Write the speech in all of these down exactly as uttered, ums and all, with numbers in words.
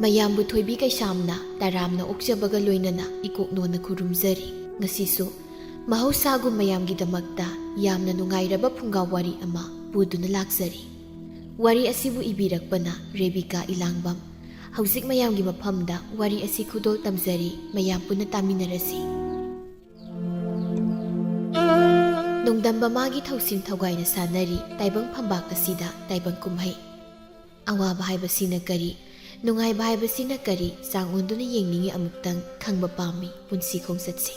ꯃꯌꯥꯝꯕꯨ ꯊꯣꯏꯕꯤ ꯀꯩꯁꯥꯝꯅ ꯇꯔꯥꯝꯅ ꯑꯣꯛꯆꯕꯒ ꯂꯣꯏꯅꯅ ꯏꯀꯣꯛꯅꯣꯅ ꯈꯨꯔꯨꯝꯖꯔꯤ꯫ ꯉꯁꯤꯁꯨ ꯃꯍꯧꯁꯥꯒꯨꯝ ꯃꯌꯥꯝꯒꯤꯗꯃꯛꯇ ꯌꯥꯝꯅ ꯅꯨꯡꯉꯥꯏꯔꯕ ꯐꯨꯡꯒꯥ ꯋꯥꯔꯤ ꯑꯃ ꯄꯨꯗꯨꯅ ꯂꯥꯛꯆꯔꯤ꯫ ꯋꯥꯔꯤ ꯑꯁꯤꯕꯨ ꯏꯕꯤꯔꯛꯄꯅ ꯔꯦꯕꯤꯀꯥ ꯏꯂꯥꯡꯕꯝ꯫ ꯍꯧꯖꯤꯛ ꯃꯌꯥꯝꯒꯤ ꯃꯐꯝꯗ ꯋꯥꯔꯤ ꯑꯁꯤ ꯈꯨꯗꯣꯜ ꯇꯝꯖꯔꯤ, ꯃꯌꯥꯝ ꯄꯨꯟꯅ ꯇꯥꯃꯤꯟꯅꯔꯁꯤ꯫ ꯅꯣꯡꯗꯝꯕ ꯃꯥꯒꯤ ꯊꯧꯁꯤꯟ ꯊꯧꯒꯥꯏꯅ ꯁꯥꯟꯅꯔꯤ ꯇꯥꯏꯕꯪ ꯐꯝꯕꯥꯛ ꯑꯁꯤꯗ ꯇꯥꯏꯕꯪ ꯀꯨꯝꯍꯩ꯫ ꯑꯋꯥꯕ ꯍꯥꯏꯕꯁꯤꯅ ꯀꯔꯤ, ꯅꯨꯡꯉꯥꯏꯕ ꯍꯥꯏꯕꯁꯤꯅ ꯀꯔꯤ, ꯆꯥꯡ ꯑꯣꯟꯗꯨꯅ ꯌꯦꯡꯅꯤꯡꯏ, ꯑꯃꯨꯛꯇꯪ ꯈꯪꯕ ꯄꯥꯝꯃꯤ ꯄꯨꯟꯁꯤ ꯈꯣꯡꯆꯠꯁꯦ꯫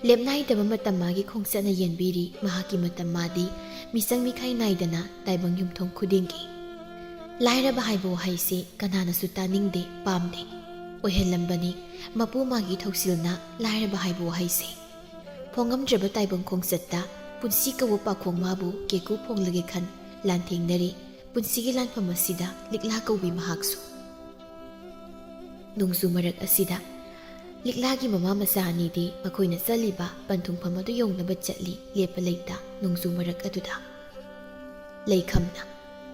ꯂꯦꯞꯅꯥꯏꯗꯕ ꯃꯇꯝ ꯃꯥꯒꯤ ꯈꯣꯡꯆꯠꯅ ꯌꯦꯟꯕꯤꯔꯤ, ꯃꯍꯥꯛꯀꯤ ꯃꯇꯝ ꯃꯥꯗꯤ ꯃꯤꯆꯪ ꯃꯤꯈꯥꯏ ꯅꯥꯏꯗꯅ ꯇꯥꯏꯕꯪ ꯌꯨꯝꯊꯣꯡ ꯈꯨꯗꯤꯡꯒꯤ꯫ ꯂꯥꯏꯔꯕ ꯍꯥꯏꯕ ꯋꯥꯍꯩꯁꯤ ꯀꯅꯥꯅꯁꯨ ꯇꯥꯅꯤꯡꯗꯦ, ꯄꯥꯝꯗꯦ꯫ ꯑꯣꯏꯍꯜꯂꯝꯕꯅꯤ ꯃꯄꯨ ꯃꯥꯒꯤ ꯊꯧꯁꯤꯜꯅ ꯂꯥꯏꯔꯕ ꯍꯥꯏꯕ ꯋꯥꯍꯩꯁꯦ꯫ ꯐꯣꯡꯉꯝꯗ꯭ꯔꯕ ꯇꯥꯏꯕꯪ ꯈꯣꯡꯆꯠꯇ ꯄꯨꯟꯁꯤ ꯀꯧꯕ ꯄꯥꯈꯣꯡ ꯃꯥꯕꯨ ꯀꯦꯀꯨ ꯐꯣꯡꯂꯒꯦ ꯈꯟ ꯂꯥꯟꯊꯦꯡꯅꯔꯤ ꯄꯨꯟꯁꯤꯒꯤ ꯂꯥꯟꯐꯝ ꯑꯁꯤꯗ ꯂꯤꯛꯂꯥ ꯀꯧꯕꯤ ꯃꯍꯥꯛꯁꯨ꯫ ꯅꯣꯡꯖꯨ ꯃꯔꯛ ꯑꯁꯤꯗ ꯂꯤꯛꯂꯥꯒꯤ ꯃꯃꯥ ꯃꯆꯥ ꯑꯅꯤꯗꯤ ꯃꯈꯣꯏꯅ ꯆꯠꯂꯤꯕ ꯄꯟꯊꯨꯡꯐꯝ ꯑꯗꯨ ꯌꯧꯅꯕ ꯆꯠꯂꯤ ꯂꯦꯞꯄ ꯂꯩꯇ ꯅꯣꯡꯖꯨ ꯃꯔꯛ ꯑꯗꯨꯗ꯫ ꯂꯩꯈꯝꯅ,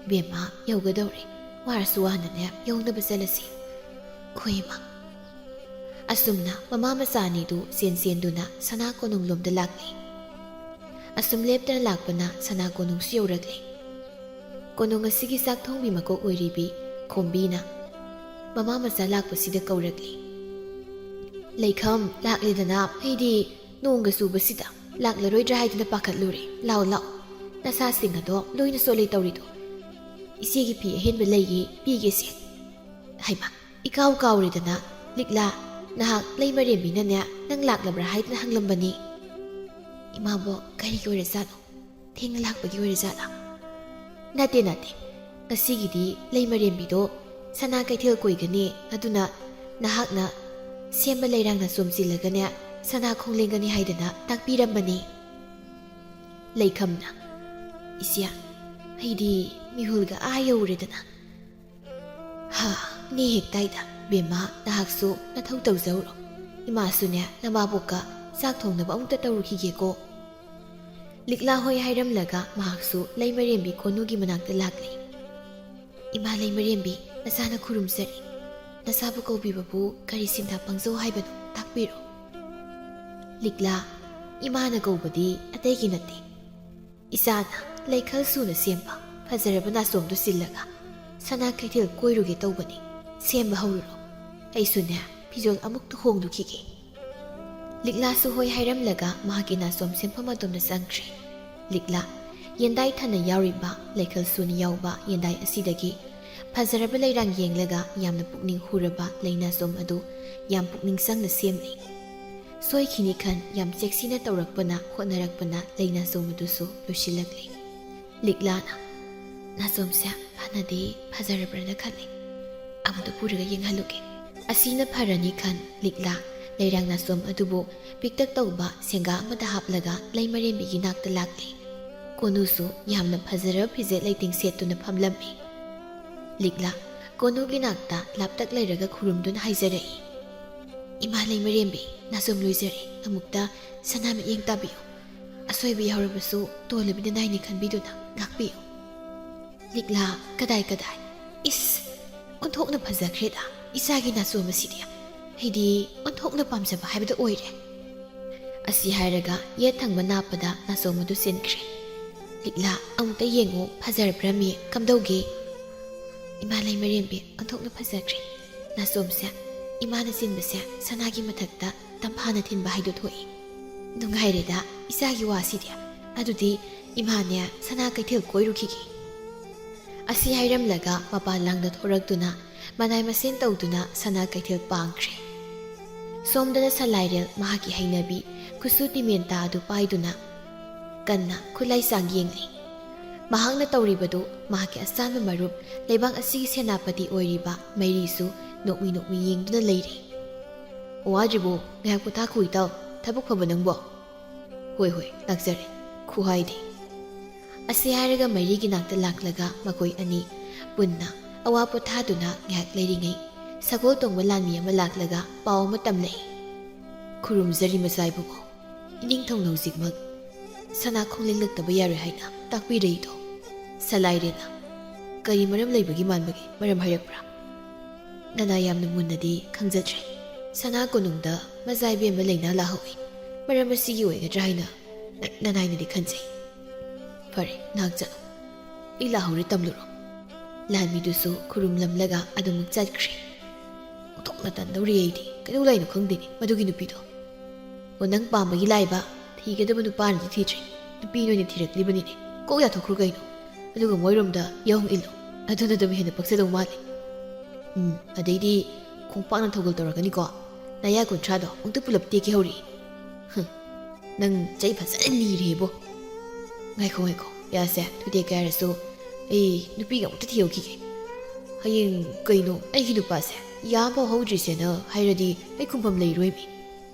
"ꯕꯦꯝꯃ, ꯌꯧꯒꯗꯧꯔꯦ, ꯋꯥꯔꯁꯨ ꯋꯥꯅꯅꯦ ꯌꯧꯅꯕ ꯆꯠꯂꯁꯤ꯫ ꯈꯣꯏꯃ!" ꯑꯁꯨꯝꯅ ꯃꯃꯥ ꯃꯆꯥ ꯑꯅꯤꯗꯨ ꯆꯦꯟ ꯆꯦꯟꯗꯨꯅ ꯁꯅꯥ ꯀꯣꯅꯨꯡꯂꯣꯝꯗ ꯂꯥꯛꯂꯤ꯫ ꯑꯁꯨꯝ ꯂꯦꯞꯇꯅ ꯂꯥꯛꯄꯅ ꯁꯅꯥ ꯀꯣꯅꯨꯡꯁꯨ ꯌꯧꯔꯛꯂꯤ꯫ ꯀꯣꯅꯨꯡ ꯑꯁꯤꯒꯤ ꯆꯥꯛ ꯊꯣꯡꯕꯤ ꯃꯀꯣꯛ ꯑꯣꯏꯔꯤꯕꯤ ꯈꯣꯝꯕꯤꯅ ꯃꯃꯥ ꯃꯆꯥ ꯂꯥꯛꯄꯁꯤꯗ ꯀꯧꯔꯛꯂꯤ꯫ "ꯂꯩꯈꯝ, ꯂꯥꯛꯂꯦꯗꯅ, ꯑꯩꯗꯤ ꯅꯣꯡꯒ ꯆꯨꯕꯁꯤꯗ ꯂꯥꯛꯂꯔꯣꯏꯗ꯭ꯔꯥ ꯍꯥꯏꯗꯨꯅ ꯄꯥꯈꯠꯂꯨꯔꯦ꯫ ꯂꯥꯛꯑꯣ, ꯂꯥꯛꯑꯣ, ꯅꯁꯥꯁꯤꯡ ꯑꯗꯣ ꯂꯣꯏꯅ ꯆꯣꯠꯂꯦ ꯇꯧꯔꯤꯗꯣ꯫ ꯏꯆꯦꯒꯤ ꯐꯤ ꯑꯍꯦꯟꯕ ꯂꯩꯌꯦ, ꯄꯤꯒꯦꯁꯦ꯫" ꯍꯩꯃꯥ, ꯏꯀꯥꯎ ꯀꯥꯎꯔꯦꯗꯅ, ꯂꯤꯛꯂꯥ, ꯅꯍꯥꯛ ꯂꯩꯃꯔꯦꯝꯕꯤꯅꯅꯦ ꯅꯪ ꯂꯥꯛꯂꯕ꯭ꯔꯥ ꯍꯥꯏꯗꯨꯅ ꯍꯪꯂꯝꯕꯅꯤ꯫ ꯏꯃꯥꯕꯣꯛ, ꯀꯔꯤꯒꯤ ꯑꯣꯏꯔꯖꯥꯠꯅꯣ? ꯊꯦꯡꯅ ꯂꯥꯛꯄꯒꯤ ꯑꯣꯏꯔꯖꯥꯠꯂꯥ? ꯅꯠꯇꯦ, ꯅꯠꯇꯦ, ꯉꯁꯤꯒꯤꯗꯤ ꯂꯩꯃꯔꯦꯝꯕꯤꯗꯣ ꯁꯅꯥ ꯀꯩꯊꯦꯜ ꯀꯣꯏꯒꯅꯤ, ꯑꯗꯨꯅ ꯅꯍꯥꯛꯅ ꯁꯦꯝꯕ ꯂꯩꯔꯥꯡꯅ ꯆꯣꯝꯁꯤꯜꯂꯒꯅꯦ ꯁꯅꯥ ꯈꯣꯡ ꯂꯦꯡꯒꯅꯤ ꯍꯥꯏꯗꯅ ꯇꯥꯛꯄꯤꯔꯝꯕꯅꯤ꯫ ꯂꯩꯈꯝꯅ, "ꯏꯆꯦ, ꯑꯩꯗꯤ ꯃꯤꯍꯨꯜꯒ ꯑꯥ ꯌꯧꯔꯦꯗꯅ꯫" "ꯍꯥ, ꯅꯦ ꯍꯦꯛ ꯇꯥꯏꯗ, ꯕꯦꯝꯃ, ꯅꯍꯥꯛꯁꯨ ꯅꯊꯧ ꯇꯧꯖꯧꯔꯣ꯫ ꯏꯃꯥꯁꯨꯅꯦ ꯅꯃꯥꯕꯣꯛꯀ ꯆꯥꯛ ꯊꯣꯡꯅꯕ ꯑꯃꯨꯛꯇ ꯇꯧꯔꯨꯈꯤꯒꯦꯀꯣ꯫" ꯂꯤꯛꯂꯥ ꯍꯣꯏ ꯍꯥꯏꯔꯝꯂꯒ ꯃꯍꯥꯛꯁꯨ ꯂꯩꯃꯔꯦꯝꯕꯤ ꯀꯣꯅꯨꯒꯤ ꯃꯅꯥꯛꯇ ꯂꯥꯛꯂꯤ꯫ "ꯏꯃꯥ ꯂꯩꯃꯔꯦꯝꯕꯤ, ꯅꯆꯥꯅ ꯈꯨꯔꯨꯝꯖꯔꯤ꯫ ꯅꯁꯥꯕꯨ ꯀꯧꯕꯤꯕꯕꯨ ꯀꯔꯤ ꯁꯤꯟꯊꯥ ꯄꯥꯡꯖꯧ ꯍꯥꯏꯕꯅꯣ? ꯇꯥꯛꯄꯤꯔꯣ꯫ ꯂꯤꯛꯂꯥ, ꯏꯃꯥꯅ ꯀꯧꯕꯗꯤ ꯑꯇꯩꯒꯤ ꯅꯠꯇꯦ꯫ ꯏꯆꯥꯅ ꯂꯩꯈꯜ ꯁꯨꯅ ꯁꯦꯝꯕ ꯐꯖꯔꯕ ꯅꯥꯆꯣꯝꯗꯨ ꯁꯤꯜꯂꯒ ꯁꯅꯥ ꯀꯩꯊꯦꯜ ꯀꯣꯏꯔꯨꯒꯦ ꯇꯧꯕꯅꯤ꯫ ꯁꯦꯝꯕ ꯍꯧꯔꯨꯔꯣ꯫ ꯑꯩꯁꯨꯅꯦ, ꯐꯤꯖꯣꯜ ꯑꯃꯨꯛꯇ ꯍꯣꯡꯂꯨꯈꯤꯒꯦ꯫ ꯂꯤꯛꯂꯥꯁꯨ ꯍꯣꯏ ꯍꯥꯏꯔꯝꯂꯒ ꯃꯍꯥꯛꯀꯤ ꯅꯥꯆꯣꯝ ꯁꯦꯝꯐꯝ ꯑꯗꯣꯝꯗ ꯆꯪꯈ꯭ꯔꯦ꯫ ꯂꯤꯛꯂꯥ, ꯌꯦꯟꯗꯥꯏ ꯊꯟꯅ ꯌꯥꯎꯔꯤꯕ ꯂꯩꯈꯜ ꯁꯨꯅ ꯌꯥꯎꯕ ꯌꯦꯟꯗꯥꯏ ꯑꯁꯤꯗꯒꯤ ꯐꯖꯔꯕ ꯂꯩꯔꯥꯡ ꯌꯦꯡꯂꯒ ꯌꯥꯝꯅ ꯄꯨꯛꯅꯤꯡ ꯍꯨꯔꯕ ꯂꯩ ꯅꯥꯆꯣꯝ ꯑꯗꯨ ꯌꯥꯝ ꯄꯨꯛꯅꯤꯡ ꯆꯪꯅ ꯁꯦꯝꯂꯤ꯫ ꯁꯣꯏꯈꯤꯅꯤ ꯈꯟ ꯌꯥꯝ ꯆꯦꯛꯁꯤꯟꯅ ꯇꯧꯔꯛꯄꯅ ꯍꯣꯠꯅꯔꯛꯄꯅ ꯂꯩ ꯅꯥꯆꯣꯝ ꯑꯗꯨꯁꯨ ꯂꯣꯏꯁꯤꯜꯂꯛꯂꯤ꯫ ꯂꯤꯛꯂꯥꯅ, "ꯅꯥꯆꯣꯝꯁꯦ ꯐꯅꯗꯤ ꯐꯖꯔꯕ꯭ꯔꯅ ꯈꯜꯂꯤ꯫ ꯑꯃꯨꯛꯇ ꯄꯨꯔꯒ ꯌꯦꯡꯍꯜꯂꯨꯒꯦ꯫" ꯑꯁꯤꯅ ꯐꯔꯅꯤ ꯈꯟ ꯂꯤꯛꯂꯥ ꯂꯩꯔꯥꯡ ꯅꯥꯆꯣꯝ ꯑꯗꯨꯕꯨ ꯄꯤꯛꯇꯛ ꯇꯧꯕ ꯁꯦꯡꯒꯥ ꯑꯃꯗ ꯍꯥꯞꯂꯒ ꯂꯩꯃꯔꯦꯝꯕꯤꯒꯤ ꯅꯥꯛꯇ ꯂꯥꯛꯂꯤ꯫ ꯀꯣꯅꯨꯁꯨ ꯌꯥꯝꯅ ꯐꯖꯔꯕ ꯐꯤꯖꯦꯠ ꯂꯩꯇꯦꯡ ꯁꯦꯠꯇꯨꯅ ꯐꯝꯂꯝꯃꯤ꯫ ꯂꯤꯛꯂꯥ ꯀꯣꯅꯨꯒꯤ ꯅꯥꯛꯇ ꯂꯥꯞꯇꯛ ꯂꯩꯔꯒ ꯈꯨꯔꯨꯝꯗꯨꯅ ꯍꯥꯏꯖꯔꯛꯏ, "ꯏꯃꯥ ꯂꯩꯃꯔꯦꯝꯕꯤ, ꯅꯥꯆꯣꯝ ꯂꯣꯏꯖꯔꯦ꯫ ꯑꯃꯨꯛꯇ ꯁꯅꯥ ꯃꯤꯠꯌꯦꯡ ꯇꯥꯕꯤꯌꯨ꯫ ꯑꯁꯣꯏꯕ ꯌꯥꯎꯔꯕꯁꯨ ꯇꯣꯜꯂꯕꯤ ꯅꯅꯥꯏꯅꯤ ꯈꯟꯕꯤꯗꯨꯅ ꯉꯥꯛꯄꯤꯌꯨ꯫" ꯂꯤꯛꯂꯥ, "ꯀꯗꯥꯏ ꯀꯗꯥꯏ? ꯏꯁ, ꯑꯣꯟꯊꯣꯛꯅ ꯐꯖꯈ꯭ꯔꯦꯗ ꯏꯆꯥꯒꯤ ꯅꯥꯆꯣꯝ ꯑꯁꯤꯗꯤ꯫ ꯑꯩꯗꯤ ꯑꯣꯟꯊꯣꯛꯅ ꯄꯥꯝꯖꯕ ꯍꯥꯏꯕꯗꯨ ꯑꯣꯏꯔꯦ꯫" ꯑꯁꯤ ꯍꯥꯏꯔꯒ ꯌꯦꯠ ꯊꯪꯕ ꯅꯥꯞꯄꯗ ꯅꯥꯆꯣꯝ ꯑꯗꯨ ꯆꯦꯟꯈ꯭ꯔꯦ꯫ "ꯂꯤꯛꯂꯥ, ꯑꯃꯨꯛꯇ ꯌꯦꯡꯉꯨ, ꯐꯖꯔꯕ꯭ꯔꯥ ꯃꯤ? ꯀꯝꯗꯧꯒꯦ?" "ꯏꯃꯥ ꯂꯩꯃꯔꯦꯝꯕꯤ, ꯑꯣꯟꯊꯣꯛꯅ ꯐꯖꯈ꯭ꯔꯦ꯫" ꯅꯥꯆꯣꯝꯁꯦ ꯏꯃꯥꯅ ꯆꯤꯟꯕꯁꯦ ꯁꯅꯥꯒꯤ ꯃꯊꯛꯇ ꯇꯝꯐꯥꯅ ꯊꯤꯟꯕ ꯍꯥꯏꯗꯣ ꯊꯣꯛꯏ꯫ "ꯅꯨꯡꯉꯥꯏꯔꯦꯗ ꯏꯆꯥꯒꯤ ꯋꯥꯁꯤꯗꯤ꯫ ꯑꯗꯨꯗꯤ ꯏꯃꯥꯅꯦ ꯁꯅꯥ ꯀꯩꯊꯦꯜ ꯀꯣꯏꯔꯨꯈꯤꯒꯦ꯫" ꯑꯁꯤ ꯍꯥꯏꯔꯝꯂꯒ ꯃꯄꯥꯟ ꯂꯥꯡꯗ ꯊꯣꯔꯛꯇꯨꯅ ꯃꯅꯥꯏ ꯃꯁꯤꯟ ꯇꯧꯗꯨꯅ ꯁꯅꯥ ꯀꯩꯊꯦꯜ ꯄꯥꯡꯈ꯭ꯔꯦ꯫ ꯁꯣꯝꯗꯅ ꯁꯂꯥꯏꯔꯦꯜ ꯃꯍꯥꯛꯀꯤ ꯍꯩꯅꯕꯤ ꯈꯨꯠꯁꯨ ꯇꯤꯃꯦꯟꯇꯥ ꯑꯗꯨ ꯄꯥꯏꯗꯨꯅ ꯀꯟꯅ ꯈꯨꯠꯂꯥꯏ ꯆꯥꯡ ꯌꯦꯡꯂꯤ꯫ ꯃꯍꯥꯛꯅ ꯇꯧꯔꯤꯕꯗꯨ ꯃꯍꯥꯛꯀꯤ ꯑꯆꯥꯟꯕ ꯃꯔꯨꯞ ꯂꯩꯕꯥꯛ ꯑꯁꯤꯒꯤ ꯁꯦꯅꯥꯄꯇꯤ ꯑꯣꯏꯔꯤꯕ ꯃꯩꯔꯤꯁꯨ ꯅꯣꯛꯃꯤ ꯅꯣꯛꯃꯤ ꯌꯦꯡꯗꯨꯅ ꯂꯩꯔꯤ꯫ "ꯋꯥꯗ꯭ꯔꯤꯕꯣ? ꯉꯥꯏꯍꯥꯛ ꯄꯣꯊꯥꯈꯣ ꯏꯇꯥꯎ꯫ ꯊꯕꯛ ꯐꯕ ꯅꯪꯕꯣ?" "ꯍꯣꯏ ꯍꯣꯏ, ꯂꯥꯛꯆꯔꯦ꯫ ꯈꯨꯍꯥꯏꯗꯤ꯫" ꯑꯁꯤ ꯍꯥꯏꯔꯒ ꯃꯩꯔꯤꯒꯤ ꯅꯥꯛꯇ ꯂꯥꯛꯂꯒ ꯃꯈꯣꯏ ꯑꯅꯤ ꯄꯨꯟꯅ ꯑꯋꯥ ꯄꯣꯊꯥꯗꯨꯅ ꯉꯥꯏꯍꯥꯛ ꯂꯩꯔꯤꯉꯩ ꯁꯒꯣꯜ ꯇꯣꯡꯕ ꯂꯥꯟꯃꯤ ꯑꯃ ꯂꯥꯛꯂꯒ ꯄꯥꯎ ꯑꯃ ꯇꯝꯂꯛꯏ꯫ "ꯈꯨꯔꯨꯝꯖꯔꯤ ꯃꯆꯥ ꯏꯕꯨꯡꯉꯣ꯫ ꯏꯅꯤꯡꯊꯧꯅ ꯍꯧꯖꯤꯛꯃꯛ ꯁꯅꯥ ꯈꯣꯡꯂꯦꯡꯂꯛꯇꯕ ꯌꯥꯔꯣꯏ ꯍꯥꯏꯅ ꯇꯥꯛꯄꯤꯔꯛꯏꯗꯣ ꯁꯂꯥꯏꯔꯦꯅ ꯀꯔꯤ ꯃꯔꯝ ꯂꯩꯕꯒꯤ ꯃꯥꯟꯕꯒꯦ? ꯃꯔꯝ ꯍꯥꯏꯔꯛꯄ꯭ꯔꯥ?" ꯅꯅꯥ ꯌꯥꯝꯅ ꯃꯨꯟꯅꯗꯤ ꯈꯪꯖꯗ꯭ꯔꯦ꯫ ꯁꯅꯥ ꯀꯣꯅꯨꯡꯗ ꯃꯖꯥ ꯏꯕꯦꯝꯃ ꯂꯩꯅꯥ ꯂꯥꯛꯍꯧꯏ꯫ ꯃꯔꯝ ꯑꯁꯤꯒꯤ ꯑꯣꯏꯒꯗ꯭ꯔꯥ ꯍꯥꯏꯅ ꯅ-, ꯅꯅꯥꯏꯅꯗꯤ ꯈꯟꯖꯩ꯫ ꯐꯔꯦ, ꯅꯍꯥꯛ ꯆꯠꯂꯣ꯫ ꯑꯩ ꯂꯥꯛꯍꯧꯔꯦ, ꯇꯝꯂꯨꯔꯣ꯫ ꯂꯥꯟꯃꯤꯗꯨꯁꯨ ꯈꯨꯔꯨꯝꯂꯝꯂꯒ ꯑꯗꯨꯃꯛ ꯆꯠꯈ꯭ꯔꯦ꯫ ꯑꯣꯟꯊꯣꯛꯅ ꯇꯟꯗꯧꯔꯤ ꯑꯩꯗꯤ꯫ ꯀꯩꯗꯧ ꯂꯥꯛꯏꯅꯣ ꯈꯪꯗꯦꯅꯦ ꯃꯗꯨꯒꯤ ꯅꯨꯄꯤꯗꯣ꯫ ꯑꯣ, ꯅꯪ ꯄꯥꯝꯕꯒꯤ ꯂꯥꯛꯏꯕ? ꯊꯤꯒꯗꯕ ꯅꯨꯄꯥꯅꯗꯤ ꯊꯤꯗ꯭ꯔꯤ, ꯅꯨꯄꯤꯅ ꯑꯣꯏꯅ ꯊꯤꯔꯛꯂꯤꯕꯅꯤꯅꯦ꯫ ꯀꯣꯛ ꯌꯥꯊꯣꯛꯈ꯭ꯔꯣ ꯀꯩꯅꯣ꯫ ꯑꯗꯨꯒ ꯃꯣꯏꯔꯣꯝꯗ ꯌꯥꯍꯣꯡ ꯏꯜꯂꯣ꯫ ꯑꯗꯨꯅ ꯑꯗꯨꯝ ꯍꯦꯟꯅ ꯄꯛꯆꯗꯧ ꯃꯥꯜꯂꯤ꯫ ꯎꯝ, ꯑꯗꯩꯗꯤ ꯈꯣꯡꯄꯥꯛꯅ ꯊꯧꯒꯜ ꯇꯧꯔꯛꯀꯅꯤꯀꯣ꯫ ꯅꯌꯥ ꯀꯨꯟꯊ꯭ꯔꯥꯗꯣ ꯑꯃꯨꯛꯇ ꯄꯨꯂꯞ ꯇꯦꯛꯀꯦ ꯍꯧꯔꯤ꯫ ꯍꯨꯝ, ꯅꯪ ꯆꯩ ꯐꯖꯅ ꯅꯤꯔꯦꯕꯣ꯫ ꯉꯥꯏꯈꯣ, ꯉꯥꯏꯈꯣ, ꯌꯥꯁꯦ, ꯊꯨꯗꯦꯛꯀꯦ ꯍꯥꯏꯔꯁꯨ ꯑꯩ ꯅꯨꯄꯤꯒ ꯑꯃꯨꯛꯇ ꯊꯤꯍꯧꯈꯤꯒꯦ꯫ ꯍꯌꯦꯡ ꯀꯩꯅꯣ ꯑꯩꯒꯤ ꯅꯨꯄꯥꯁꯦ ꯌꯥꯝ ꯐꯥꯎ ꯍꯧꯗ꯭ꯔꯤꯁꯦꯅ ꯍꯥꯏꯔꯗꯤ ꯑꯩ ꯈꯨꯝꯐꯝ ꯂꯩꯔꯣꯏꯃꯤ꯫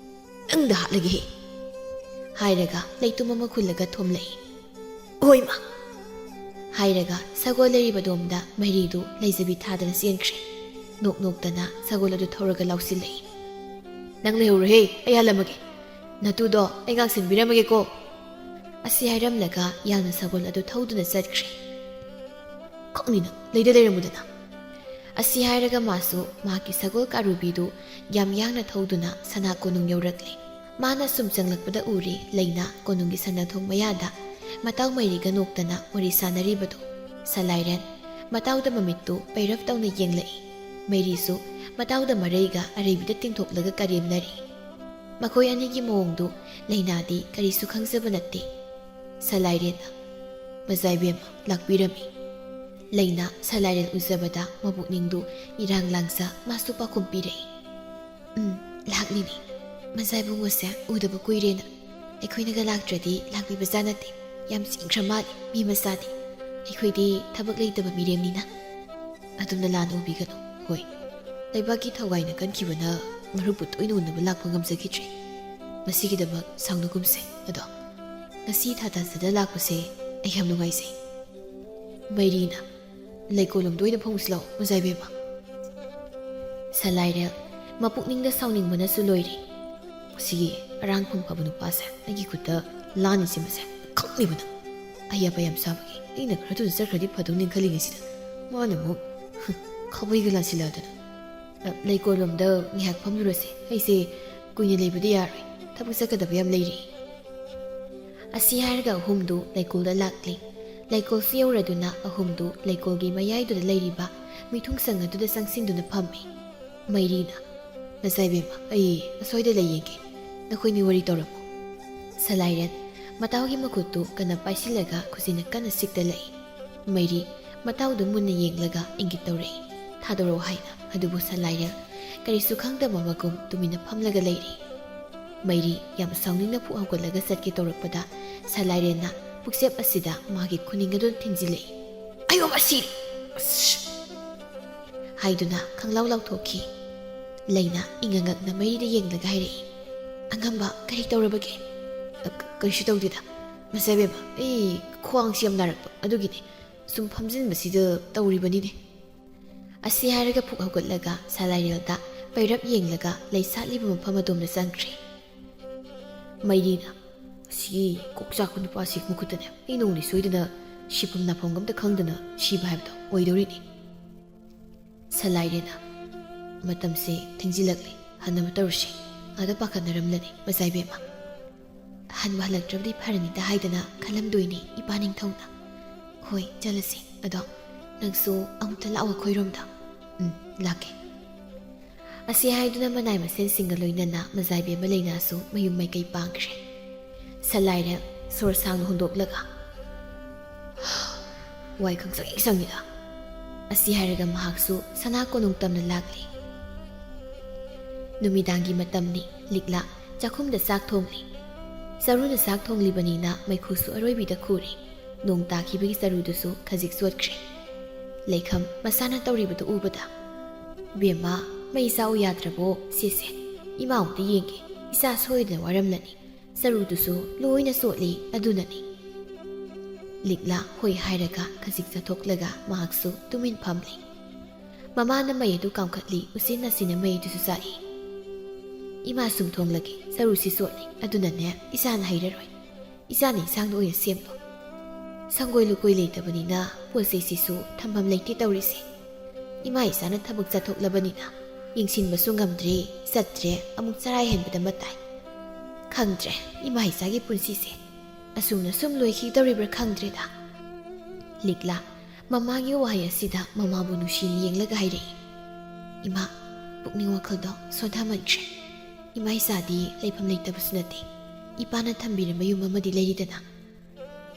ꯅꯪꯗ ꯍꯥꯠꯂꯒꯦꯍꯦ꯫ ꯍꯥꯏꯔꯒ ꯂꯩꯇꯨꯝ ꯑꯃ ꯈꯨꯜꯂꯒ ꯊꯣꯝꯂꯛꯏ꯫ ꯑꯣꯏꯃ! ꯍꯥꯏꯔꯒ ꯁꯒꯣꯜ ꯂꯩꯔꯤꯕ ꯑꯗꯣꯝꯗ ꯃꯩꯔꯤꯗꯨ ꯂꯩꯖꯕꯤ ꯊꯥꯗꯅ ꯆꯦꯟꯈ꯭ꯔꯦ꯫ ꯅꯣꯛ ꯅꯣꯛꯇꯅ ꯁꯒꯣꯜ ꯑꯗꯨ ꯊꯧꯔꯒ ꯂꯥꯎꯁꯤꯜꯂꯛꯏ꯫ ꯅꯪ ꯂꯩꯍꯧꯔꯣꯍꯦ, ꯑꯩ ꯍꯥꯜꯂꯝꯃꯒꯦ꯫ ꯅꯇꯨꯗꯣ ꯑꯩ ꯉꯥꯛꯁꯤꯟꯕꯤꯔꯝꯃꯒꯦꯀꯣ꯫ ꯑꯁꯤ ꯍꯥꯏꯔꯝꯂꯒ ꯌꯥꯡꯅ ꯁꯒꯣꯜ ꯑꯗꯨ ꯊꯧꯗꯨꯅ ꯆꯠꯈ꯭ꯔꯦ꯫ ꯈꯛꯅꯤ ꯅꯪ, ꯂꯩꯗ ꯂꯩꯔꯝꯃꯨꯗꯅ꯫ ꯑꯁꯤ ꯍꯥꯏꯔꯒ ꯃꯥꯁꯨ ꯃꯍꯥꯛꯀꯤ ꯁꯒꯣꯜ ꯀꯥꯔꯨꯕꯤꯗꯨ ꯌꯥꯝ ꯌꯥꯡꯅ ꯊꯧꯗꯨꯅ ꯁꯅꯥ ꯀꯣꯅꯨꯡ ꯌꯧꯔꯛꯂꯦ꯫ ꯃꯥꯅ ꯁꯨꯝ ꯆꯪꯂꯛꯄꯗ ꯎꯔꯦ ꯂꯩꯅꯥ ꯀꯣꯅꯨꯡꯒꯤ ꯁꯅꯥꯊꯣꯡ ꯃꯌꯥꯗ ꯃꯇꯥꯎ ꯃꯩꯔꯤꯒ ꯅꯣꯛꯇꯅ ꯋꯥꯔꯤ ꯁꯥꯟꯅꯔꯤꯕꯗꯨ꯫ ꯁꯂꯥꯏꯔꯦꯟ ꯃꯇꯥꯎꯗ ꯃꯃꯤꯠꯇꯨ ꯄꯩꯔꯞ ꯇꯧꯅ ꯌꯦꯡꯂꯛꯏ꯫ ꯃꯩꯔꯤꯁꯨ ꯃꯇꯥꯎꯗ ꯃꯔꯩꯒ ꯑꯔꯩꯕꯤꯗ ꯇꯤꯡꯊꯣꯛꯂꯒ ꯀꯔꯦꯝꯅꯔꯤ꯫ ꯃꯈꯣꯏ ꯑꯅꯤꯒꯤ ꯃꯑꯣꯡꯗꯨ ꯂꯩꯅꯥꯗꯤ ꯀꯔꯤꯁꯨ ꯈꯪꯖꯕ ꯅꯠꯇꯦ꯫ ꯁꯂꯥꯏꯔꯦꯟꯅ, ꯃꯖꯥꯏꯕꯦꯝꯃ ꯂꯥꯛꯄꯤꯔꯝꯃꯤ꯫ ꯂꯩꯅꯥ ꯁꯂꯥꯏꯔꯦꯟ ꯎꯖꯕꯗ ꯃꯄꯨꯛꯅꯤꯡꯗꯨ ꯏꯔꯥꯡ ꯂꯥꯡꯖ ꯃꯥꯁꯨ ꯄꯥꯎꯈꯨꯝ ꯄꯤꯔꯛꯏ꯫ ꯎꯝ, ꯂꯥꯛꯂꯤꯅꯤ꯫ ꯃꯖꯥ ꯏꯕꯨꯡꯉꯣꯁꯦ ꯎꯗꯕ ꯀꯨꯏꯔꯦꯅ꯫ ꯑꯩꯈꯣꯏꯅꯒ ꯂꯥꯛꯇ꯭ꯔꯗꯤ ꯂꯥꯛꯄꯤꯕꯖꯥ ꯅꯠꯇꯦ꯫ ꯌꯥꯝ ꯆꯤꯡꯈ꯭ꯔ ꯃꯥꯜꯂꯤ ꯃꯤ ꯃꯆꯥꯗꯤ꯫ ꯑꯩꯈꯣꯏꯗꯤ ꯊꯕꯛ ꯂꯩꯇꯕ ꯃꯤꯔꯦꯝꯅꯤꯅ꯫ ꯑꯗꯨꯝꯅ ꯂꯥꯟꯅ ꯎꯕꯤꯒꯅꯨ꯫ ꯍꯣꯏ, ꯂꯩꯕꯥꯛꯀꯤ ꯊꯧꯒꯥꯏꯅ ꯀꯟꯈꯤꯕꯅ ꯃꯔꯨꯞꯄꯨ ꯇꯣꯏꯅ ꯎꯅꯕ ꯂꯥꯛꯄ ꯉꯝꯖꯈꯤꯗ꯭ꯔꯦ꯫ ꯃꯁꯤꯒꯤꯗꯃꯛ ꯁꯥꯎꯅꯒꯨꯝꯁꯦ꯫ ꯑꯗꯣ ꯉꯁꯤ ꯊꯥ ꯇꯥꯖꯗ ꯂꯥꯛꯄꯁꯦ ꯑꯩ ꯌꯥꯝ ꯅꯨꯡꯉꯥꯏꯖꯩ꯫ ꯃꯩꯔꯤꯅ, ꯂꯩꯀꯣꯜꯂꯣꯝꯗ ꯑꯣꯏꯅ ꯐꯝꯃꯨꯁꯤ ꯂꯥꯛꯑꯣ, ꯃꯖꯥꯏꯕꯦꯝꯃ꯫ ꯁꯂꯥꯏꯔꯦꯜ ꯃꯄꯨꯛꯅꯤꯡꯗ ꯁꯥꯎꯅꯤꯡꯕꯅꯁꯨ ꯂꯣꯏꯔꯦ꯫ ꯃꯁꯤꯒꯤ ꯑꯔꯥꯡꯐꯝ ꯐꯕ ꯅꯨꯄꯥꯁꯦ ꯑꯩꯒꯤ ꯈꯨꯠꯇ ꯂꯥꯟꯅꯤ ꯁꯤꯃꯁꯦ ꯈꯪꯂꯤꯕ ꯅꯪ꯫ ꯑꯌꯥꯕ ꯌꯥꯝ ꯁꯥꯕꯒꯤ ꯑꯩꯅ ꯈꯔ ꯊꯨꯅ ꯆꯠꯈ꯭ꯔꯗꯤ ꯐꯗꯧꯅꯤ ꯈꯜꯂꯤꯉꯩꯁꯤꯗ ꯃꯥꯅ ꯑꯃꯨꯛ, ꯍꯨꯝ, ꯈꯥꯕꯩꯒ ꯂꯥꯟꯁꯤꯜꯂꯛꯑꯗꯅ꯫ ꯑ, ꯂꯩꯀꯣꯜꯂꯣꯝꯗ ꯉꯥꯏꯍꯥꯛ ꯐꯝꯂꯨꯔꯁꯦ꯫ ꯑꯩꯁꯦ ꯀꯨꯏꯅ ꯂꯩꯕꯗꯤ ꯌꯥꯔꯣꯏ, ꯊꯕꯛ ꯆꯠꯀꯗꯕ ꯌꯥꯝ ꯂꯩꯔꯤ꯫ ꯑꯁꯤ ꯍꯥꯏꯔꯒ ꯑꯍꯨꯝꯗꯨ ꯂꯩꯀꯣꯜꯗ ꯂꯥꯛꯂꯤ꯫ ꯂꯩꯀꯣꯜꯁꯨ ꯌꯧꯔꯗꯨꯅ ꯑꯍꯨꯝꯗꯨ ꯂꯩꯀꯣꯜꯒꯤ ꯃꯌꯥꯏꯗꯨꯗ ꯂꯩꯔꯤꯕ ꯃꯤꯊꯨꯡꯁꯪ ꯑꯗꯨꯗ ꯆꯪꯁꯤꯟꯗꯨꯅ ꯐꯝꯃꯤ꯫ ꯃꯩꯔꯤꯅ, "ꯃꯆꯥ ꯏꯕꯦꯝꯃ, ꯑꯩ ꯑꯁ꯭ꯋꯥꯏꯗ ꯂꯩ ꯌꯦꯡꯒꯦ, ꯅꯈꯣꯏꯅꯤ ꯋꯥꯔꯤ ꯇꯧꯔꯝꯃꯨ"꯫ ꯁꯂꯥꯏꯔꯦꯟ ꯃꯇꯥꯎꯒꯤ ꯃꯈꯨꯠꯇꯨ ꯀꯟꯅ ꯄꯥꯏꯁꯤꯜꯂꯒ ꯈꯨꯖꯤꯟꯅ ꯀꯟꯅ ꯁꯤꯛꯇ ꯂꯩ꯫ ꯃꯩꯔꯤ ꯃꯇꯥꯎꯗꯨ ꯃꯨꯟꯅ ꯌꯦꯡꯂꯒ ꯏꯪꯒꯤꯠ ꯇꯧꯔꯛꯏ, "ꯊꯥꯗꯣꯔꯛꯑꯣ" ꯍꯥꯏꯅ꯫ ꯑꯗꯨꯕꯨ ꯁꯂꯥꯏꯔꯦꯟ ꯀꯔꯤꯁꯨ ꯈꯪꯗꯕ ꯃꯒꯨꯝ ꯇꯨꯃꯤꯟꯅ ꯐꯝꯂꯒ ꯂꯩꯔꯤ꯫ ꯃꯩꯔꯤ ꯌꯥꯝ ꯁꯥꯎꯅꯤꯡꯅ ꯐꯨꯛ ꯍꯧꯒꯠꯂꯒ ꯆꯠꯀꯦ ꯇꯧꯔꯛꯄꯗ ꯁꯂꯥꯏꯔꯦꯟꯅ ꯄꯨꯛꯆꯦꯞ ꯑꯁꯤꯗ ꯃꯥꯒꯤ ꯈꯨꯅꯤꯡ ꯑꯗꯨ ꯊꯤꯟꯖꯤꯜꯂꯛꯏ꯫ "ꯑꯌꯣ ꯃꯁꯤ!" ꯑꯁ! ꯍꯥꯏꯗꯨꯅ ꯈꯪꯂꯥꯎ ꯂꯥꯎꯊꯣꯛꯈꯤ꯫ ꯂꯩꯅ ꯏꯉꯛ ꯉꯛꯅ ꯃꯩꯔꯤꯗ ꯌꯦꯡꯂꯒ ꯍꯥꯏꯔꯛꯏ, "ꯑꯉꯝꯕ, ꯀꯔꯤ ꯇꯧꯔꯕꯒꯦ?" "ꯑ, ꯀ-, ꯀꯔꯤꯁꯨ ꯇꯧꯗꯦꯗ꯫ ꯃꯆꯥ ꯏꯕꯦꯝꯃ, ꯑꯩ ꯈ꯭ꯋꯥꯡꯁꯤ ꯌꯥꯝ ꯅꯥꯔꯛꯄ, ꯑꯗꯨꯒꯤꯅꯦ꯫ ꯁꯨꯝ ꯐꯝꯖꯤꯟꯕꯁꯤꯗ ꯇꯧꯔꯤꯕꯅꯤꯅꯦ"꯫ ꯑꯁꯤ ꯍꯥꯏꯔꯒ ꯐꯨꯛ ꯍꯧꯒꯠꯂꯒ ꯁꯂꯥꯏꯔꯦꯜꯗ ꯄꯩꯔꯞ ꯌꯦꯡꯂꯒ ꯂꯩ ꯁꯥꯠꯂꯤꯕ ꯃꯐꯝ ꯑꯗꯣꯝꯗ ꯆꯪꯈ꯭ꯔꯦ꯫ ꯃꯩꯔꯤꯅ, "ꯑꯁꯤꯒꯤ ꯀꯣꯛ ꯆꯥꯛꯄ ꯅꯨꯄꯥꯁꯤ ꯃꯈꯨꯠꯇꯅꯦ ꯑꯩ ꯅꯣꯡꯃꯗꯤ ꯁꯣꯏꯗꯅ ꯁꯤꯐꯝ ꯅꯥꯐꯝꯒ ꯑꯝꯇ ꯈꯪꯗꯅ ꯁꯤꯕ ꯍꯥꯏꯕꯗꯣ ꯑꯣꯏꯗꯧꯔꯤꯅꯤ"꯫ ꯁꯂꯥꯏꯔꯦꯟꯅ, "ꯃꯇꯝꯁꯦ ꯊꯦꯡꯖꯤꯜꯂꯛꯂꯦ, ꯍꯟꯅꯕ ꯇꯧꯔꯁꯤ꯫ ꯑꯥꯗ ꯄꯥꯈꯠꯅꯔꯝꯂꯅꯤ, ꯃꯆꯥ ꯏꯕꯦꯝꯃ꯫ ꯍꯟꯕ ꯍꯜꯂꯛꯇ꯭ꯔꯕꯗꯤ ꯐꯔꯅꯤꯗ ꯍꯥꯏꯗꯅ ꯈꯜꯂꯝꯗꯣꯏꯅꯤ ꯏꯄꯥ ꯅꯤꯡꯊꯧꯅ꯫ ꯍꯣꯏ, ꯆꯠꯂꯁꯤ꯫ ꯑꯗꯣ ꯅꯪꯁꯨ ꯑꯃꯨꯛꯇ ꯂꯥꯛꯑꯣ ꯑꯩꯈꯣꯏꯔꯣꯝꯗ"꯫ "ꯎꯝ, ꯂꯥꯛꯀꯦ"꯫ ꯑꯁꯤ ꯍꯥꯏꯗꯨꯅ ꯃꯅꯥꯏ ꯃꯁꯦꯟꯁꯤꯡꯒ ꯂꯣꯏꯅꯅ ꯃꯖꯥꯏꯕꯤ ꯑꯃ ꯂꯩꯅꯥꯁꯨ ꯃꯌꯨꯝ ꯃꯥꯏꯀꯩ ꯄꯥꯡꯈ꯭ꯔꯦ꯫ ꯁꯂꯥꯏꯔꯦꯜ ꯁꯣꯔ ꯁꯥꯡꯅ ꯍꯣꯟꯗꯣꯛꯂꯒ, "ꯋꯥꯏ ꯈꯪꯆꯪ ꯆꯪꯉꯤꯗ"꯫ ꯑꯁꯤ ꯍꯥꯏꯔꯒ ꯃꯍꯥꯛꯁꯨ ꯁꯅꯥ ꯀꯣꯅꯨꯡ ꯇꯝꯅ ꯂꯥꯛꯂꯤ꯫ ꯅꯨꯃꯤꯗꯥꯡꯒꯤ ꯃꯇꯝꯅꯤ꯫ ꯂꯤꯛꯂꯥ ꯆꯥꯛꯈꯨꯝꯗ ꯆꯥꯛ ꯊꯣꯡꯂꯤ꯫ ꯆꯔꯨꯅ ꯆꯥꯛ ꯊꯣꯡꯂꯤꯕꯅꯤꯅ ꯃꯩꯈꯨꯁꯨ ꯑꯔꯣꯏꯕꯤꯗ ꯈꯨꯔꯤ꯫ ꯅꯣꯡ ꯇꯥꯈꯤꯕꯒꯤ ꯆꯔꯨꯗꯨꯁꯨ ꯈꯖꯤꯛ ꯆꯣꯠꯈ꯭ꯔꯦ꯫ ꯂꯩꯈꯝ ꯃꯁꯥꯅ ꯇꯧꯔꯤꯕꯗꯨ ꯎꯕꯗ, "ꯕꯦꯝꯃ, ꯃꯩ ꯆꯥꯛꯎ ꯌꯥꯗ꯭ꯔꯕꯣ? ꯁꯤꯁꯦ, ꯏꯃꯥ ꯑꯃꯨꯛꯇ ꯌꯦꯡꯒꯦ꯫ ꯏꯆꯥ ꯁꯣꯏꯗꯅ ꯋꯥꯔꯝꯂꯅꯤ꯫ ꯆꯔꯨꯗꯨꯁꯨ ꯂꯣꯏꯅ ꯆꯣꯠꯂꯤ ꯑꯗꯨꯅꯅꯤ"꯫ ꯂꯤꯛꯂꯥ ꯍꯣꯏ ꯍꯥꯏꯔꯒ ꯈꯖꯤꯛ ꯆꯠꯊꯣꯛꯂꯒ ꯃꯍꯥꯛꯁꯨ ꯇꯨꯃꯤꯟ ꯐꯝꯂꯤ꯫ ꯃꯃꯥꯅ ꯃꯩ ꯑꯗꯨ ꯀꯥꯝꯈꯠꯂꯤ, ꯎꯆꯤꯟ ꯅꯥꯆꯤꯟꯅ ꯃꯩ ꯑꯗꯨꯁꯨ ꯆꯥꯛꯏ꯫ "ꯏꯃꯥ ꯁꯨꯝ ꯊꯣꯡꯂꯒꯦ, ꯆꯔꯨꯁꯤ ꯆꯣꯠꯂꯤ, ꯑꯗꯨꯅꯅꯦ ꯏꯆꯥꯅ ꯍꯩꯔꯔꯣꯏ꯫ ꯏꯆꯥꯅ ꯏꯟꯁꯥꯡꯗꯣ ꯑꯣꯏꯅ ꯁꯦꯝꯂꯣ꯫ ꯁꯪꯒꯣꯏ ꯂꯨꯀꯣꯏ ꯂꯩꯇꯕꯅꯤꯅ ꯄꯣꯠ ꯆꯩꯁꯤꯁꯨ ꯊꯝꯐꯝ ꯂꯩꯇꯦ ꯇꯧꯔꯤꯁꯦ꯫ ꯏꯃꯥ ꯏꯆꯥꯅ ꯊꯕꯛ ꯆꯠꯊꯣꯛꯂꯕꯅꯤꯅ ꯌꯦꯡꯁꯤꯟꯕꯁꯨ ꯉꯝꯗ꯭ꯔꯦ, ꯆꯠꯇ꯭ꯔꯦ, ꯑꯃꯨꯛ ꯆꯔꯥ ꯍꯦꯟꯕꯗ ꯃꯇꯥꯏ꯫ ꯈꯪꯗ꯭ꯔꯦ, ꯏꯃꯥ ꯏꯆꯥꯒꯤ ꯄꯨꯟꯁꯤꯁꯦ ꯑꯁꯨꯝꯅ ꯁꯨꯝ ꯂꯣꯏꯈꯤꯗꯧꯔꯤꯕ꯭ꯔꯥ ꯈꯪꯗ꯭ꯔꯦꯗ꯫ ꯂꯤꯛꯂꯥ ꯃꯃꯥꯒꯤ ꯋꯥꯍꯩ ꯑꯁꯤꯗ ꯃꯃꯥꯕꯨ ꯅꯨꯡꯁꯤꯅ ꯌꯦꯡꯂꯒ ꯍꯥꯏꯔꯛꯏ, "ꯏꯃꯥ, ꯄꯨꯛꯅꯤꯡ ꯋꯥꯈꯜꯗꯣ ꯁꯣꯟꯊꯃꯟꯈ꯭ꯔꯦ꯫ ꯏꯃꯥ ꯏꯆꯥꯗꯤ ꯂꯩꯐꯝ ꯂꯩꯇꯕꯁꯨ ꯅꯠꯇꯦ꯫ ꯏꯄꯥꯅ ꯊꯝꯕꯤꯔꯝꯕ ꯌꯨꯝ ꯑꯃꯗꯤ ꯂꯩꯔꯤꯗꯅ꯫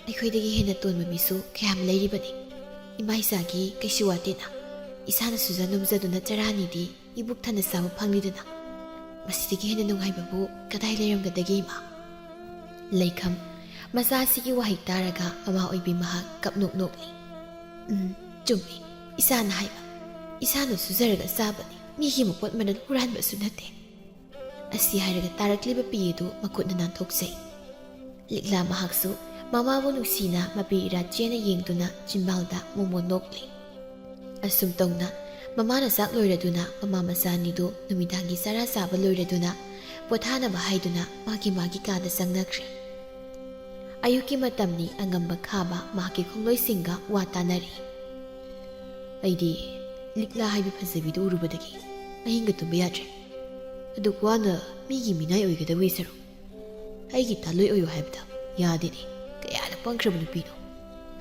ꯑꯩꯈꯣꯏꯗꯒꯤ ꯍꯦꯟꯅ ꯇꯣꯟꯕ ꯃꯤꯁꯨ ꯀꯌꯥꯝ ꯂꯩꯔꯤꯕꯅꯤ꯫ ꯏꯃꯥ ꯏꯆꯥꯒꯤ ꯀꯩꯁꯨ ꯋꯥꯠꯇꯦꯅ꯫ ꯏꯁꯥꯅ ꯁꯨꯖ ꯅꯣꯝꯖꯗꯨꯅ ꯆꯔꯥ ꯑꯅꯤꯗꯤ ꯏꯕꯨꯛ ꯊꯟꯅ ꯆꯥꯕ ꯐꯪꯂꯤꯗꯅ꯫ ꯃꯁꯤꯗꯒꯤ ꯍꯦꯟꯅ ꯅꯨꯡꯉꯥꯏꯕꯕꯨ ꯀꯗꯥꯏ ꯂꯩꯔꯝꯒꯗꯒꯦ, ꯏꯃꯥ?" ꯂꯩꯈꯝ ꯃꯆꯥ ꯑꯁꯤꯒꯤ ꯋꯥꯍꯩ ꯇꯥꯔꯒ ꯃꯃꯥ ꯑꯣꯏꯕꯤ ꯃꯍꯥꯛ ꯀꯞꯅꯣꯛ ꯅꯣꯛꯂꯤ꯫ "ꯎꯝ, ꯆꯨꯝꯃꯤ꯫ ꯏꯆꯥꯅ ꯍꯥꯏꯕ꯫ ꯏꯁꯥꯅ ꯁꯨꯖꯔꯒ ꯆꯥꯕꯅꯤ꯫ ꯃꯤꯒꯤ ꯃꯄꯣꯠ ꯃꯔꯜ ꯍꯨꯔꯥꯟꯕꯁꯨ ꯅꯠꯇꯦ꯫" ꯑꯁꯤ ꯍꯥꯏꯔꯒ ꯇꯥꯔꯛꯂꯤꯕ ꯄꯤ ꯑꯗꯨ ꯃꯈꯨꯠꯅ ꯅꯥꯟꯊꯣꯛꯆꯩ꯫ ꯂꯤꯛꯂꯥ ꯃꯍꯥꯛꯁꯨ ꯃꯃꯥꯕꯨ ꯅꯨꯡꯁꯤꯅ ꯃꯄꯤ ꯏꯔꯥ ꯆꯦꯅ ꯌꯦꯡꯗꯨꯅ ꯆꯤꯟꯕꯥꯜꯗ ꯃꯣꯃꯣꯟ ꯅꯣꯛꯂꯤ꯫ ꯑꯁꯨꯝ ꯇꯧꯅ ꯃꯃꯥꯅ ꯆꯥꯛ ꯂꯣꯏꯔꯗꯨꯅ ꯃꯃꯥ ꯃꯆꯥ ꯑꯅꯤꯗꯨ ꯅꯨꯃꯤꯗꯥꯡꯒꯤ ꯆꯔꯥ ꯆꯥꯕ ꯂꯣꯏꯔꯗꯨꯅ ꯄꯣꯊꯥꯅꯕ ꯍꯥꯏꯗꯨꯅ ꯃꯥꯒꯤ ꯃꯥꯒꯤ ꯀꯥꯗ ꯆꯪꯅꯈ꯭ꯔꯦ꯫ ꯑꯌꯨꯛꯀꯤ ꯃꯇꯝꯅꯤ꯫ ꯑꯉꯝꯕ ꯈꯥꯕ ꯃꯍꯥꯛꯀꯤ ꯈꯣꯡꯂꯣꯏꯁꯤꯡꯒ ꯋꯥ ꯇꯥꯅꯔꯤ꯫ "ꯑꯩꯗꯤ ꯂꯤꯛꯂꯥ ꯍꯥꯏꯕꯤ ꯐꯖꯕꯤꯗꯨ ꯎꯔꯨꯕꯗꯒꯤ ꯑꯍꯤꯡꯒ ꯇꯨꯝꯕ ꯌꯥꯗ꯭ꯔꯦ꯫ ꯑꯗꯨꯛ ꯋꯥꯅ ꯃꯤꯒꯤ ꯃꯤꯅꯥꯏ ꯑꯣꯏꯒꯗꯕꯒꯤ ꯁꯔꯨꯛ ꯑꯩꯒꯤ ꯇꯥꯂꯣꯏ ꯑꯣꯏꯌꯨ ꯍꯥꯏꯕꯗ ꯌꯥꯗꯦꯅꯦ꯫ ꯀꯌꯥꯗ ꯄꯪꯈ꯭ꯔꯕ ꯅꯨꯄꯤꯅꯣ꯫"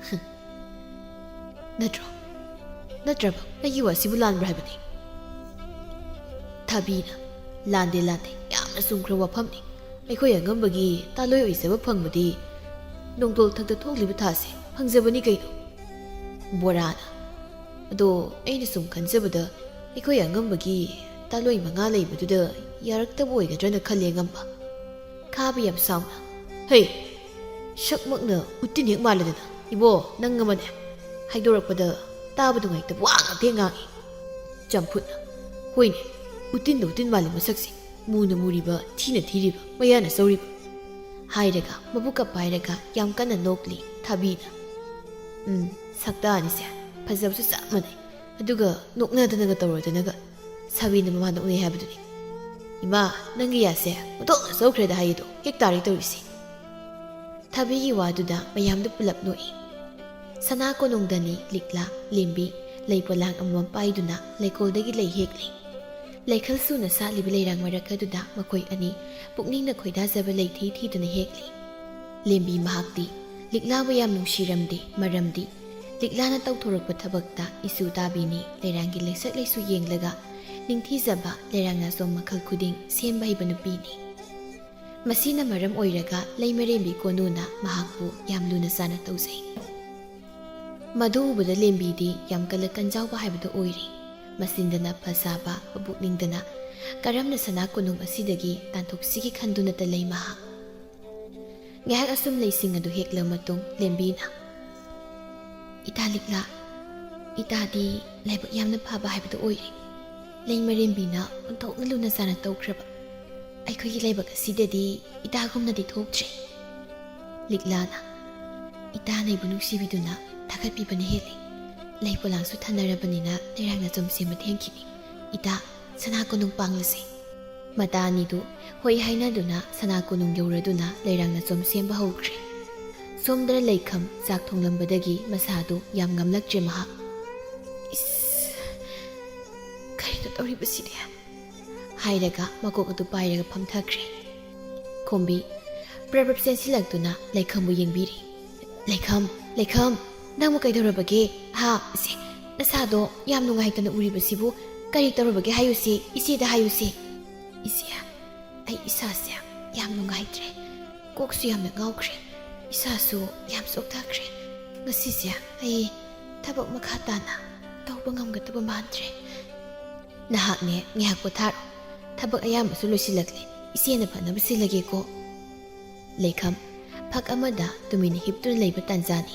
ꯍꯝ꯫ "ꯅꯠꯇ꯭ꯔꯣ? ꯅꯠꯇ꯭ꯔꯕ ꯑꯩꯒꯤ ꯋꯥꯁꯤꯕꯨ ꯂꯥꯟꯕ꯭ꯔꯥ ꯍꯥꯏꯕꯅꯤ?" ꯊꯥꯕꯤꯅ, "ꯂꯥꯟꯗꯦ, ꯂꯥꯟꯗꯦ, ꯌꯥꯝꯅ ꯆꯨꯝꯈ꯭ꯔꯕ ꯋꯥꯐꯝꯅꯤ꯫ ꯑꯩꯈꯣꯏ ꯑꯉꯝꯕꯒꯤ ꯇꯥꯂꯣꯏ ꯑꯣꯏꯖꯕ ꯐꯪꯕꯗꯤ ꯅꯣꯡꯗꯣꯜ ꯊꯛꯇ ꯊꯣꯛꯂꯤꯕ ꯊꯥꯁꯦ ꯐꯪꯖꯕꯅꯤ ꯀꯩꯅꯣ꯫" ꯕꯣꯔꯥꯅ, "ꯑꯗꯣ ꯑꯩꯅ ꯁꯨꯝ ꯈꯟꯖꯕꯗ ꯑꯩꯈꯣꯏ ꯑꯉꯝꯕꯒꯤ ꯇꯥꯂꯣꯏ ꯃꯉꯥ ꯂꯩꯕꯗꯨꯗ ꯌꯥꯔꯛꯇꯕ ꯑꯣꯏꯒꯗ꯭ꯔꯅ ꯈꯜꯂꯦ, ꯑꯉꯝꯕ꯫" ꯈꯥꯕ ꯌꯥꯝ ꯁꯥꯎꯅ, "ꯍꯩ, ꯁꯛꯃꯛꯅ ꯎꯇꯤꯟ ꯍꯦꯛ ꯃꯥꯜꯂꯗꯅ꯫ ꯏꯕꯣ, ꯅꯪ ꯑꯃꯅꯦ꯫ ꯍꯥꯏꯗꯣꯔꯛꯄꯗ ꯇꯥꯕ ꯅꯨꯡꯉꯥꯏꯇꯕ ꯋꯥ ꯉꯥꯛꯇ ꯍꯦꯛ ꯉꯥꯡꯉꯤ꯫" ꯆꯝꯐꯨꯠꯅ, "ꯍꯣꯏꯅꯦ, ꯎꯇꯤꯟꯗ ꯎꯇꯤꯟ ꯃꯥꯜꯂꯤ ꯃꯁꯛꯁꯦ꯫ ꯃꯨꯅ ꯃꯨꯔꯤꯕ, ꯊꯤꯅ ꯊꯤꯔꯤꯕ, ꯃꯌꯥꯅ ꯆꯧꯔꯤꯕ꯫" ꯍꯥꯏꯔꯒ ꯃꯕꯨꯛꯀ ꯄꯥꯏꯔꯒ ꯌꯥꯝ ꯀꯟꯅ ꯅꯣꯛꯂꯤ ꯊꯥꯕꯤꯅ꯫ "ꯎꯝ, ꯁꯛꯇꯥꯅꯤꯁꯦ꯫ ꯐꯖꯕꯁꯨ ꯆꯞ ꯃꯥꯟꯅꯩ꯫ ꯑꯗꯨꯒ ꯅꯣꯛꯅꯗꯅꯒ ꯇꯧꯔꯗꯅꯒ꯫ ꯁꯥꯕꯤꯅ ꯃꯃꯥ ꯅꯣꯛꯅꯩ ꯍꯥꯏꯕꯗꯨꯅꯤ꯫ ꯏꯃꯥ, ꯅꯪꯒꯤ ꯌꯥꯁꯦ ꯑꯣꯟꯊꯣꯛꯅ ꯆꯧꯈ꯭ꯔꯦꯗ ꯍꯥꯏꯌꯦꯗꯣ꯫ ꯍꯦꯛ ꯇꯥꯔꯦ ꯇꯧꯔꯤꯁꯦ꯫" ꯊꯥꯕꯤꯒꯤ ꯋꯥꯗꯨꯗ ꯃꯌꯥꯝꯗꯨ ꯄꯨꯂꯞ ꯅꯣꯛꯏ꯫ ꯁꯅꯥ ꯀꯣꯅꯨꯡꯗꯅꯤ ꯂꯤꯛꯂꯥ, ꯂꯦꯝꯕꯤ, ꯂꯩ ꯄꯣꯂꯥꯡ ꯑꯃꯃꯝ ꯄꯥꯏꯗꯨꯅ ꯂꯩꯀꯣꯜꯗꯒꯤ ꯂꯩ ꯍꯦꯛꯂꯤ꯫ ꯂꯩꯈꯜ ꯁꯨꯅ ꯁꯥꯠꯂꯤꯕ ꯂꯩꯔꯥꯡ ꯃꯔꯛ ꯑꯗꯨꯗ ꯃꯈꯣꯏ ꯑꯅꯤ ꯄꯨꯛꯅꯤꯡꯅ ꯈꯣꯏꯗꯥꯖꯕ ꯂꯩꯊꯤ ꯊꯤꯗꯨꯅ ꯍꯦꯛꯂꯤ꯫ ꯂꯦꯝꯕꯤ ꯃꯍꯥꯛꯇꯤ ꯂꯤꯛꯂꯥꯕꯨ ꯌꯥꯝ ꯅꯨꯡꯁꯤꯔꯝꯗꯦ, ꯃꯔꯝꯗꯤ ꯂꯤꯛꯂꯥꯅ ꯇꯧꯊꯣꯔꯛꯄ ꯊꯕꯛꯇ ꯏꯁꯨ ꯇꯥꯕꯤꯅꯤ, ꯂꯩꯔꯥꯡꯒꯤ ꯂꯩꯁꯛ ꯂꯩꯁꯨ ꯌꯦꯡꯂꯒ ꯅꯤꯡꯊꯤꯖꯕ ꯂꯩꯔꯥꯡ ꯅꯥꯆꯣꯝ ꯃꯈꯜ ꯈꯨꯗꯤꯡ ꯁꯦꯝꯕ ꯍꯩꯕ ꯅꯨꯄꯤꯅꯤ꯫ ꯃꯁꯤꯅ ꯃꯔꯝ ꯑꯣꯏꯔꯒ ꯂꯩꯃꯔꯦꯝꯕꯤ ꯀꯣꯅꯨꯅ ꯃꯍꯥꯛꯄꯨ ꯌꯥꯝ ꯂꯨꯅ ꯆꯥꯅ ꯇꯧꯖꯩ꯫ ꯃꯗꯨ ꯎꯕꯗ ꯂꯦꯝꯕꯤꯗꯤ ꯌꯥꯝ ꯀꯜꯂꯛ ꯀꯟꯖꯥꯎꯕ ꯍꯥꯏꯕꯗꯨ ꯑꯣꯏꯔꯦ꯫ ꯃꯆꯤꯟꯗꯅ ꯐꯖꯕ, ꯃꯕꯨꯛꯅꯤꯡꯗꯅ ꯀꯔꯝꯅ ꯁꯅꯥ ꯀꯣꯅꯨꯡ ꯑꯁꯤꯗꯒꯤ ꯇꯥꯟꯊꯣꯛꯁꯤꯒꯦ ꯈꯟꯗꯨꯅꯇ ꯂꯩ ꯃꯍꯥꯛ꯫ ꯉꯥꯏꯍꯥꯛ ꯑꯁꯨꯝ ꯂꯩꯁꯤꯡ ꯑꯗꯨ ꯍꯦꯛꯂꯕ ꯃꯇꯨꯡ ꯂꯦꯝꯕꯤꯅ, "ꯏꯇꯥ ꯂꯤꯛꯂꯥ, ꯏꯇꯥꯗꯤ ꯂꯥꯏꯕꯛ ꯌꯥꯝꯅ ꯐꯕ ꯍꯥꯏꯕꯗꯨ ꯑꯣꯏꯔꯦ꯫ ꯂꯩꯃꯔꯦꯝꯕꯤꯅ ꯑꯣꯟꯊꯣꯛꯅ ꯂꯨꯅ ꯆꯥꯅ ꯇꯧꯈ꯭ꯔꯕ꯫ ꯑꯩꯈꯣꯏꯒꯤ ꯂꯩꯕꯥꯛ ꯑꯁꯤꯗꯗꯤ ꯏꯇꯥꯒꯨꯝꯅꯗꯤ ꯊꯣꯛꯇ꯭ꯔꯦ꯫" ꯂꯤꯛꯂꯥꯅ, "ꯏꯇꯥꯅ ꯑꯩꯕꯨ ꯅꯨꯡꯁꯤꯕꯤꯗꯨꯅ ꯊꯥꯒꯠꯄꯤꯕꯅ ꯍꯦꯜꯂꯤ꯫ ꯂꯩ ꯄꯣꯂꯥꯡꯁꯨ ꯊꯥꯅꯔꯕꯅꯤꯅ ꯂꯩꯔꯥꯡ ꯅꯥꯆꯣꯝ ꯁꯦꯝꯕ ꯊꯦꯡꯈꯤꯅꯤ꯫ ꯏꯇꯥ, ꯁꯅꯥ ꯀꯣꯅꯨꯡ ꯄꯥꯡꯂꯁꯦ꯫" ꯃꯇꯥ ꯑꯅꯤꯗꯨ ꯍꯣꯏ ꯍꯥꯏꯅꯗꯨꯅ ꯁꯅꯥ ꯀꯣꯅꯨꯡ ꯌꯧꯔꯗꯨꯅ ꯂꯩꯔꯥꯡ ꯅꯥꯆꯣꯝ ꯁꯦꯝꯕ ꯍꯧꯈ꯭ꯔꯦ꯫ ꯁꯣꯝꯗꯅ ꯂꯩꯈꯝ ꯆꯥꯛ ꯊꯣꯡꯂꯝꯕꯗꯒꯤ ꯃꯁꯥꯗꯨ ꯌꯥꯝ ꯉꯝꯂꯛꯇ꯭ꯔꯦ ꯃꯍꯥꯛ꯫ "ꯏꯁ, ꯀꯔꯤꯅꯣ ꯇꯧꯔꯤꯕꯁꯤꯗꯤ?" ꯍꯥꯏꯔꯒ ꯃꯀꯣꯛ ꯑꯗꯨ ꯄꯥꯏꯔꯒ ꯐꯝꯊꯈ꯭ꯔꯦ꯫ ꯈꯣꯝꯕꯤ ꯄ꯭ꯔꯞ ꯄ꯭ꯔꯞ ꯆꯦꯟꯁꯤꯜꯂꯛꯇꯨꯅ ꯂꯩꯈꯝꯕꯨ ꯌꯦꯡꯕꯤꯔꯤ꯫ "ꯂꯩꯈꯝ, ꯂꯩꯈꯝ, ꯅꯪꯕꯨ ꯀꯩꯗꯧꯔꯕꯒꯦ? ꯍꯥ? ꯏꯁꯦ, ꯅꯁꯥꯗꯣ ꯌꯥꯝ ꯅꯨꯡꯉꯥꯏꯇꯅ ꯎꯔꯤꯕꯁꯤꯕꯨ ꯀꯔꯤ ꯇꯧꯔꯕꯒꯦ ꯍꯥꯏꯌꯨꯁꯦ, ꯏꯆꯦꯗ ꯍꯥꯏꯌꯨꯁꯦ꯫" "ꯏꯆꯦ, ꯑꯩ ꯏꯁꯥꯁꯦ ꯌꯥꯝ ꯅꯨꯡꯉꯥꯏꯇ꯭ꯔꯦ꯫ ꯀꯣꯛꯁꯨ ꯌꯥꯝꯅ ꯉꯥꯎꯈ꯭ꯔꯦ꯫ ꯏꯁꯥꯁꯨ ꯌꯥꯝ ꯆꯣꯛꯊꯈ꯭ꯔꯦ꯫ ꯉꯁꯤꯁꯦ ꯑꯩ ꯊꯕꯛ ꯃꯈꯥ ꯇꯥꯅ ꯇꯧꯕ ꯉꯝꯒꯗꯕ ꯃꯥꯟꯗ꯭ꯔꯦ꯫" "ꯅꯍꯥꯛꯅꯦ ꯉꯥꯏꯍꯥꯛ ꯄꯣꯊꯥꯔꯣ꯫ ꯊꯕꯛ ꯑꯌꯥꯝꯕꯁꯨ ꯂꯣꯏꯁꯤꯜꯂꯛꯂꯦ꯫ ꯏꯆꯦꯅ ꯐꯅꯕ ꯁꯤꯜꯂꯒꯦꯀꯣ꯫" ꯂꯩꯈꯝ ꯐꯛ ꯑꯃꯗ ꯇꯨꯃꯤꯟꯅ ꯍꯤꯞꯇꯨꯅ ꯂꯩꯕ ꯇꯥꯟꯖꯥꯅꯤ꯫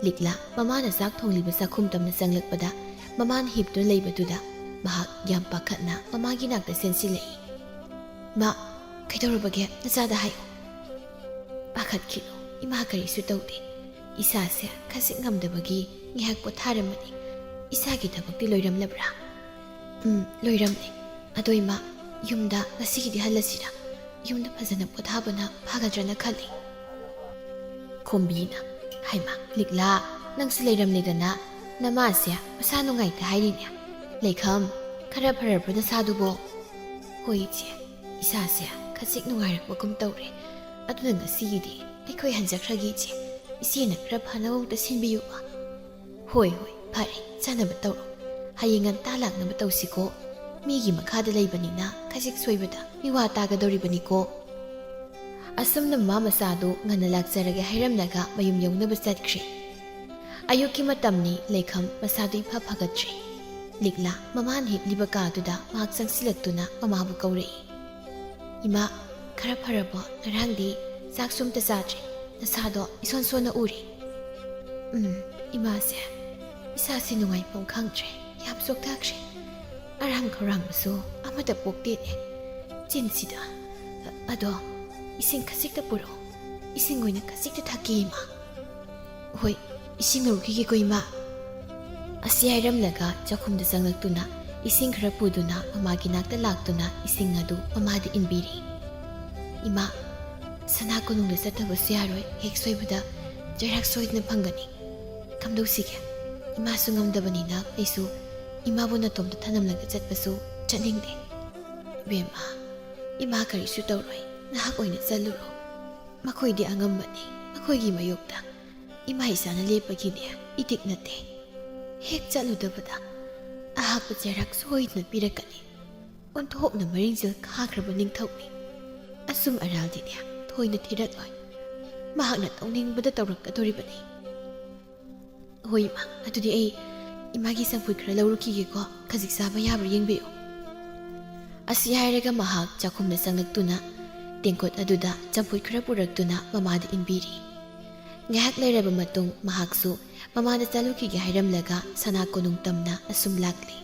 ꯂꯤꯛꯂꯥ ꯃꯃꯥꯅ ꯆꯥꯛ ꯊꯣꯡꯂꯤꯕ ꯆꯥꯛꯈꯨꯝ ꯇꯝꯅ ꯆꯪꯂꯛꯄꯗ ꯃꯃꯥꯅ ꯍꯤꯞꯇꯨꯅ ꯂꯩꯕꯗꯨꯗ ꯃꯍꯥꯛ ꯌꯥꯝ ꯄꯥꯈꯠꯅ ꯃꯃꯥꯒꯤ ꯅꯥꯛꯇ ꯆꯦꯟꯁꯤꯜꯂꯛꯏ꯫ "ꯃꯥ, ꯀꯩꯗꯧꯔꯕꯒꯦ? ꯅꯆꯥꯗ ꯍꯥꯏꯌꯨ꯫" "ꯄꯥꯈꯠꯈꯤꯅꯨ, ꯏꯃꯥ ꯀꯔꯤꯁꯨ ꯇꯧꯗꯦ꯫ ꯏꯁꯥꯁꯦ ꯈꯖꯤꯛ ꯉꯝꯗꯕꯒꯤ ꯉꯥꯏꯍꯥꯛ ꯄꯣꯊꯥꯔꯝꯕꯅꯤ꯫ ꯏꯁꯥꯒꯤ ꯊꯕꯛꯇꯤ ꯂꯣꯏꯔꯝꯂꯕ꯭ꯔꯥ?" "ꯎꯝ, ꯂꯣꯏꯔꯝꯂꯦ꯫ ꯑꯗꯣ ꯏꯃꯥ, ꯌꯨꯝꯗ ꯉꯁꯤꯒꯤꯗꯤ ꯍꯜꯂꯁꯤꯔꯥ? ꯌꯨꯝꯗ ꯐꯖꯅ ꯄꯣꯊꯥꯕꯅ ꯐꯒꯗ꯭ꯔꯅ ꯈꯜꯂꯤ꯫" ꯈꯣꯝꯕꯤꯅ, "ꯍꯩꯃꯥ, ꯂꯤꯛꯂꯥ, ꯅꯪꯁꯨ ꯂꯩꯔꯝꯂꯦꯗꯅ, ꯅꯃꯥꯁꯦ ꯃꯁꯥ ꯅꯨꯡꯉꯥꯏꯇꯦ ꯍꯥꯏꯔꯤꯅꯦ꯫" "ꯂꯩꯈꯝ, "ꯈꯔ ꯐꯔꯕ꯭ꯔꯣ ꯅꯁꯥꯗꯨꯕꯣ?" "ꯍꯣꯏ ꯏꯆꯦ, ꯏꯁꯥꯁꯦ ꯈꯖꯤꯛ ꯅꯨꯡꯉꯥꯏꯔꯛꯄꯒꯨꯝ ꯇꯧꯔꯦ꯫ ꯑꯗꯨꯅ ꯉꯁꯤꯒꯤꯗꯤ ꯑꯩꯈꯣꯏ ꯍꯟꯖꯈ꯭ꯔꯒꯦ ꯏꯆꯦ꯫ ꯏꯆꯦꯅ ꯈꯔ ꯐꯅꯕ ꯑꯝꯇ ꯁꯤꯟꯕꯤꯌꯨꯕ꯫" "ꯍꯣꯏ ꯍꯣꯏ, ꯐꯔꯦ, ꯆꯥꯅꯕ ꯇꯧꯔꯣ꯫ ꯍꯌꯦꯡ ꯉꯟꯇꯥ ꯂꯥꯛꯅꯕ ꯇꯧꯁꯤꯀꯣ꯫ ꯃꯤꯒꯤ ꯃꯈꯥꯗ ꯂꯩꯕꯅꯤꯅ ꯈꯖꯤꯛ ꯁꯣꯏꯕꯗ ꯃꯤꯋꯥ ꯇꯥꯒꯗꯧꯔꯤꯕꯅꯤꯀꯣ꯫" ꯑꯁꯨꯝꯅ ꯃꯃꯥ ꯃꯆꯥꯗꯨ ꯉꯟꯅ ꯂꯥꯛꯆꯔꯒꯦ ꯍꯥꯏꯔꯝꯂꯒ ꯃꯌꯨꯝ ꯌꯧꯅꯕ ꯆꯠꯈ꯭ꯔꯦ꯫ ꯑꯌꯨꯛꯀꯤ ꯃꯇꯝꯅꯤ, ꯂꯩꯈꯝ ꯃꯁꯥꯗꯨ ꯏꯐ ꯐꯒꯠꯇ꯭ꯔꯦ꯫ ꯂꯤꯛꯂꯥ ꯃꯃꯥꯅ ꯍꯤꯞꯂꯤꯕ ꯀꯥꯗꯨꯗ ꯃꯍꯥꯛ ꯆꯪꯁꯤꯜꯂꯛꯇꯨꯅ ꯃꯃꯥꯕꯨ ꯀꯧꯔꯛꯏ꯫ "ꯏꯃꯥ, ꯈꯔ ꯐꯔꯕꯣ? ꯉꯔꯥꯡꯗꯤ ꯆꯥꯛꯁꯨ ꯑꯝꯇ ꯆꯥꯗ꯭ꯔꯦ, ꯅꯁꯥꯗꯣ ꯏꯁꯣꯟ ꯁꯣꯟꯅ ꯎꯔꯦ꯫" "ꯎꯝ, ꯏꯃꯥꯁꯦ, ꯏꯁꯥꯁꯦ ꯅꯨꯡꯉꯥꯏꯐꯝ ꯈꯪꯗ꯭ꯔꯦ, ꯌꯥꯝ ꯆꯣꯛꯊꯈ꯭ꯔꯦ꯫ ꯑꯔꯥꯝ ꯈꯧꯔꯥꯡꯕꯁꯨ ꯑꯃꯠꯇ ꯄꯣꯛꯇꯦꯅꯦ ꯆꯤꯟꯁꯤꯗ꯫ ꯑꯗꯣ ꯏꯁꯤꯡ ꯈꯖꯤꯛꯇ ꯄꯨꯔꯛꯑꯣ, ꯏꯁꯤꯡ ꯑꯣꯏꯅ ꯈꯖꯤꯛꯇ ꯊꯛꯀꯦ ꯏꯃꯥ꯫" "ꯍꯣꯏ, ꯏꯁꯤꯡ ꯂꯧꯔꯨꯈꯤꯒꯦꯀꯣ ꯏꯃꯥ꯫" ꯑꯁꯤ ꯍꯥꯏꯔꯝꯂꯒ ꯆꯥꯛꯈꯨꯝꯗ ꯆꯪꯂꯛꯇꯨꯅ ꯏꯁꯤꯡ ꯈꯔ ꯄꯨꯗꯨꯅ ꯃꯃꯥꯒꯤ ꯅꯥꯛꯇ ꯂꯥꯛꯇꯨꯅ ꯏꯁꯤꯡ ꯑꯗꯨ ꯃꯃꯥꯗ ꯏꯟꯕꯤꯔꯤ꯫ "ꯏꯃꯥ, ꯁꯅꯥ ꯀꯣꯅꯨꯡꯗ ꯆꯠꯇꯕꯁꯨ ꯌꯥꯔꯣꯏ, ꯍꯦꯛ ꯁꯣꯏꯕꯗ ꯆꯩꯔꯥꯛ ꯁꯣꯏꯗꯅ ꯐꯪꯒꯅꯤ꯫ ꯀꯝꯗꯧꯁꯤꯒꯦ? ꯏꯃꯥꯁꯨ ꯉꯝꯗꯕꯅꯤꯅ ꯑꯩꯁꯨ ꯏꯃꯥꯕꯨ ꯅꯇꯣꯝꯇ ꯊꯅꯝꯂꯒ ꯆꯠꯄꯁꯨ ꯆꯠꯅꯤꯡꯗꯦ꯫" "ꯏꯕꯦꯝꯃ, ꯏꯃꯥ ꯀꯔꯤꯁꯨ ꯇꯧꯔꯣꯏ, ꯅꯍꯥꯛ ꯑꯣꯏꯅ ꯆꯠꯂꯨꯔꯣ꯫ ꯃꯈꯣꯏꯗꯤ ꯑꯉꯝꯕꯅꯤ, ꯃꯈꯣꯏꯒꯤ ꯃꯥꯌꯣꯛꯇ ꯏꯃꯥ ꯏꯆꯥꯅ ꯂꯦꯞꯄꯒꯤꯅꯦ ꯏꯇꯤꯛ ꯅꯠꯇꯦ꯫ ꯍꯦꯛ ꯆꯠꯂꯨꯗꯕꯗ ꯑꯍꯥꯞꯄ ꯆꯩꯔꯥꯛ ꯁꯣꯏꯗꯅ ꯄꯤꯔꯛꯀꯅꯤ꯫ ꯑꯣꯟꯊꯣꯛꯅ ꯃꯔꯤꯡꯖꯦꯜ ꯈꯥꯈ꯭ꯔꯕ ꯅꯤꯡꯊꯧꯅꯤ꯫ ꯑꯆꯨꯝ ꯑꯔꯥꯜꯗꯤꯅꯦ ꯊꯣꯏꯅ ꯊꯤꯔꯛꯂꯣꯏ꯫ ꯃꯍꯥꯛꯅ ꯇꯧꯅꯤꯡꯕꯗ ꯇꯧꯔꯛꯀꯗꯣꯔꯤꯕꯅꯤ꯫" "ꯍꯣꯏ ꯏꯃꯥ, ꯑꯗꯨꯗꯤ ꯑꯩ ꯏꯃꯥꯒꯤ ꯆꯝꯐꯨꯠ ꯈꯔ ꯂꯧꯔꯨꯈꯤꯒꯦꯀꯣ, ꯈꯖꯤꯛ ꯆꯥꯕ ꯌꯥꯕ꯭ꯔꯥ ꯌꯦꯡꯕꯤꯌꯨ꯫" ꯑꯁꯤ ꯍꯥꯏꯔꯒ ꯃꯍꯥꯛ ꯆꯥꯛꯈꯨꯝꯗ ꯆꯪꯂꯛꯇꯨꯅ ꯇꯦꯡꯀꯣꯠ ꯑꯗꯨꯗ ꯆꯝꯐꯨꯠ ꯈꯔ ꯄꯨꯔꯛꯇꯨꯅ ꯃꯃꯥꯗ ꯏꯟꯕꯤꯔꯤ꯫ ꯉꯥꯏꯍꯥꯛ ꯂꯩꯔꯕ ꯃꯇꯨꯡ ꯃꯍꯥꯛꯁꯨ ꯃꯃꯥꯗ ꯆꯠꯂꯨꯈꯤꯒꯦ ꯍꯥꯏꯔꯝꯂꯒ ꯁꯅꯥ ꯀꯣꯅꯨꯡ ꯇꯝꯅ ꯑꯁꯨꯝ ꯂꯥꯛꯂꯤ꯫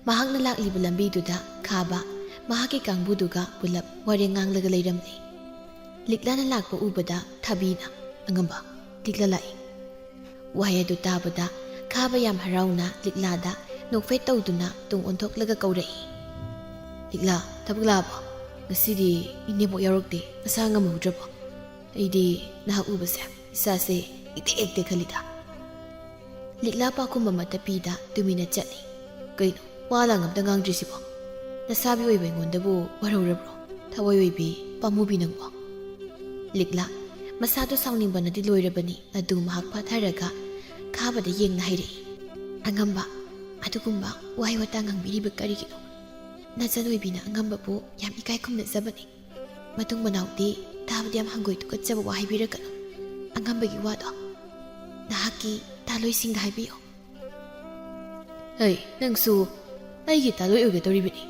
ꯃꯍꯥꯛꯅ ꯂꯥꯛꯂꯤꯕ ꯂꯝꯕꯤꯗꯨꯗ ꯈꯥꯕ ꯃꯍꯥꯛꯀꯤ ꯀꯥꯡꯕꯨꯗꯨꯒ ꯄꯨꯂꯞ ꯋꯥꯔꯦꯡ ꯉꯥꯡꯂꯒ ꯂꯩꯔꯝꯂꯤ꯫ ꯂꯤꯛꯂꯥꯅ ꯂꯥꯛꯄ ꯎꯕꯗ ꯊꯥꯕꯤꯅ, "ꯑꯉꯝꯕ, ꯂꯤꯛꯂꯥ ꯂꯥꯛꯏ꯫" ꯋꯥꯍꯩ ꯑꯗꯨ ꯇꯥꯕꯗ ꯈꯥꯕ ꯌꯥꯝ ꯍꯔꯥꯎꯅ ꯂꯤꯛꯂꯥꯗ ꯅꯣꯛꯐꯦꯠ ꯇꯧꯗꯨꯅ ꯇꯨꯡ ꯑꯣꯟꯊꯣꯛꯂꯒ ꯀꯧꯔꯛꯏ꯫ "ꯂꯤꯛꯂꯥ, ꯊꯕꯛ ꯂꯥꯛꯑꯕꯣ? ꯉꯁꯤꯗꯤ ꯏꯅꯦꯕꯣꯛ ꯌꯥꯎꯔꯛꯇꯦ, ꯃꯁꯥ ꯉꯝꯍꯧꯗ꯭ꯔꯕꯣ? ꯑꯩꯗꯤ ꯅꯍꯥꯛ ꯎꯕꯁꯦ ꯏꯁꯥꯁꯦ ꯏꯇꯦꯛ ꯏꯇꯦꯛ ꯈꯜꯂꯤꯗ꯫" ꯂꯤꯛꯂꯥ ꯄꯥꯎꯈꯨꯝ ꯑꯃꯠꯇ ꯄꯤꯗ ꯇꯨꯃꯤꯟꯅ ꯆꯠꯂꯤ꯫ "ꯀꯩꯅꯣ, ꯋꯥ ꯂꯥꯡ ꯑꯝꯇ ꯉꯥꯡꯗ꯭ꯔꯤꯁꯤꯕꯣ? ꯅꯁꯥꯕꯤ ꯑꯣꯏꯕ ꯑꯩꯉꯣꯟꯗꯕꯨ ꯋꯥꯔꯧꯔꯕ꯭ꯔꯣ? ꯊꯋꯥꯏ ꯑꯣꯏꯕꯤ ꯄꯥꯝꯃꯨꯕꯤ ꯅꯪꯕꯣ꯫ ꯂꯤꯛꯂꯥ, ꯃꯁꯥꯗꯣ ꯁꯥꯎꯅꯤꯡꯕꯅꯗꯤ ꯂꯣꯏꯔꯕꯅꯤ, ꯑꯗꯨ ꯃꯍꯥꯛ ꯐꯥꯊꯔꯒ ꯈꯥꯕꯗ ꯌꯦꯡꯅ ꯍꯥꯏꯔꯛꯏ, "ꯑꯉꯝꯕ, ꯑꯗꯨꯒꯨꯝꯕ ꯋꯥꯍꯩ ꯋꯥꯇꯥ ꯉꯥꯡꯕꯤꯔꯤꯕ ꯀꯔꯤꯒꯤꯅꯣ? ꯅꯆꯟ ꯑꯣꯏꯕꯤꯅ ꯑꯉꯝꯕꯕꯨ ꯌꯥꯝ ꯏꯀꯥꯏ ꯈꯨꯝꯅꯖꯕꯅꯤ꯫ ꯃꯇꯨꯡ ꯃꯅꯥꯎꯗꯤ ꯇꯥꯕꯗ ꯌꯥꯝ ꯍꯪꯒꯣꯏ ꯇꯨꯀꯠꯆꯕ ꯋꯥ ꯍꯥꯏꯕꯤꯔꯛꯀꯅꯨ꯫ ꯑꯉꯝꯕꯒꯤ ꯋꯥꯗꯣ ꯅꯍꯥꯛꯀꯤ ꯇꯥꯂꯣꯏꯁꯤꯡꯗ ꯍꯥꯏꯕꯤꯌꯨ꯫" "ꯍꯩ, ꯅꯪꯁꯨ ꯑꯩꯒꯤ ꯇꯥꯂꯣꯏ ꯑꯣꯏꯒꯗꯧꯔꯤꯕꯅꯤ꯫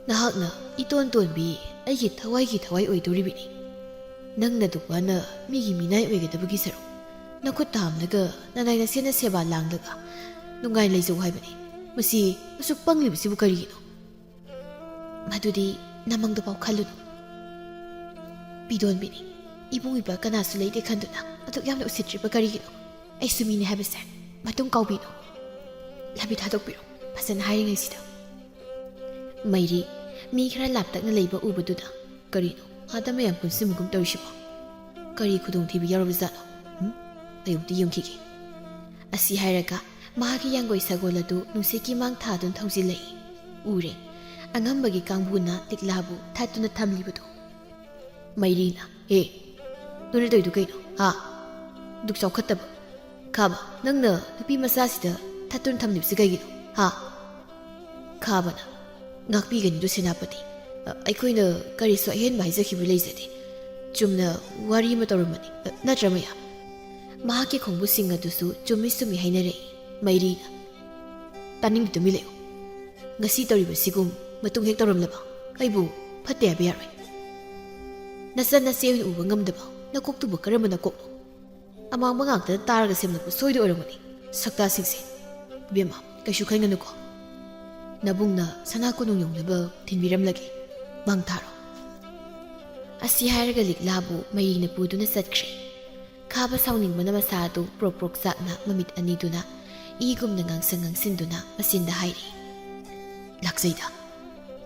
ꯅꯍꯥꯛꯅ ꯏꯇꯣꯟ ꯇꯣꯟꯕꯤ ꯑꯩꯒꯤ ꯊꯋꯥꯏꯒꯤ ꯊꯋꯥꯏ ꯑꯣꯏꯗꯧꯔꯤꯕꯅꯤ꯫ ꯅꯪꯅ ꯅꯨꯄꯥꯅ ꯃꯤꯒꯤ ꯃꯤꯅꯥꯏ ꯑꯣꯏꯒꯗꯕꯒꯤ ꯁꯔꯨꯛ, ꯅꯈꯨꯠ ꯊꯥꯝꯂꯒ ꯅꯅꯥꯏ ꯅꯁꯦꯟꯅ ꯁꯦꯕꯥ ꯂꯥꯡꯂꯒ ꯅꯨꯡꯉꯥꯏ ꯂꯩꯖꯧ ꯍꯥꯏꯕꯅꯤ꯫ ꯃꯁꯤ ꯑꯁꯨꯛ ꯄꯪꯂꯤꯕꯁꯤꯕꯨ ꯀꯔꯤꯒꯤꯅꯣ?" "ꯃꯗꯨꯗꯤ ꯅꯃꯪꯗꯐꯥꯎ ꯈꯜꯂꯨꯅꯨ꯫ ꯄꯤꯗꯣꯟꯕꯤꯅꯤ꯫ ꯏꯕꯨꯡ ꯏꯄ꯭ꯋꯥ ꯀꯅꯥꯁꯨ ꯂꯩꯇꯦ ꯈꯟꯗꯨꯅ ꯑꯗꯨꯛ ꯌꯥꯝꯅ ꯎꯁꯤꯠꯇ꯭ꯔꯤꯕ ꯀꯔꯤꯒꯤꯅꯣ? ꯑꯩꯁꯨ ꯃꯤꯅꯤ ꯍꯥꯏꯕꯁꯦ ꯃꯇꯨꯡ ꯀꯥꯎꯕꯤꯅꯨ꯫ ꯂꯝꯕꯤ ꯊꯥꯗꯣꯛꯄꯤꯔꯣ, ꯐꯖꯅ ꯍꯥꯏꯔꯤꯉꯩꯁꯤꯗ꯫" ꯃꯩꯔꯤ, ꯃꯤ ꯈꯔ ꯂꯥꯞꯇꯛꯅ ꯂꯩꯕ ꯎꯕꯗꯨꯗ, "ꯀꯔꯤꯅꯣ ꯑꯥꯗ ꯃꯌꯥꯝ ꯄꯨꯟꯁꯤꯟꯕꯒꯨꯝ ꯇꯧꯔꯤꯁꯤꯕꯣ? ꯀꯔꯤ ꯈꯨꯗꯣꯡꯊꯤꯕ ꯌꯥꯎꯔꯕꯖꯥꯠꯅꯣ? ꯎꯝ? ꯑꯩ ꯑꯃꯨꯛꯇ ꯌꯦꯡꯈꯤꯒꯦ꯫" ꯑꯁꯤ ꯍꯥꯏꯔꯒ ꯃꯍꯥꯛꯀꯤ ꯌꯥꯡꯒꯣꯏ ꯁꯒꯣꯜ ꯑꯗꯨ ꯅꯨꯡꯁꯤꯠꯀꯤ ꯃꯥꯡ ꯊꯥꯗꯨꯅ ꯊꯧꯖꯤꯜꯂꯛꯏ꯫ ꯎꯔꯦ, ꯑꯉꯝꯕꯒꯤ ꯀꯥꯡꯕꯨꯅ ꯂꯤꯛꯂꯥꯕꯨ ꯊꯠꯇꯨꯅ ꯊꯝꯂꯤꯕꯗꯨ꯫ ꯃꯩꯔꯤꯅ, "ꯍꯦ, ꯅꯣꯏꯅ ꯇꯧꯔꯤꯗꯨ ꯀꯩꯅꯣ? ꯍꯥ? ꯗꯨꯛ ꯆꯥꯎꯈꯠꯇꯕ꯫ ꯈꯥꯕ, ꯅꯪꯅ ꯅꯨꯄꯤ ꯃꯆꯥꯁꯤꯗ ꯊꯠꯇꯨꯅ ꯊꯝꯂꯤꯕꯁꯤ ꯀꯩꯒꯤꯅꯣ? ꯍꯥ?" ꯈꯥꯕꯅ, "ꯉꯥꯛꯄꯤꯒꯅꯤꯗꯨ ꯁꯦꯅꯥꯄꯇꯤ꯫ ꯑ, ꯑꯩꯈꯣꯏꯅ ꯀꯔꯤꯁꯨ ꯑꯍꯦꯟꯕ ꯍꯥꯏꯖꯈꯤꯕ ꯂꯩꯖꯗꯦ꯫ ꯆꯨꯝꯅ ꯋꯥꯔꯤ ꯑꯃ ꯇꯧꯔꯝꯕꯅꯤ꯫ ꯑ, ꯅꯠꯇ꯭ꯔꯥ ꯃꯌꯥꯝ?" ꯃꯍꯥꯛꯀꯤ ꯈꯣꯡꯕꯨꯁꯤꯡ ꯑꯗꯨꯁꯨ ꯆꯨꯝꯃꯤ ꯆꯨꯝꯃꯤ ꯍꯥꯏꯅꯔꯛꯏ꯫ ꯃꯩꯔꯤꯅ, "ꯇꯥꯅꯤꯡꯗꯦ, ꯇꯨꯃꯤꯟ ꯂꯩꯌꯨ꯫ ꯉꯁꯤ ꯇꯧꯔꯤꯕꯁꯤꯒꯨꯝ ꯃꯇꯨꯡ ꯍꯦꯛ ꯇꯧꯔꯝꯂꯕ ꯑꯩꯕꯨ ꯐꯠꯇꯦ ꯍꯥꯏꯕ ꯌꯥꯔꯣꯏ꯫ ꯅꯆꯟ ꯅꯆꯦ ꯑꯣꯏꯅ ꯎꯕ ꯉꯝꯗꯕ ꯅꯀꯣꯛꯇꯨꯕꯨ ꯀꯔꯝꯕ ꯅꯀꯣꯛꯅꯣ? ꯑꯃꯥꯡꯕ ꯉꯥꯛꯇ ꯇꯥꯔꯒ ꯁꯦꯝꯂꯛꯄ ꯁꯣꯏꯗ ꯑꯣꯏꯔꯝꯒꯅꯤ, ꯁꯛꯇꯥꯁꯤꯡꯁꯦ꯫ ꯏꯕꯦꯝꯃ, ꯀꯩꯁꯨ ꯈꯟꯒꯅꯨꯀꯣ꯫ ꯅꯕꯨꯡꯅ ꯁꯅꯥ ꯀꯣꯅꯨꯡ ꯌꯧꯅꯕ ꯊꯤꯟꯕꯤꯔꯝꯂꯒꯦ꯫ ꯃꯪ ꯊꯥꯔꯣ꯫" ꯑꯁꯤ ꯍꯥꯏꯔꯒ ꯂꯤꯛꯂꯥꯕꯨ ꯃꯩꯔꯤꯅ ꯄꯨꯗꯨꯅ ꯆꯠꯈ꯭ꯔꯦ꯫ ꯈꯥꯕ ꯁꯥꯎꯅꯤꯡꯕꯅ ꯃꯁꯥ ꯑꯗꯨ ꯄ꯭ꯔꯣꯛ ꯄ꯭ꯔꯣꯛ ꯆꯥꯛꯅ ꯃꯃꯤꯠ ꯑꯅꯤꯗꯨꯅ ꯏꯒꯨꯝꯅ ꯉꯥꯡꯁꯪ ꯉꯥꯡꯁꯤꯟꯗꯨꯅ ꯃꯆꯤꯟꯗ ꯍꯥꯏꯔꯤ, "ꯂꯥꯛꯆꯩꯗ,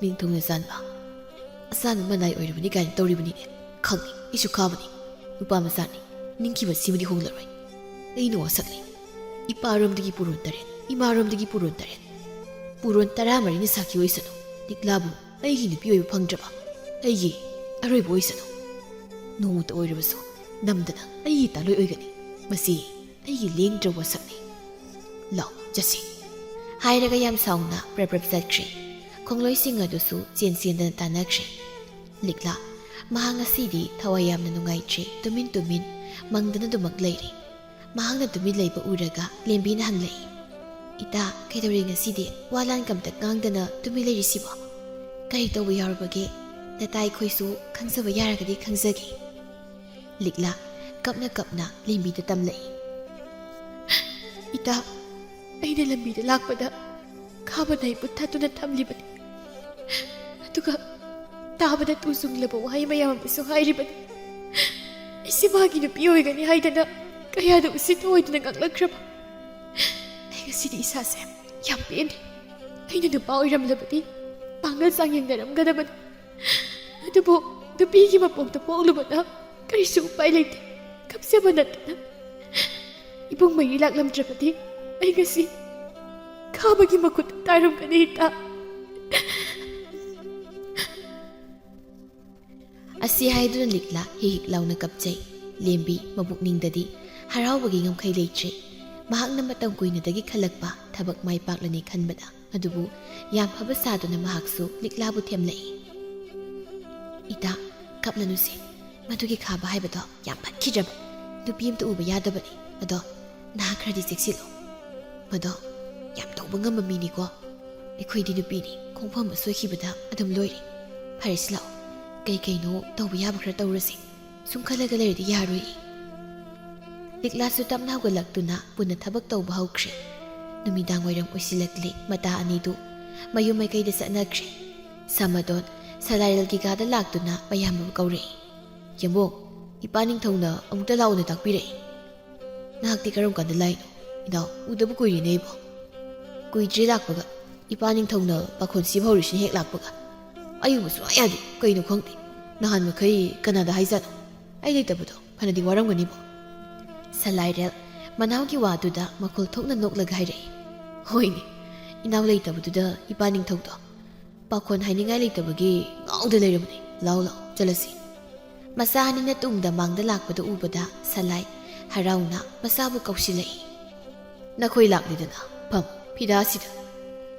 ꯅꯤꯡꯊꯧꯅ ꯆꯥꯟꯕ꯫ ꯑꯁꯥꯡꯕ ꯃꯅꯥꯏ ꯑꯣꯏꯔꯕꯅꯤ ꯀꯥꯏꯅ ꯇꯧꯔꯤꯕꯅꯤꯅꯦ꯫ ꯈꯪꯉꯤ, ꯑꯩꯁꯨ ꯈꯥꯕꯅꯤ꯫ ꯅꯨꯄꯥ ꯃꯆꯥꯅꯤ꯫ ꯅꯤꯡꯈꯤꯕ ꯁꯤꯃꯗꯤ ꯍꯣꯡꯂꯔꯣꯏ꯫ ꯑꯩꯅ ꯋꯥꯁꯛꯂꯤ꯫ ꯏꯄꯥꯔꯣꯝꯗꯒꯤ ꯄꯨꯔꯣꯟ ꯇꯔꯦꯠ, ꯏꯃꯥꯔꯣꯝꯗꯒꯤ ꯄꯨꯔꯣꯟ ꯇꯔꯦꯠ꯫ ꯄꯨꯔꯣꯟ ꯇꯔꯥꯃꯔꯤꯅ ꯁꯥꯈꯤ ꯑꯣꯏꯁꯅꯨ, ꯂꯤꯛꯂꯥꯕꯨ ꯑꯩꯒꯤ ꯅꯨꯄꯤ ꯑꯣꯏꯕ ꯐꯪꯗ꯭ꯔꯕ ꯑꯩꯒꯤ ꯑꯔꯣꯏꯕ ꯑꯣꯏꯁꯅꯨ꯫ ꯅꯣꯡꯃꯇ ꯑꯣꯏꯔꯕꯁꯨ ꯅꯝꯗꯅ ꯑꯩꯒꯤ ꯇꯥꯂꯣꯏ ꯑꯣꯏꯒꯅꯤ꯫ ꯃꯁꯤ ꯑꯩꯒꯤ ꯂꯦꯡꯗ꯭ꯔꯕ ꯋꯥꯁꯛꯅꯤ꯫ ꯂꯥꯎ, ꯆꯠꯁꯤ꯫ ꯍꯥꯏꯔꯒ ꯌꯥꯝ ꯁꯥꯎꯅ ꯄ꯭ꯔꯞ ꯄ꯭ꯔꯞ ꯆꯠꯈ꯭ꯔꯦ꯫ ꯈꯣꯡꯂꯣꯏꯁꯤꯡ ꯑꯗꯨꯁꯨ ꯆꯦꯟ ꯆꯦꯟꯗꯅ ꯇꯥꯟꯅꯈ꯭ꯔꯦ꯫ ꯂꯤꯛꯂꯥ, ꯃꯍꯥꯛ ꯉꯁꯤꯗꯤ ꯊꯋꯥꯏ ꯌꯥꯝꯅ ꯅꯨꯡꯉꯥꯏꯇ꯭ꯔꯦ, ꯇꯨꯃꯤꯟ ꯇꯨꯃꯤꯟ ꯃꯪꯗꯅ ꯑꯗꯨꯃꯛ ꯂꯩꯔꯦ꯫ ꯃꯍꯥꯛꯅ ꯇꯨꯃꯤꯟ ꯂꯩꯕ ꯎꯔꯒ ꯂꯦꯝꯕꯤꯅ ꯍꯪꯂꯛꯏ, "ꯏꯇꯥ, ꯀꯩꯗꯧꯔꯦ ꯉꯁꯤꯗꯤ? ꯋꯥ ꯂꯥꯟ ꯀꯝꯇ ꯉꯥꯡꯗꯅ ꯇꯨꯃꯤꯟ ꯂꯩꯔꯤꯁꯤꯕꯣ? ꯀꯔꯤ ꯇꯧꯕ ꯌꯥꯎꯔꯕꯒꯦ? ꯅꯇꯥ ꯑꯩꯈꯣꯏꯁꯨ ꯈꯪꯖꯕ ꯌꯥꯔꯒꯗꯤ ꯈꯪꯖꯒꯦ꯫" ꯂꯤꯛꯂꯥ ꯀꯞꯅ ꯀꯞꯅ ꯂꯦꯝꯕꯤꯗ ꯇꯝꯂꯛꯏ, "ꯏꯇꯥ, ꯑꯩꯅ ꯂꯝꯕꯤꯗ ꯂꯥꯛꯄꯗ ꯈꯥꯕꯅ ꯑꯩꯕꯨ ꯊꯠꯇꯨꯅ ꯊꯝꯂꯤꯕꯅꯤ꯫ ꯑꯗꯨꯒ ꯇꯥꯕꯗ ꯇꯨ ꯆꯨꯡꯂꯕ ꯋꯥꯍꯩ ꯃꯌꯥꯝ ꯑꯃꯁꯨ ꯍꯥꯏꯔꯤꯕꯅꯤ꯫ ꯑꯩꯁꯦ ꯃꯥꯒꯤ ꯅꯨꯄꯤ ꯑꯣꯏꯒꯅꯤ ꯍꯥꯏꯗꯅ ꯀꯌꯥꯗ ꯎꯁꯤꯠ ꯊꯑꯣꯏꯗꯅ ꯉꯥꯡꯂꯛꯈ꯭ꯔꯕ꯫ ꯑꯩ ꯉꯁꯤꯗꯤ ꯏꯁꯥꯁꯦ ꯌꯥꯝ ꯄꯦꯟꯗꯦ꯫ ꯑꯩꯅ ꯅꯨꯄꯥ ꯑꯣꯏꯔꯝꯂꯕꯗꯤ ꯄꯥꯡꯒꯜ ꯆꯥꯡꯌꯦꯡꯅꯔꯝꯒꯗꯕꯅꯤ꯫ ꯑꯗꯨꯕꯨ ꯅꯨꯄꯤꯒꯤ ꯃꯄꯣꯛꯇ ꯄꯣꯛꯂꯨꯕꯅ ꯀꯔꯤꯁꯨ ꯎꯄꯥꯏ ꯂꯩꯇꯦ꯫ ꯀꯞꯆꯕ ꯅꯠꯇꯅ ꯏꯕꯨꯡ ꯃꯔꯤ ꯂꯥꯛꯂꯝꯗ꯭ꯔꯕꯗꯤ ꯑꯩ ꯉꯁꯤ ꯈꯥꯕꯒꯤ ꯃꯈꯨꯠꯇ ꯇꯥꯔꯝꯒꯅꯤ, ꯏꯇꯥ꯫" ꯑꯁꯤ ꯍꯥꯏꯗꯨꯅ ꯂꯤꯛꯂꯥ ꯍꯤꯛ ꯍꯤꯛ ꯂꯥꯎꯅ ꯀꯞꯆꯩ꯫ ꯂꯦꯝꯕꯤ ꯃꯕꯨꯛꯅꯤꯡꯗꯗꯤ ꯍꯔꯥꯎꯕꯒꯤ ꯉꯝꯈꯩ ꯂꯩꯇ꯭ꯔꯦ꯫ ꯃꯍꯥꯛꯅ ꯃꯇꯝ ꯀꯨꯏꯅꯗꯒꯤ ꯈꯜꯂꯛꯄ ꯊꯕꯛ ꯃꯥꯏ ꯄꯥꯛꯂꯅꯤ ꯈꯟꯕꯗ꯫ ꯑꯗꯨꯕꯨ ꯌꯥꯝ ꯐꯕ ꯁꯥꯗꯨꯅ ꯃꯍꯥꯛꯁꯨ ꯂꯤꯛꯂꯥꯕꯨ ꯊꯦꯝꯂꯛꯏ꯫ "ꯏꯇꯥ, ꯀꯞꯂꯅꯨꯁꯦ꯫ ꯃꯗꯨꯒꯤ ꯈꯥꯕ ꯍꯥꯏꯕꯗꯣ ꯌꯥꯝ ꯐꯠꯈꯤꯗ꯭ꯔꯕ ꯅꯨꯄꯤ ꯑꯃꯇ ꯎꯕ ꯌꯥꯗꯕꯅꯤ꯫ ꯑꯗꯣ ꯅꯍꯥꯛ ꯈꯔꯗꯤ ꯆꯦꯛꯁꯤꯜꯂꯨ꯫ ꯃꯗꯣ ꯌꯥꯝ ꯇꯧꯕ ꯉꯝꯕ ꯃꯤꯅꯤꯀꯣ꯫ ꯑꯩꯈꯣꯏꯗꯤ ꯅꯨꯄꯤꯅꯤ, ꯈꯣꯡꯐꯝ ꯑꯃ ꯁꯣꯏꯈꯤꯕꯗ ꯑꯗꯨꯝ ꯂꯣꯏꯔꯦ꯫ ꯐꯔꯦꯁꯤ ꯂꯥꯛꯑꯣ, ꯀꯩ ꯀꯩꯅꯣ ꯇꯧꯕ ꯌꯥꯕ ꯈꯔ ꯇꯧꯔꯁꯦ꯫ ꯁꯨꯝ ꯈꯜꯂꯒ ꯂꯩꯔꯗꯤ ꯌꯥꯔꯣꯏꯌꯦ꯫" ꯂꯤꯛꯂꯥꯁꯨ ꯇꯞꯅ ꯍꯧꯒꯠꯂꯛꯇꯨꯅ ꯄꯨꯟꯅ ꯊꯕꯛ ꯇꯧꯕ ꯍꯧꯈ꯭ꯔꯦ꯫ ꯅꯨꯃꯤꯗꯥꯡ ꯋꯥꯏꯔꯝ ꯑꯣꯏꯁꯤꯜꯂꯛꯂꯦ꯫ ꯃꯇꯥ ꯑꯅꯤꯗꯨ ꯃꯌꯨꯝ ꯃꯥꯏꯀꯩꯗ ꯆꯠꯅꯈ꯭ꯔꯦ꯫ ꯁꯃꯗꯣꯟ ꯁꯂꯥꯏꯔꯦꯜꯒꯤ ꯀꯥꯗ ꯂꯥꯛꯇꯨꯅ ꯃꯌꯥꯝꯕꯕꯨ ꯀꯧꯔꯛꯏ꯫ "ꯌꯦꯡꯉꯣ, ꯏꯄꯥ ꯅꯤꯡꯊꯧꯅ ꯑꯃꯨꯛꯇ ꯂꯥꯛꯑꯣꯅ ꯇꯥꯛꯄꯤꯔꯛꯏ꯫ ꯅꯍꯥꯛꯇꯤ ꯀꯔꯝ ꯀꯥꯟꯗ ꯂꯥꯛꯏꯅꯣ? ꯏꯅꯥꯎ, ꯎꯗꯕ ꯀꯨꯏꯔꯦꯅꯦ ꯏꯕꯣ꯫" "ꯀꯨꯏꯗ꯭ꯔꯤ ꯂꯥꯛꯄꯒ꯫ ꯏꯄꯥ ꯅꯤꯡꯊꯧꯅ ꯄꯥꯈꯣꯟ ꯁꯤꯕ ꯍꯧꯔꯤꯁꯤꯅ ꯍꯦꯛ ꯂꯥꯛꯄꯒ꯫ ꯑꯩ ꯎꯕ ꯁꯨꯡꯌꯥ ꯌꯥꯗꯦ꯫ ꯀꯩꯅꯣ ꯈꯪꯗꯦ꯫ ꯅꯍꯥꯟ ꯃꯈꯩ ꯀꯅꯥꯗ ꯍꯥꯏꯖꯥꯠꯅꯣ? ꯑꯩ ꯂꯩꯇꯕꯗꯣ ꯐꯅꯗꯤ ꯋꯥꯔꯝꯒꯅꯤꯕꯣ꯫" ꯁꯂꯥꯏꯔꯦꯜ ꯃꯅꯥꯎꯒꯤ ꯋꯥꯗꯨꯗ ꯃꯈꯣꯜ ꯊꯣꯛꯅ ꯅꯣꯛꯂꯒ ꯍꯥꯏꯔꯛꯏ꯫ "ꯍꯣꯏꯅꯦ, ꯏꯅꯥꯎ ꯂꯩꯇꯕꯗꯨꯗ ꯏꯄꯥ ꯅꯤꯡꯊꯧꯗꯣ ꯄꯥꯈꯣꯟ ꯍꯥꯏꯅꯤꯡꯉꯥꯏ ꯂꯩꯇꯕꯒꯤ ꯉꯥꯎꯗ ꯂꯩꯔꯕꯅꯤ꯫ ꯂꯥꯎ ꯂꯥꯎ ꯆꯠꯂꯁꯤ꯫ ꯃꯆꯥ ꯑꯅꯤꯅ ꯇꯨꯡꯗ ꯃꯥꯡꯗ ꯂꯥꯛꯄꯗ ꯎꯕꯗ ꯁꯂꯥꯏ ꯍꯔꯥꯎꯅ ꯃꯆꯥꯕꯨ ꯀꯧꯁꯤꯜꯂꯛꯏ꯫ "ꯅꯈꯣꯏ ꯂꯥꯛꯂꯤꯗꯅ꯫ ꯐꯝ, ꯐꯤꯗꯥꯁꯤꯗ꯫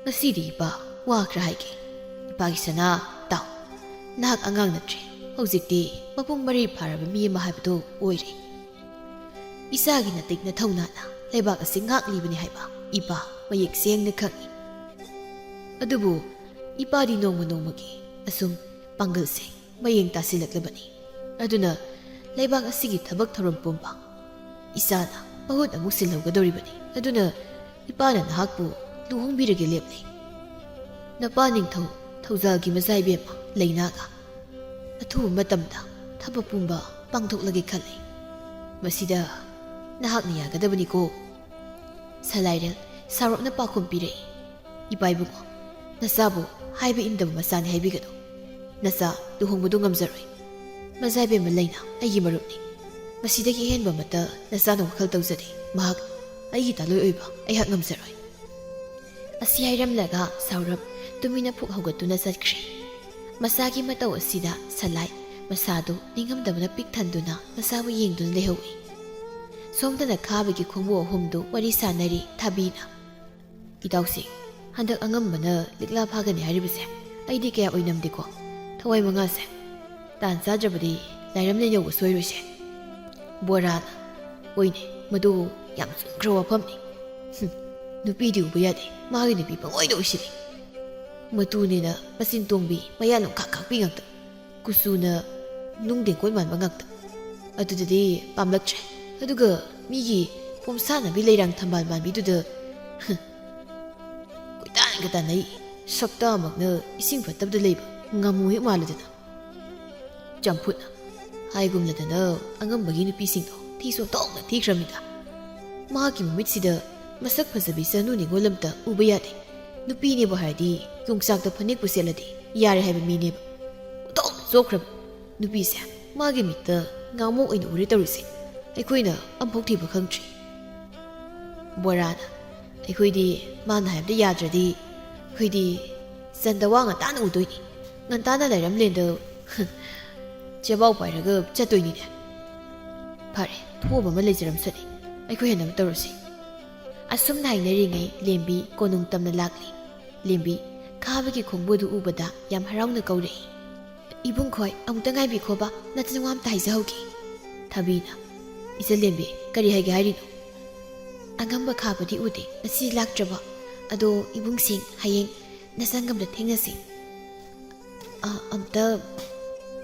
ꯉꯁꯤꯗꯤ ꯏꯄꯥ ꯋꯥ ꯈꯔ ꯍꯥꯏꯒꯦ꯫ ꯏꯄꯥꯒꯤ ꯁꯅꯥ, ꯇꯥꯎ꯫ ꯅꯍꯥꯛ ꯑꯉꯥꯡ ꯅꯠꯇ꯭ꯔꯦ꯫ ꯍꯧꯖꯤꯛꯇꯤ ꯃꯄꯨꯡ ꯃꯔꯩ ꯐꯥꯔꯕ ꯃꯤ ꯑꯃ ꯍꯥꯏꯕꯗꯨ ꯑꯣꯏꯔꯦ꯫ ꯏꯆꯥꯒꯤ ꯅꯇꯤꯛ ꯅꯊꯧꯅꯥꯅ ꯂꯩꯕꯥꯛ ꯑꯁꯤ ꯉꯥꯛꯂꯤꯕꯅꯤ ꯍꯥꯏꯕ ꯏꯄꯥ ꯃꯌꯦꯛ ꯁꯦꯡꯅ ꯈꯪꯏ꯫ ꯑꯗꯨꯕꯨ ꯏꯄꯥꯗꯤ ꯅꯣꯡꯃ ꯅꯣꯡꯃꯒꯤ ꯑꯁꯨꯝ ꯄꯥꯡꯒꯜꯁꯦ ꯃꯌꯦꯡ ꯇꯥꯁꯤꯜꯂꯛꯂꯕꯅꯤ꯫ ꯑꯗꯨꯅ ꯂꯩꯕꯥꯛ ꯑꯁꯤꯒꯤ ꯊꯕꯛ ꯊꯧꯔꯝ ꯄꯨꯝꯕ ꯏꯆꯥꯅ ꯃꯍꯨꯠ ꯑꯃꯨꯛ ꯁꯤꯜꯍꯧꯒꯗꯧꯔꯤꯕꯅꯤ꯫ ꯑꯗꯨꯅ ꯏꯄꯥꯅ ꯅꯍꯥꯛꯄꯨ ꯂꯨꯍꯣꯡꯕꯤꯔꯒꯦ ꯂꯦꯞꯂꯦ꯫ ꯅꯄꯥ ꯅꯤꯡꯊꯧ ꯊꯧꯖꯥꯜꯒꯤ ꯃꯆꯥ ꯏꯕꯦꯝꯃ ꯂꯩꯅꯥꯒ ꯑꯊꯨꯕ ꯃꯇꯝꯗ ꯊꯕꯛ ꯄꯨꯝꯕ ꯄꯥꯡꯊꯣꯛꯂꯒꯦ ꯈꯜꯂꯤ꯫ ꯃꯁꯤꯗ ꯅꯍꯥꯛꯅ ꯌꯥꯒꯗꯕꯅꯤꯀꯣ꯫" ꯁꯂꯥꯏꯔꯦꯜ ꯁꯥꯎꯔꯞꯅ ꯄꯥꯎꯈꯨꯝ ꯄꯤꯔꯛꯏ꯫ "ꯏꯄꯥ ꯏꯕꯨꯡꯉꯣ, ꯅꯆꯥꯕꯨ ꯍꯥꯏꯕ ꯏꯟꯗꯕ ꯃꯆꯥꯅꯤ ꯍꯥꯏꯕꯤꯒꯅꯨ꯫ ꯅꯆꯥ ꯂꯨꯍꯣꯡꯕꯗꯨ ꯉꯝꯖꯔꯣꯏ꯫ ꯃꯆꯥ ꯏꯕꯦꯝꯃ ꯂꯩꯅꯥ ꯑꯩꯒꯤ ꯃꯔꯨꯞꯅꯤ꯫ ꯃꯁꯤꯗꯒꯤ ꯑꯍꯦꯟꯕ ꯑꯃꯠꯇ ꯅꯆꯥꯅ ꯋꯥꯈꯜ ꯇꯧꯖꯗꯦ꯫ ꯃꯍꯥꯛ ꯑꯩꯒꯤ ꯇꯥꯂꯣꯏ ꯑꯣꯏꯕ ꯑꯩꯍꯥꯛ ꯉꯝꯖꯔꯣꯏ꯫" ꯑꯁꯤ ꯍꯥꯏꯔꯝꯂꯒ ꯁꯥꯎꯔꯞ ꯇꯨꯃꯤꯟꯅ ꯐꯨꯛ ꯍꯧꯒꯠꯇꯨꯅ ꯆꯠꯈ꯭ꯔꯦ꯫ ꯃꯆꯥꯒꯤ ꯃꯇꯧ ꯑꯁꯤꯗ ꯁꯂꯥꯏ ꯃꯁꯥꯗꯨ ꯅꯤꯡꯉꯝꯗꯕꯅ ꯄꯤꯛ ꯊꯟꯗꯨꯅ ꯃꯆꯥꯕꯨ ꯌꯦꯡꯗꯨꯅ ꯂꯩꯍꯧꯏ꯫ ꯁꯣꯝꯗꯅ ꯈꯥꯕꯒꯤ ꯈꯣꯡꯕꯨ ꯑꯍꯨꯝꯗꯨ ꯋꯥꯔꯤ ꯁꯥꯟꯅꯔꯤ ꯊꯥꯕꯤꯅ꯫ "ꯏꯇꯥꯎꯁꯤ, ꯍꯟꯗꯛ ꯑꯉꯝꯕꯅ ꯂꯤꯛꯂꯥ ꯐꯥꯒꯅꯤ ꯍꯥꯏꯔꯤꯕꯁꯦ ꯑꯩꯗꯤ ꯀꯌꯥ ꯑꯣꯏꯅꯝꯗꯦꯀꯣ꯫ ꯊꯋꯥꯏ ꯃꯉꯥꯁꯦ꯫ ꯇꯥꯟ ꯆꯥꯗ꯭ꯔꯕꯗꯤ ꯂꯥꯏꯔꯝꯂꯦꯟ ꯌꯧꯕ ꯁꯣꯏꯔꯣꯏꯁꯦ꯫" ꯕꯣꯔꯥꯅ꯫ "ꯍꯣꯏꯅꯦ, ꯃꯗꯨ ꯌꯥꯝ ꯆꯨꯝꯈ꯭ꯔ ꯋꯥꯐꯝꯅꯤ꯫ ꯍꯨꯝ, ꯅꯨꯄꯤꯗꯤ ꯎꯕ ꯌꯥꯗꯦ, ꯃꯥꯒꯤ ꯅꯨꯄꯤ ꯄꯪꯑꯣꯏꯗ ꯑꯣꯏꯁꯤꯜꯂꯤ꯫ ꯃꯇꯨꯅꯦꯅ ꯃꯆꯤꯟ ꯇꯣꯡꯕꯤ, ꯃꯌꯥ ꯂꯨꯝꯈꯥꯛ ꯈꯥꯛꯄꯤ ꯉꯥꯛꯇ꯫ ꯀꯨꯆꯨꯅ ꯅꯨꯡ ꯇꯦꯡꯀꯣꯠ ꯃꯥꯟꯕ ꯉꯥꯛꯇ꯫ ꯑꯗꯨꯗꯗꯤ ꯄꯥꯝꯂꯛꯇ꯭ꯔꯦ꯫ ꯑꯗꯨꯒ ꯃꯤꯒꯤ ꯄꯣꯝꯁꯥꯟꯅꯕꯤ ꯂꯩꯔꯥꯡ ꯊꯝꯕꯥꯜ ꯃꯥꯟꯕꯤꯗꯨꯗ, ꯍꯨꯝ, ꯀꯣꯏꯇꯥꯟꯒ ꯇꯥꯟꯅꯩ꯫ ꯁꯛꯇꯥꯃꯛꯅ ꯏꯁꯤꯡ ꯐꯠꯇꯕꯗ ꯂꯩꯕ ꯉꯥꯃꯨ ꯍꯦꯛ ꯃꯥꯜꯂꯗꯅ꯫" ꯆꯝꯐꯨꯠꯅ꯫ "ꯍꯥꯏꯒꯨꯝꯂꯗꯅ ꯑꯉꯝꯕꯒꯤ ꯅꯨꯄꯤꯁꯤꯡꯗꯣ ꯊꯤꯁꯨ ꯑꯣꯟꯊꯣꯛꯅ ꯊꯤꯈ꯭ꯔꯃꯤꯗ꯫ ꯃꯍꯥꯛꯀꯤ ꯃꯃꯤꯠꯁꯤꯗ ꯃꯁꯛ ꯐꯖꯕꯤ ꯆꯅꯨ ꯅꯤꯉꯣꯜ ꯑꯝꯇ ꯎꯕ ꯌꯥꯗꯦ꯫ ꯅꯨꯄꯤꯅꯦꯕꯨ ꯍꯥꯏꯔꯗꯤ ꯌꯣꯡꯆꯥꯛꯇ ꯐꯅꯦꯛꯄꯨ ꯁꯦꯠꯂꯗꯤ ꯌꯥꯔꯦ ꯍꯥꯏꯕ ꯃꯤꯅꯦꯕ꯫ ꯑꯣꯟꯊꯣꯛꯅ ꯆꯣꯛꯈ꯭ꯔꯕ ꯅꯨꯄꯤꯁꯦ꯫ ꯃꯥꯒꯤ ꯃꯤꯠꯇ ꯉꯥꯃꯣꯛ ꯑꯣꯏꯅ ꯎꯔꯦ ꯇꯧꯔꯤꯁꯦ꯫ ꯑꯩꯈꯣꯏꯅ ꯑꯝꯐꯥꯎ ꯊꯤꯕ ꯈꯪꯗ꯭ꯔꯤ꯫" ꯕꯣꯔꯥꯅ꯫ ꯑꯩꯈꯣꯏꯗꯤ ꯃꯥꯅ ꯍꯥꯏꯕꯗ ꯌꯥꯗ꯭ꯔꯗꯤ ꯑꯩꯈꯣꯏꯗꯤ ꯆꯟꯗꯋꯥ ꯉꯟꯇꯥꯅ ꯎꯗꯣꯏꯅꯤ꯫ ꯉꯟꯇꯥꯅ ꯂꯩꯔꯝꯂꯦꯟꯗ ꯆꯦꯕꯥꯎ ꯄꯥꯏꯔꯒ ꯆꯠꯇꯣꯏꯅꯤꯅꯦ꯫ ꯐꯔꯦ, ꯊꯣꯛꯑꯕ ꯑꯃ ꯂꯩꯖꯔꯝꯁꯅꯤ, ꯑꯩꯈꯣꯏ ꯍꯦꯟꯅꯕ ꯇꯧꯔꯁꯤ꯫ ꯑꯁꯨꯝꯅ ꯍꯥꯏꯅꯔꯤꯉꯩ ꯂꯦꯝꯕꯤ ꯀꯣꯅꯨꯡ ꯇꯝꯅ ꯂꯥꯛꯂꯤ꯫ ꯂꯦꯝꯕꯤ ꯈꯥꯕꯒꯤ ꯈꯣꯡꯕꯨꯗꯨ ꯎꯕꯗ ꯌꯥꯝ ꯍꯔꯥꯎꯅ ꯀꯧꯔꯛꯏ꯫ "ꯏꯕꯨꯡ ꯈꯣꯏ, ꯑꯃꯨꯛꯇ ꯉꯥꯏꯕꯤꯈꯣꯕ, ꯅꯆꯤꯟ ꯋꯥ ꯑꯝꯇ ꯍꯥꯏꯖꯍꯧꯒꯦ꯫" ꯊꯕꯤꯅ, "ꯏꯆꯜ ꯂꯦꯝꯕꯤ, ꯀꯔꯤ ꯍꯥꯏꯒꯦ ꯍꯥꯏꯔꯤꯅꯣ?" "ꯑꯉꯝꯕ ꯈꯥꯕꯗꯤ ꯎꯗꯦ, ꯉꯁꯤ ꯂꯥꯛꯇ꯭ꯔꯕ? ꯑꯗꯣ ꯏꯕꯨꯡꯁꯤꯡ, ꯍꯌꯦꯡ ꯅꯆꯪꯒꯝꯗ ꯊꯦꯡꯅꯁꯤ꯫ ꯑ, ꯑꯝꯇ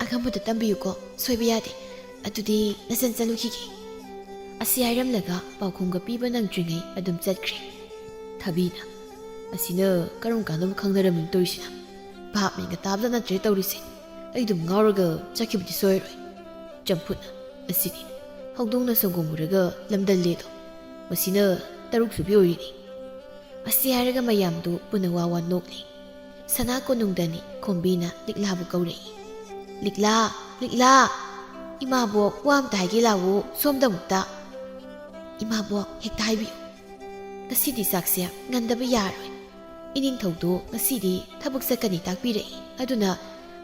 ꯑꯉꯝꯕꯗ ꯇꯝꯕꯤꯌꯨꯀꯣ, ꯁꯣꯏꯕ ꯌꯥꯗꯦ꯫ ꯑꯗꯨꯗꯤ ꯅꯆꯟ ꯆꯠꯂꯨꯈꯤꯒꯦ꯫" ꯑꯁꯤ ꯍꯥꯏꯔꯝꯂꯒ ꯄꯥꯎꯈꯨꯝꯒ ꯄꯤꯕ ꯅꯪꯗ꯭ꯔꯤꯉꯩ ꯑꯗꯨꯝ ꯆꯠꯈ꯭ꯔꯦ꯫ ꯊꯕꯤꯅ, "ꯑꯁꯤꯅ ꯀꯔꯝ ꯀꯥꯟꯗꯕꯨ ꯈꯪꯅꯔꯝꯃꯤꯅꯣ ꯇꯧꯔꯤꯁꯤꯅ? ꯚꯥꯞ ꯃꯦꯟꯒ ꯇꯥꯕꯗ ꯅꯠꯇ꯭ꯔꯦ ꯇꯧꯔꯤꯁꯦ꯫ ꯑꯩ ꯑꯗꯨꯝ ꯉꯥꯎꯔꯒ ꯆꯠꯈꯤꯕꯗꯤ ꯁꯣꯏꯔꯣꯏ꯫" ꯆꯝꯐꯨꯠꯅ, "ꯑꯁꯤꯅꯤ, ꯍꯧꯗꯣꯡꯅ ꯁꯪꯒꯣꯝ ꯎꯔꯒ ꯂꯝꯗꯜꯂꯦꯗꯣ꯫ ꯃꯁꯤꯅ ꯇꯔꯨꯛ ꯁꯨꯕꯤ ꯑꯣꯏꯔꯤꯅꯤ꯫" ꯑꯁꯤ ꯍꯥꯏꯔꯒ ꯃꯌꯥꯝꯗꯨ ꯄꯨꯟꯅ ꯋꯥ ꯋꯥ ꯅꯣꯛꯂꯤ꯫ ꯁꯅꯥ ꯀꯣꯅꯨꯡꯗꯅꯤ ꯈꯣꯝꯕꯤꯅ ꯂꯤꯛꯂꯥꯕꯨ ꯀꯧꯔꯛꯏ꯫ "ꯂꯤꯛꯂꯥ, ꯂꯤꯛꯂꯥ! ꯏꯃꯥꯕꯣꯛ ꯋꯥ ꯑꯝꯇ ꯍꯥꯏꯒꯦ ꯂꯥꯛꯑꯣ ꯁꯣꯝꯗ ꯑꯃꯨꯛꯇ꯫" "ꯏꯃꯥꯕꯣꯛ, ꯍꯦꯛꯇ ꯍꯥꯏꯕꯤꯌꯨ꯫" "ꯉꯁꯤꯗꯤ ꯆꯥꯛꯁꯦ ꯉꯟꯗꯕ ꯌꯥꯔꯣꯏ꯫ ꯏꯅꯤꯡꯊꯧꯗꯣ ꯉꯁꯤꯗꯤ ꯊꯕꯛ ꯆꯠꯀꯅꯤ ꯇꯥꯛꯄꯤꯔꯛꯏ꯫ ꯑꯗꯨꯅ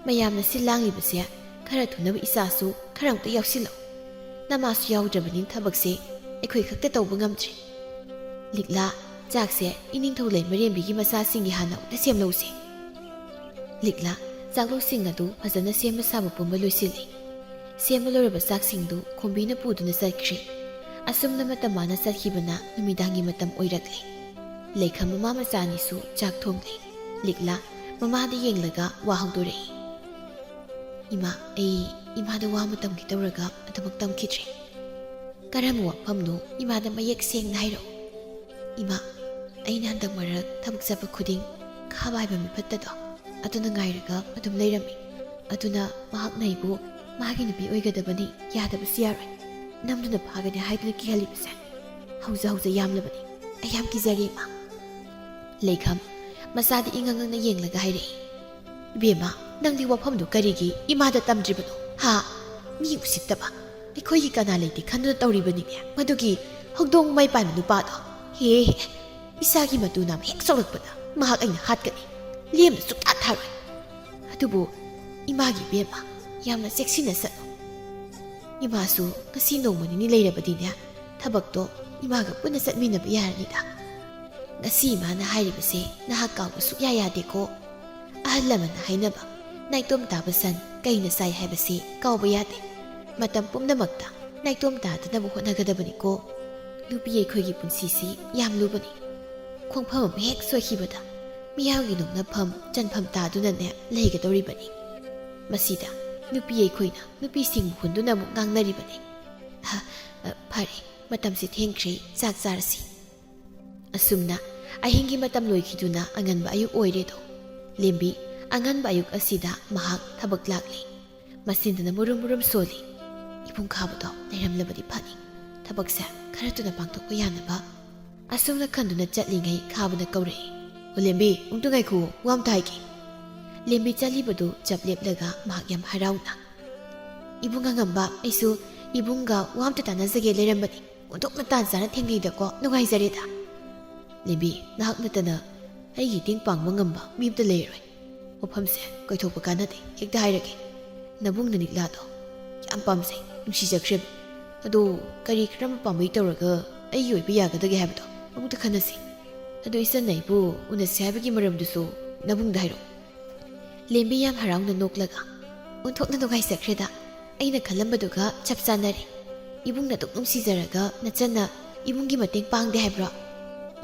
ꯃꯌꯥꯝꯅ ꯁꯤꯜ ꯂꯥꯡꯂꯤꯕꯁꯦ ꯈꯔ ꯊꯨꯅꯕ ꯏꯆꯥꯁꯨ ꯈꯔ ꯑꯃꯨꯛꯇ ꯌꯥꯎꯁꯤꯜꯂꯣ꯫ ꯅꯃꯥꯁꯨ ꯌꯥꯎꯗ꯭ꯔꯕꯅꯤꯅ ꯊꯕꯛꯁꯦ ꯑꯩꯈꯣꯏ ꯈꯛꯇ ꯇꯧꯕ ꯉꯝꯗ꯭ꯔꯦ꯫ ꯂꯤꯛꯂꯥ, ꯆꯥꯛꯁꯦ ꯏꯅꯤꯡꯊꯧ ꯂꯩꯃꯔꯦꯝꯕꯤꯒꯤ ꯃꯆꯥꯁꯤꯡꯒꯤ ꯍꯥꯟꯅ ꯑꯃꯨꯛꯇ ꯁꯦꯝꯂꯧꯁꯦ꯫" ꯂꯤꯛꯂꯥ ꯆꯥꯛꯂꯧꯁꯤꯡ ꯑꯗꯨ ꯐꯖꯅ ꯁꯦꯝꯕ ꯁꯥꯕ ꯄꯨꯝꯕ ꯂꯣꯏꯁꯤꯜꯂꯤ꯫ ꯁꯦꯝꯕ ꯂꯣꯏꯔꯕ ꯆꯥꯛꯁꯤꯡꯗꯨ ꯈꯣꯝꯕꯤꯅ ꯄꯨꯗꯨꯅ ꯆꯠꯈ꯭ꯔꯤ꯫ ꯑꯁꯨꯝꯅ ꯃꯇꯝ ꯃꯥꯅ ꯆꯠꯈꯤꯕꯅ ꯅꯨꯃꯤꯗꯥꯡꯒꯤ ꯃꯇꯝ ꯑꯣꯏꯔꯛꯂꯤ꯫ ꯂꯩꯈꯝ ꯃꯃꯥ ꯃꯆꯥ ꯑꯅꯤꯁꯨ ꯆꯥꯛ ꯊꯣꯡꯂꯤ꯫ ꯂꯤꯛꯂꯥ ꯃꯃꯥꯗ ꯌꯦꯡꯂꯒ ꯋꯥ ꯍꯧꯗꯣꯔꯛꯏ꯫ "ꯏꯃꯥ, ꯑꯩ ꯏꯃꯥꯗ ꯋꯥ ꯑꯃ ꯇꯝꯒꯦ ꯇꯧꯔꯒ ꯑꯗꯨꯃꯛ ꯇꯝꯈꯤꯗ꯭ꯔꯦ꯫ ꯀꯔꯝꯕ ꯋꯥꯐꯝꯅꯣ ꯏꯃꯥꯗ ꯃꯌꯦꯛ ꯁꯦꯡꯅ ꯍꯥꯏꯔꯛꯎ꯫ ꯏꯃꯥ, ꯑꯩꯅ ꯍꯟꯗꯛ ꯃꯔꯛ ꯊꯕꯛ ꯆꯠꯄ ꯈꯨꯗꯤꯡ ꯈꯥꯕ ꯍꯥꯏꯕ ꯃꯤꯐꯠꯇꯗꯣ ꯑꯗꯨꯅ ꯉꯥꯏꯔꯒ ꯑꯗꯨꯝ ꯂꯩꯔꯝꯃꯤ꯫ ꯑꯗꯨꯅ ꯃꯍꯥꯛꯅ ꯑꯩꯕꯨ ꯃꯥꯒꯤ ꯅꯨꯄꯤ ꯑꯣꯏꯒꯗꯕꯅꯤ, ꯌꯥꯗꯕꯁꯨ ꯌꯥꯔꯣꯏ, ꯅꯝꯗꯨꯅ ꯐꯥꯒꯅꯤ ꯍꯥꯏꯗꯨꯅ ꯀꯤꯍꯜꯂꯤꯕꯁꯦ ꯍꯧꯖ ꯍꯧꯖ ꯌꯥꯝꯂꯕꯅꯤ꯫ ꯑꯩ ꯌꯥꯝ ꯀꯤꯖꯔꯦ, ꯏꯃꯥ꯫" ꯂꯩꯈꯝ ꯃꯆꯥꯗ ꯏꯉꯛ ꯉꯛꯅ ꯌꯦꯡꯂꯒ ꯍꯥꯏꯔꯛꯏ, "ꯏꯕꯦꯝꯃ, ꯅꯪꯗꯤ ꯋꯥꯐꯝꯗꯨ ꯀꯔꯤꯒꯤ ꯏꯃꯥꯗ ꯇꯝꯗ꯭ꯔꯤꯕꯅꯣ? ꯍꯥ? ꯃꯤ ꯎꯁꯤꯠꯇꯕ, ꯑꯩꯈꯣꯏꯒꯤ ꯀꯅꯥ ꯂꯩꯇꯦ ꯈꯟꯗꯨꯅ ꯇꯧꯔꯤꯕꯅꯤꯅꯦ ꯃꯗꯨꯒꯤ ꯍꯧꯗꯣꯡ ꯃꯩ ꯄꯥꯟꯕ ꯅꯨꯄꯥꯗꯣ꯫ ꯍꯦ ꯍꯦ, ꯏꯁꯥꯒꯤ ꯃꯇꯨ ꯅꯥꯝ ꯍꯦꯛ ꯆꯥꯎꯔꯛꯄꯗ ꯃꯍꯥꯛ ꯑꯩꯅ ꯍꯥꯠꯀꯅꯤ꯫ ꯂꯦꯝꯅ ꯁꯨꯛꯊꯥ ꯊꯥꯔꯣꯏ꯫ ꯑꯗꯨꯕꯨ ꯏꯃꯥꯒꯤ ꯏꯕꯦꯝꯃ, ꯌꯥꯝꯅ ꯆꯦꯛꯁꯤꯟꯅ ꯆꯠꯂꯨ꯫ ꯏꯃꯥꯁꯨ ꯉꯁꯤ ꯅꯣꯡꯃ ꯅꯤꯅꯤ ꯂꯩꯔꯕꯗꯤꯅꯦ, ꯊꯕꯛꯇꯣ ꯏꯃꯥꯒ ꯄꯨꯟꯅ ꯆꯠꯃꯤꯟꯅꯕ ꯌꯥꯔꯅꯤꯗ꯫ ꯉꯁꯤ ꯏꯃꯥꯅ ꯍꯥꯏꯔꯤꯕꯁꯦ ꯅꯍꯥꯛ ꯀꯥꯎꯕ ꯁꯨꯛꯌꯥ ꯌꯥꯗꯦꯀꯣ꯫ ꯑꯍꯜ ꯂꯃꯟꯅ ꯍꯥꯏꯅꯕ, "ꯅꯥꯏꯇꯣꯝ ꯇꯥꯕ ꯁꯟ ꯀꯩꯅ ꯆꯥꯏ" ꯍꯥꯏꯕꯁꯤ ꯀꯥꯎꯕ ꯌꯥꯗꯦ꯫ ꯃꯇꯝ ꯄꯨꯝꯅꯃꯛꯇ ꯅꯥꯏꯇꯣꯝ ꯇꯥꯗꯅꯕ ꯍꯣꯠꯅꯒꯗꯕꯅꯤꯀꯣ꯫ ꯅꯨꯄꯤ ꯑꯩꯈꯣꯏꯒꯤ ꯄꯨꯟꯁꯤꯁꯤ ꯌꯥꯝ ꯂꯨꯕꯅꯤ꯫ ꯈꯣꯡꯐꯝ ꯑꯃ ꯍꯦꯛ ꯁꯣꯏꯈꯤꯕꯗ ꯃꯤꯌꯥꯝꯒꯤ ꯅꯣꯛꯅꯐꯝ, ꯆꯟꯐꯝ ꯇꯥꯗꯨꯅꯅꯦ ꯂꯩꯒꯗꯧꯔꯤꯕꯅꯤ꯫ ꯃꯁꯤꯗ ꯅꯨꯄꯤ ꯑꯩꯈꯣꯏꯅ ꯅꯨꯄꯤꯁꯤꯡꯕꯨ ꯍꯨꯟꯗꯨꯅ ꯑꯃꯨꯛ ꯉꯥꯡꯅꯔꯤꯕꯅꯤ꯫ "ꯑ, ꯑ, ꯐꯔꯦ, ꯃꯇꯝꯁꯤ ꯊꯦꯡꯈ꯭ꯔꯦ, ꯆꯥꯛ ꯆꯥꯔꯁꯤ"꯫ ꯑꯁꯨꯝꯅ ꯑꯍꯤꯡꯒꯤ ꯃꯇꯝ ꯂꯣꯏꯈꯤꯗꯨꯅ ꯑꯉꯟꯕ ꯑꯌꯨꯛ ꯑꯣꯏꯔꯦꯗꯣ꯫ ꯂꯦꯝꯕꯤ, ꯑꯉꯟꯕ ꯑꯌꯨꯛ ꯑꯁꯤꯗ ꯃꯍꯥꯛ ꯊꯕꯛ ꯂꯥꯛꯂꯦ꯫ ꯃꯆꯤꯟꯗꯅ ꯃꯨꯔꯨꯝ ꯃꯨꯔꯨꯝ ꯁꯣꯜꯂꯤ꯫ ꯏꯕꯨꯡ ꯈꯥꯕꯗꯣ ꯂꯩꯔꯝꯂꯕꯗꯤ ꯐꯅꯤ꯫ ꯊꯕꯛꯁꯦ ꯈꯔ ꯊꯨꯅ ꯄꯥꯡꯊꯣꯛꯄ ꯌꯥꯅꯕ꯫ ꯑꯁꯨꯝꯅ ꯈꯟꯗꯨꯅ ꯆꯠꯂꯤꯉꯩ ꯈꯥꯕꯅ ꯀꯧꯔꯛꯏ, "ꯑꯣ ꯂꯦꯝꯕꯤ, ꯑꯃꯨꯛꯇ ꯉꯥꯏꯈꯨꯑꯣ, ꯋꯥ ꯑꯝꯇ ꯍꯥꯏꯒꯦ"꯫ ꯂꯦꯝꯕꯤ ꯆꯠꯂꯤꯕꯗꯨ ꯆꯞ ꯂꯦꯞꯂꯒ ꯃꯍꯥꯛ ꯌꯥꯝ ꯍꯔꯥꯎꯅ, "ꯏꯕꯨꯡ ꯑꯉꯝꯕ, ꯑꯩꯁꯨ ꯏꯕꯨꯡꯒ ꯋꯥ ꯑꯝꯇ ꯇꯥꯟꯅꯖꯒꯦ ꯂꯩꯔꯝꯕꯅꯤ꯫ ꯑꯣꯟꯊꯣꯛꯅ ꯇꯥꯟ ꯆꯥꯅ ꯊꯦꯡꯅꯩꯗꯀꯣ, ꯅꯨꯡꯉꯥꯏꯖꯔꯦꯗ"꯫ "ꯂꯦꯝꯕꯤ, ꯅꯍꯥꯛ ꯅꯠꯇꯅ ꯑꯩꯒꯤ ꯏꯇꯦꯡ ꯄꯥꯡꯕ ꯉꯝꯕ ꯃꯤ ꯑꯝꯇ ꯂꯩꯔꯣꯏ꯫ ꯋꯥꯐꯝꯁꯦ ꯀꯣꯏꯊꯣꯛꯄ ꯀꯥꯟꯅꯗꯦ, ꯍꯦꯛꯇ ꯍꯥꯏꯔꯒꯦ꯫ ꯅꯕꯨꯡꯅ ꯂꯤꯛꯂꯥꯗꯣ ꯌꯥꯝ ꯄꯥꯝꯖꯩ, ꯅꯨꯡꯁꯤꯖꯈ꯭ꯔꯦꯕ꯫ ꯑꯗꯣ ꯀꯔꯤ ꯀꯔꯝꯕ ꯄꯥꯝꯕꯩ ꯇꯧꯔꯒ ꯑꯩꯒꯤ ꯑꯣꯏꯕ ꯌꯥꯒꯗꯒꯦ ꯍꯥꯏꯕꯗꯣ ꯑꯃꯨꯛꯇ ꯈꯟꯅꯁꯤ꯫ ꯑꯗꯣ ꯏꯆꯟꯅ ꯑꯩꯕꯨ ꯎꯅꯁꯤ ꯍꯥꯏꯕꯒꯤ ꯃꯔꯝꯗꯨꯁꯨ ꯅꯕꯨꯡꯗ ꯍꯥꯏꯔꯛꯑꯣ"꯫ ꯂꯦꯝꯕꯤ ꯌꯥꯝ ꯍꯔꯥꯎꯅ ꯅꯣꯛꯂꯒ, "ꯑꯣꯟꯊꯣꯛꯅ ꯅꯨꯡꯉꯥꯏꯖꯈ꯭ꯔꯦꯗ꯫ ꯑꯩꯅ ꯈꯜꯂꯝꯕꯗꯨꯒ ꯆꯞ ꯆꯥꯟꯅꯔꯦ꯫ ꯏꯕꯨꯡꯅ ꯑꯗꯨꯛ ꯅꯨꯡꯁꯤꯖꯔꯒ ꯅꯆꯟꯅ ꯏꯕꯨꯡꯒꯤ ꯃꯇꯦꯡ ꯄꯥꯡꯗꯦ ꯍꯥꯏꯕ꯭ꯔꯣ?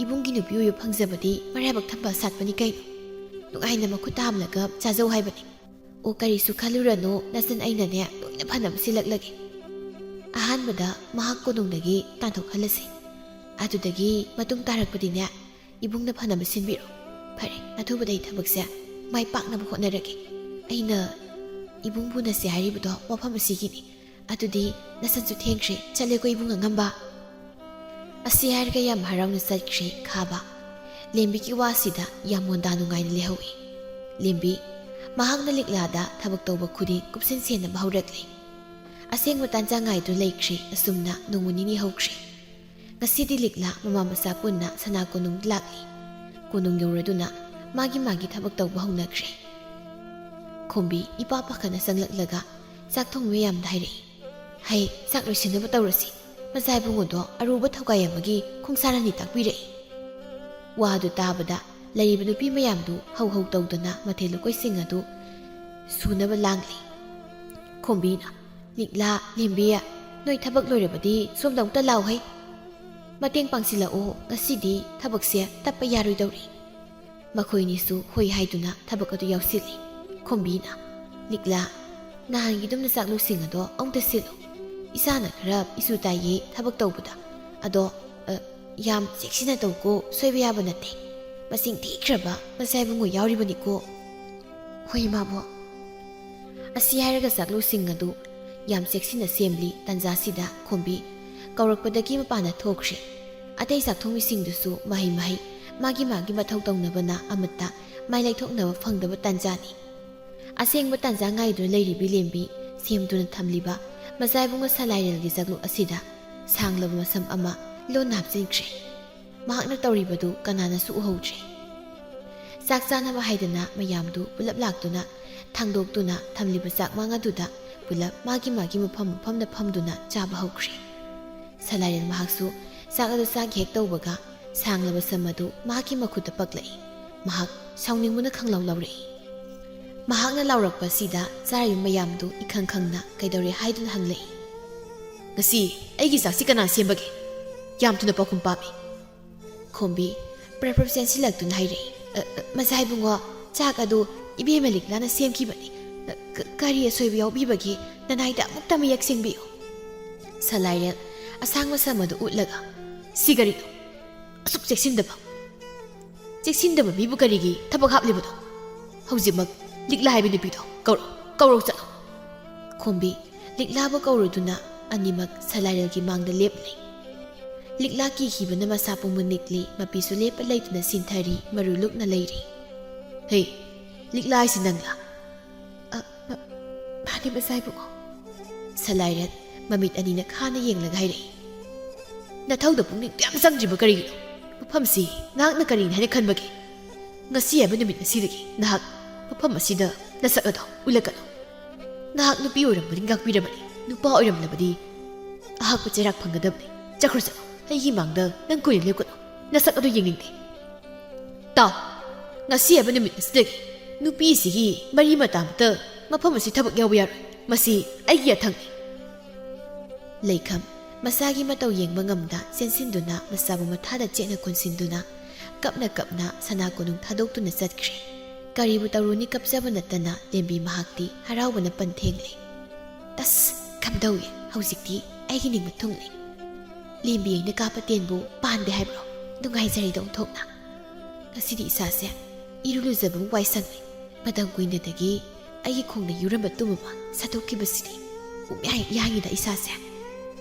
ꯏꯕꯨꯡꯒꯤ ꯅꯨꯄꯤ ꯑꯣꯏꯕ ꯐꯪꯖꯕꯗꯤ ꯃꯔꯥꯏꯕꯛ ꯊꯝꯕꯥꯜ ꯁꯥꯠꯄꯅꯤ ꯀꯩꯅꯣ꯫ ꯅꯨꯡꯉꯥꯏꯅ ꯃꯈꯨꯠ ꯇꯥ ꯍꯥꯝꯂꯒ ꯆꯥꯖꯧ ꯍꯥꯏꯕꯅꯤ꯫ ꯑꯣ, ꯀꯔꯤꯁꯨ ꯈꯜꯂꯨꯔꯅꯨ, ꯅꯆꯟ ꯑꯩꯅꯅꯦ ꯂꯣꯏꯅ ꯐꯅꯕ ꯁꯤꯜꯂꯛꯂꯒꯦ꯫ ꯑꯍꯥꯟꯕꯗ ꯃꯍꯥꯛ ꯀꯣꯅꯨꯡꯗꯒꯤ ꯇꯥꯟꯊꯣꯛꯍꯜꯂꯁꯤ꯫ ꯑꯗꯨꯗꯒꯤ ꯃꯇꯨꯡ ꯇꯥꯔꯛꯄꯗꯤꯅꯦ ꯏꯕꯨꯡꯅ ꯐꯅꯕ ꯁꯤꯟꯕꯤꯔꯣ꯫ ꯐꯔꯦ, ꯑꯊꯨꯕꯗ ꯑꯩ ꯊꯕꯛꯁꯦ ꯃꯥꯏ ꯄꯥꯛꯅꯕ ꯍꯣꯠꯅꯔꯒꯦ꯫ ꯑꯩꯅ ꯏꯕꯨꯡꯕꯨ ꯎꯅꯁꯦ ꯍꯥꯏꯔꯤꯕꯗꯣ ꯃꯐꯝ ꯑꯁꯤꯒꯤꯅꯤ꯫ ꯑꯗꯨꯗꯤ ꯅꯁꯟꯁꯨ ꯊꯦꯡꯈ꯭ꯔꯦ, ꯆꯠꯂꯦꯀꯣ ꯏꯕꯨꯡ ꯑꯉꯝꯕ"꯫ ꯑꯁꯤ ꯍꯥꯏꯔꯒ ꯌꯥꯝ ꯍꯔꯥꯎꯅ ꯆꯠꯈ꯭ꯔꯦ ꯈꯥꯕ꯫ ꯂꯦꯝꯕꯤꯒꯤ ꯋꯥꯁꯤꯗ ꯌꯥꯝ ꯃꯣꯟꯗꯥ ꯅꯨꯡꯉꯥꯏꯅ ꯂꯩꯍꯧꯏ꯫ ꯂꯦꯝꯕꯤ, ꯃꯍꯥꯛꯅ ꯂꯤꯛꯂꯥꯗ ꯊꯕꯛ ꯇꯧꯕ ꯈꯨꯗꯤꯡ ꯀꯨꯞꯁꯦꯟ ꯁꯦꯟꯅꯕ ꯍꯧꯔꯛꯂꯦ꯫ ꯑꯁꯦꯡꯕ ꯇꯥꯟꯖꯥ ꯉꯥꯏꯗꯨꯅ ꯂꯩꯈ꯭ꯔꯦ꯫ ꯑꯁꯨꯝꯅ ꯅꯣꯡꯃ ꯅꯤꯅꯤ ꯍꯧꯈ꯭ꯔꯦ꯫ ꯉꯁꯤꯗꯤ ꯂꯤꯛꯂꯥ ꯃꯃꯥ ꯃꯆꯥ ꯄꯨꯟꯅ ꯁꯅꯥ ꯀꯣꯅꯨꯡ ꯂꯥꯛꯂꯤ꯫ ꯀꯣꯅꯨꯡ ꯌꯧꯔꯗꯨꯅ ꯃꯥꯒꯤ ꯃꯥꯒꯤ ꯊꯕꯛ ꯇꯧꯕ ꯍꯧꯅꯈ꯭ꯔꯦ꯫ ꯈꯣꯝꯕꯤ ꯏꯄꯥ ꯄꯥꯈꯠꯅ ꯆꯪꯂꯛꯂꯒ ꯆꯥꯛ ꯊꯣꯡ ꯃꯌꯥꯝꯗ ꯍꯥꯏꯔꯛꯏ, "ꯍꯩ, ꯆꯥꯛ ꯂꯣꯏꯁꯤꯟꯅꯕ ꯇꯧꯔꯁꯤ꯫ ꯃꯆꯥ ꯏꯕꯨꯡꯉꯣꯗꯣ ꯑꯔꯨꯕ ꯊꯧꯒꯥꯏ ꯑꯃꯒꯤ ꯈꯣꯡꯁꯥꯔꯅꯤ ꯇꯥꯛꯄꯤꯔꯛꯏ꯫" ꯋꯥꯗꯨ ꯇꯥꯕꯗ ꯂꯩꯔꯤꯕ ꯅꯨꯄꯤ ꯃꯌꯥꯝꯗꯨ ꯍꯧ ꯍꯧ ꯇꯧꯗꯨꯅ ꯃꯊꯦꯜ ꯂꯨꯀꯣꯏꯁꯤꯡ ꯑꯗꯨ ꯁꯨꯅꯕ ꯂꯥꯡꯂꯤ꯫ ꯈꯣꯝꯕꯤꯅ, "ꯂꯤꯛꯂꯥ, ꯂꯦꯝꯕꯤ, ꯅꯣꯏ ꯊꯕꯛ ꯂꯣꯏꯔꯕꯗꯤ ꯁꯣꯝꯗ ꯑꯃꯨꯛꯇ ꯂꯥꯎꯍꯩ꯫ ꯃꯇꯦꯡ ꯄꯥꯡꯁꯤꯜꯂꯛꯑꯣ, ꯉꯁꯤꯗꯤ ꯊꯕꯛꯁꯦ ꯇꯞꯄ ꯌꯥꯔꯣꯏꯗꯧꯔꯤ꯫" ꯃꯈꯣꯏꯅꯤꯁꯨ ꯍꯣꯏ ꯍꯥꯏꯗꯨꯅ ꯊꯕꯛ ꯑꯗꯨ ꯌꯥꯎꯁꯤꯜꯂꯤ꯫ ꯈꯣꯝꯕꯤꯅ, "ꯂꯤꯛꯂꯥ, ꯅꯍꯥꯟꯒꯤꯗꯨꯝꯅ ꯆꯥꯛꯂꯨꯁꯤꯡ ꯑꯗꯣ ꯑꯃꯨꯛꯇ ꯁꯤꯜꯂꯨ꯫ ꯏꯆꯥꯅ ꯈꯔ ꯏꯁꯨ ꯇꯥꯏꯌꯦ ꯊꯕꯛ ꯇꯧꯕꯗ꯫ ꯑꯗꯣ, ꯑ, ꯌꯥꯝ ꯆꯦꯛꯁꯤꯟꯅ ꯇꯧꯀꯣ, ꯁꯣꯏꯕ ꯌꯥꯕ ꯅꯠꯇꯦ꯫ ꯃꯁꯤꯡ ꯊꯤꯈ꯭ꯔꯕ ꯃꯆꯥ ꯏꯕꯨꯡꯉꯣ ꯌꯥꯎꯔꯤꯕꯅꯤꯀꯣ꯫" "ꯍꯣꯏ, ꯏꯃꯥꯕꯣꯛ꯫" ꯑꯁꯤ ꯍꯥꯏꯔꯒ ꯆꯥꯛꯂꯨꯁꯤꯡ ꯑꯗꯨ ꯌꯥꯝ ꯆꯦꯛꯁꯤꯟꯅ ꯁꯦꯝꯂꯤ꯫ ꯇꯟꯖꯥꯁꯤꯗ ꯈꯣꯝꯕꯤ ꯀꯧꯔꯛꯄꯗꯒꯤ ꯃꯄꯥꯟꯗ ꯊꯣꯛꯈ꯭ꯔꯦ꯫ ꯑꯇꯩ ꯆꯥꯛꯊꯣꯡꯕꯤꯁꯤꯡꯗꯨꯁꯨ ꯃꯍꯩ ꯃꯍꯩ ꯃꯥꯒꯤ ꯃꯥꯒꯤ ꯃꯊꯧ ꯇꯧꯅꯕꯅ ꯑꯃꯠꯇ ꯃꯥꯏ ꯂꯩꯊꯣꯛꯅꯕ ꯐꯪꯗꯕ ꯇꯟꯖꯥꯅꯤ꯫ ꯑꯁꯦꯡꯕ ꯇꯟꯖꯥ ꯉꯥꯏꯗꯨꯅ ꯂꯩꯔꯤꯕꯤ ꯂꯦꯝꯕꯤ ꯁꯦꯝꯗꯨꯅ ꯊꯝꯂꯤꯕ ꯃꯆꯥ ꯏꯕꯨꯡꯉꯣ ꯁꯂꯥꯏꯔꯦꯜꯒꯤ ꯆꯥꯛꯂꯨꯛ ꯑꯁꯤꯗ ꯁꯥꯡꯂꯕ ꯃꯁꯝ ꯑꯃ ꯂꯣꯟꯅ ꯍꯥꯞꯆꯤꯟꯈ꯭ꯔꯦ꯫ ꯃꯍꯥꯛꯅ ꯇꯧꯔꯤꯕꯗꯨ ꯀꯅꯥꯅꯁꯨ ꯎꯍꯧꯗ꯭ꯔꯦ꯫ ꯆꯥꯛ ꯆꯥꯅꯕ ꯍꯥꯏꯗꯅ ꯃꯌꯥꯝꯗꯨ ꯄꯨꯂꯞ ꯂꯥꯛꯇꯨꯅ ꯊꯥꯡꯗꯣꯛꯇꯨꯅ ꯊꯝꯂꯤꯕ ꯆꯥꯛꯃꯥꯡ ꯑꯗꯨꯗ ꯄꯨꯂꯞ ꯃꯥꯒꯤ ꯃꯥꯒꯤ ꯃꯐꯝ ꯃꯐꯝꯗ ꯐꯝꯗꯨꯅ ꯆꯥꯕ ꯍꯧꯈ꯭ꯔꯦ꯫ ꯁꯂꯥꯏꯔꯦꯜ ꯃꯍꯥꯛꯁꯨ ꯆꯥꯛ ꯑꯗꯨ ꯆꯥꯒꯦ ꯍꯦꯛ ꯇꯧꯕꯒ ꯁꯥꯡꯂꯕ ꯁꯝ ꯑꯗꯨ ꯃꯍꯥꯛꯀꯤ ꯃꯈꯨꯠꯇ ꯄꯛꯂꯛꯏ꯫ ꯃꯍꯥꯛ ꯁꯥꯎꯅꯤꯡꯕꯅ ꯈꯪꯂꯥꯎ ꯂꯥꯎꯔꯛꯏ꯫ ꯃꯍꯥꯛꯅ ꯂꯥꯎꯔꯛꯄ ꯑꯁꯤꯗ ꯆꯥꯔꯤꯕ ꯃꯌꯥꯝꯗꯨ ꯏꯈꯪ ꯈꯪꯅ ꯀꯩꯗꯧꯔꯦ ꯍꯥꯏꯗꯨꯅ ꯍꯪꯂꯛꯏ꯫ "ꯉꯁꯤ ꯑꯩꯒꯤ ꯆꯥꯛꯁꯤ ꯀꯅꯥ ꯁꯦꯝꯕꯒꯦ? ꯌꯥꯝ ꯊꯨꯅ ꯄꯥꯎꯈꯨꯝ ꯄꯥꯝꯃꯤ꯫" ꯈꯣꯝꯕꯤ ꯄ꯭ꯔꯞ ꯄ꯭ꯔꯞ ꯆꯦꯟꯁꯤꯜꯂꯛꯇꯨꯅ ꯍꯥꯏꯔꯛꯏ, "ꯑ, ꯑ, ꯃꯆꯥ ꯏꯕꯨꯡꯉꯣ, ꯆꯥꯛ ꯑꯗꯨ ꯏꯕꯦꯝꯃ ꯂꯤꯛꯂꯥꯅ ꯁꯦꯝꯈꯤꯕꯅꯤ꯫ ꯑ, ꯀ-, ꯀꯔꯤ ꯑꯁꯣꯏꯕ ꯌꯥꯎꯕꯤꯕꯒꯦ? ꯅꯅꯥꯏꯗ ꯑꯃꯨꯛꯇ ꯃꯌꯦꯛ ꯁꯦꯡꯕꯤꯌꯨ꯫" ꯁꯂꯥꯏꯔꯦꯜ ꯑꯁꯥꯡꯕ ꯁꯝ ꯑꯗꯨ ꯎꯠꯂꯒ, "ꯁꯤ ꯀꯔꯤꯅꯣ? ꯑꯁꯨꯛ ꯆꯦꯛꯁꯤꯟꯗꯕ, ꯆꯦꯛꯁꯤꯟꯗꯕ ꯃꯤꯕꯨ ꯀꯔꯤꯒꯤ ꯊꯕꯛ ꯍꯥꯞꯂꯤꯕꯅꯣ? ꯍꯧꯖꯤꯛꯃꯛ ꯂꯤꯛꯂꯥ ꯍꯥꯏꯕꯤ ꯅꯨꯄꯤꯗꯣ ꯀꯧꯔꯣ, ꯀꯧꯔꯣ ꯆꯠꯂꯣ꯫" ꯈꯣꯝꯕꯤ ꯂꯤꯛꯂꯥꯕꯨ ꯀꯧꯔꯨꯗꯨꯅ ꯑꯅꯤꯃꯛ ꯁꯂꯥꯏꯔꯦꯜꯒꯤ ꯃꯥꯡꯗ ꯂꯦꯞꯂꯤ꯫ ꯂꯤꯛꯂꯥ ꯀꯤꯈꯤꯕꯅ ꯃꯁꯥ ꯄꯨꯝꯕ ꯅꯤꯛꯂꯤ, ꯃꯄꯤꯁꯨ ꯂꯦꯞꯄ ꯂꯩꯇꯅ ꯁꯤꯟꯊꯔꯤ, ꯃꯔꯨ ꯂꯨꯛꯅ ꯂꯩꯔꯤ꯫ "ꯍꯦ, ꯂꯤꯛꯂꯥ ꯍꯥꯏꯁꯤ ꯅꯪꯂꯥ?" "ꯑ, ꯃ-, ꯃꯥꯅꯦ, ꯃꯆꯥ ꯏꯕꯨꯡꯉꯣ꯫" ꯁꯂꯥꯏꯔꯦꯜ ꯃꯃꯤꯠ ꯑꯅꯤꯅ ꯈꯥꯅ ꯌꯦꯡꯂꯒ ꯍꯥꯏꯔꯛꯏ꯫ ꯅꯊꯧꯗ ꯄꯨꯛꯅꯤꯡ ꯌꯥꯝ ꯆꯪꯗ꯭ꯔꯤꯕ ꯀꯔꯤꯒꯤꯅꯣ? ꯃꯐꯝꯁꯤ ꯅꯍꯥꯛꯅ ꯀꯔꯤꯅꯤ ꯍꯥꯏꯅ ꯈꯟꯕꯒꯦ? ꯉꯁꯤ ꯍꯥꯏꯕ ꯅꯨꯃꯤꯠ ꯑꯁꯤꯗꯒꯤ ꯅꯍꯥꯛ ꯃꯐꯝ ꯑꯁꯤꯗ ꯅꯁꯛ ꯑꯗꯣ ꯎꯠꯂꯛꯀꯅꯨ꯫ ꯅꯍꯥꯛ ꯅꯨꯄꯤ ꯑꯣꯏꯔꯝꯕꯗꯤ ꯉꯥꯛꯄꯤꯔꯕꯅꯤ, ꯅꯨꯄꯥ ꯑꯣꯏꯔꯝꯂꯕꯗꯤ ꯑꯍꯥꯛꯄ ꯆꯩꯔꯥꯛ ꯐꯪꯒꯗꯕꯅꯤ꯫ ꯆꯠꯈ꯭ꯔꯣ, ꯆꯠꯂꯣ, ꯑꯩꯒꯤ ꯃꯥꯡꯗ ꯅꯪ ꯀꯨꯏꯅ ꯂꯦꯞꯀꯅꯨ꯫ ꯅꯁꯛ ꯑꯗꯨ ꯌꯦꯡꯅꯤꯡꯗꯦ꯫ ꯇꯥꯎ, ꯉꯁꯤ ꯍꯥꯏꯕ ꯅꯨꯃꯤꯠ ꯑꯁꯤꯗꯒꯤ ꯅꯨꯄꯤꯁꯤꯒꯤ ꯃꯔꯤ ꯃꯇꯥ ꯑꯃꯠꯇ ꯃꯐꯝ ꯑꯁꯤ ꯊꯕꯛ ꯌꯥꯎꯕ ꯌꯥꯔꯣꯏ꯫ ꯃꯁꯤ ꯑꯩꯒꯤ ꯌꯥꯊꯪꯅꯤ꯫ ꯂꯩꯈꯝ ꯃꯁꯥꯒꯤ ꯃꯇꯧ ꯌꯦꯡꯕ ꯉꯝꯗ ꯆꯦꯟꯁꯤꯟꯗꯨꯅ ꯃꯁꯥꯕꯨ ꯃꯊꯥꯗ ꯆꯦꯠꯅ ꯀꯣꯟꯁꯤꯟꯗꯨꯅ ꯀꯞꯅ ꯀꯞꯅ ꯁꯅꯥ ꯀꯣꯅꯨꯡ ꯊꯥꯗꯣꯛꯇꯨꯅ ꯆꯠꯈ꯭ꯔꯦ꯫ ꯀꯔꯤꯕꯨ ꯇꯧꯔꯨꯅꯤ, ꯀꯞꯆꯕ ꯅꯠꯇꯅ ꯂꯦꯝꯕꯤ ꯃꯍꯥꯛꯇꯤ ꯍꯔꯥꯎꯕꯅ ꯄꯟ ꯊꯦꯡꯂꯦ꯫ ꯑꯁ, ꯀꯝꯗꯧꯏ? ꯍꯧꯖꯤꯛꯇꯤ ꯑꯩꯒꯤ ꯅꯤꯡꯕ ꯊꯨꯡꯂꯦ꯫ ꯂꯦꯝꯕꯤ ꯑꯩꯅ ꯀꯥꯞꯄ ꯇꯦꯟꯕꯨ ꯄꯥꯟꯗꯦ ꯍꯥꯏꯕ꯭ꯔꯣ? ꯅꯨꯡꯉꯥꯏꯖꯔꯦꯗ ꯑꯣꯟꯊꯣꯛꯅ꯫ ꯉꯁꯤꯗꯤ ꯏꯁꯥꯁꯦ ꯏꯔꯨ ꯂꯨꯖꯕ ꯋꯥꯏ ꯁꯪꯂꯦ꯫ ꯃꯇꯝ ꯀꯨꯏꯅꯗꯒꯤ ꯑꯩꯒꯤ ꯈꯣꯡꯗ ꯌꯨꯔꯝꯕ ꯇꯨꯝ ꯑꯃ ꯁꯠꯇꯣꯛꯈꯤꯕꯁꯤꯗꯤ ꯄꯨꯝꯌꯥꯡ ꯌꯥꯡꯉꯤꯗ ꯏꯁꯥꯁꯦ꯫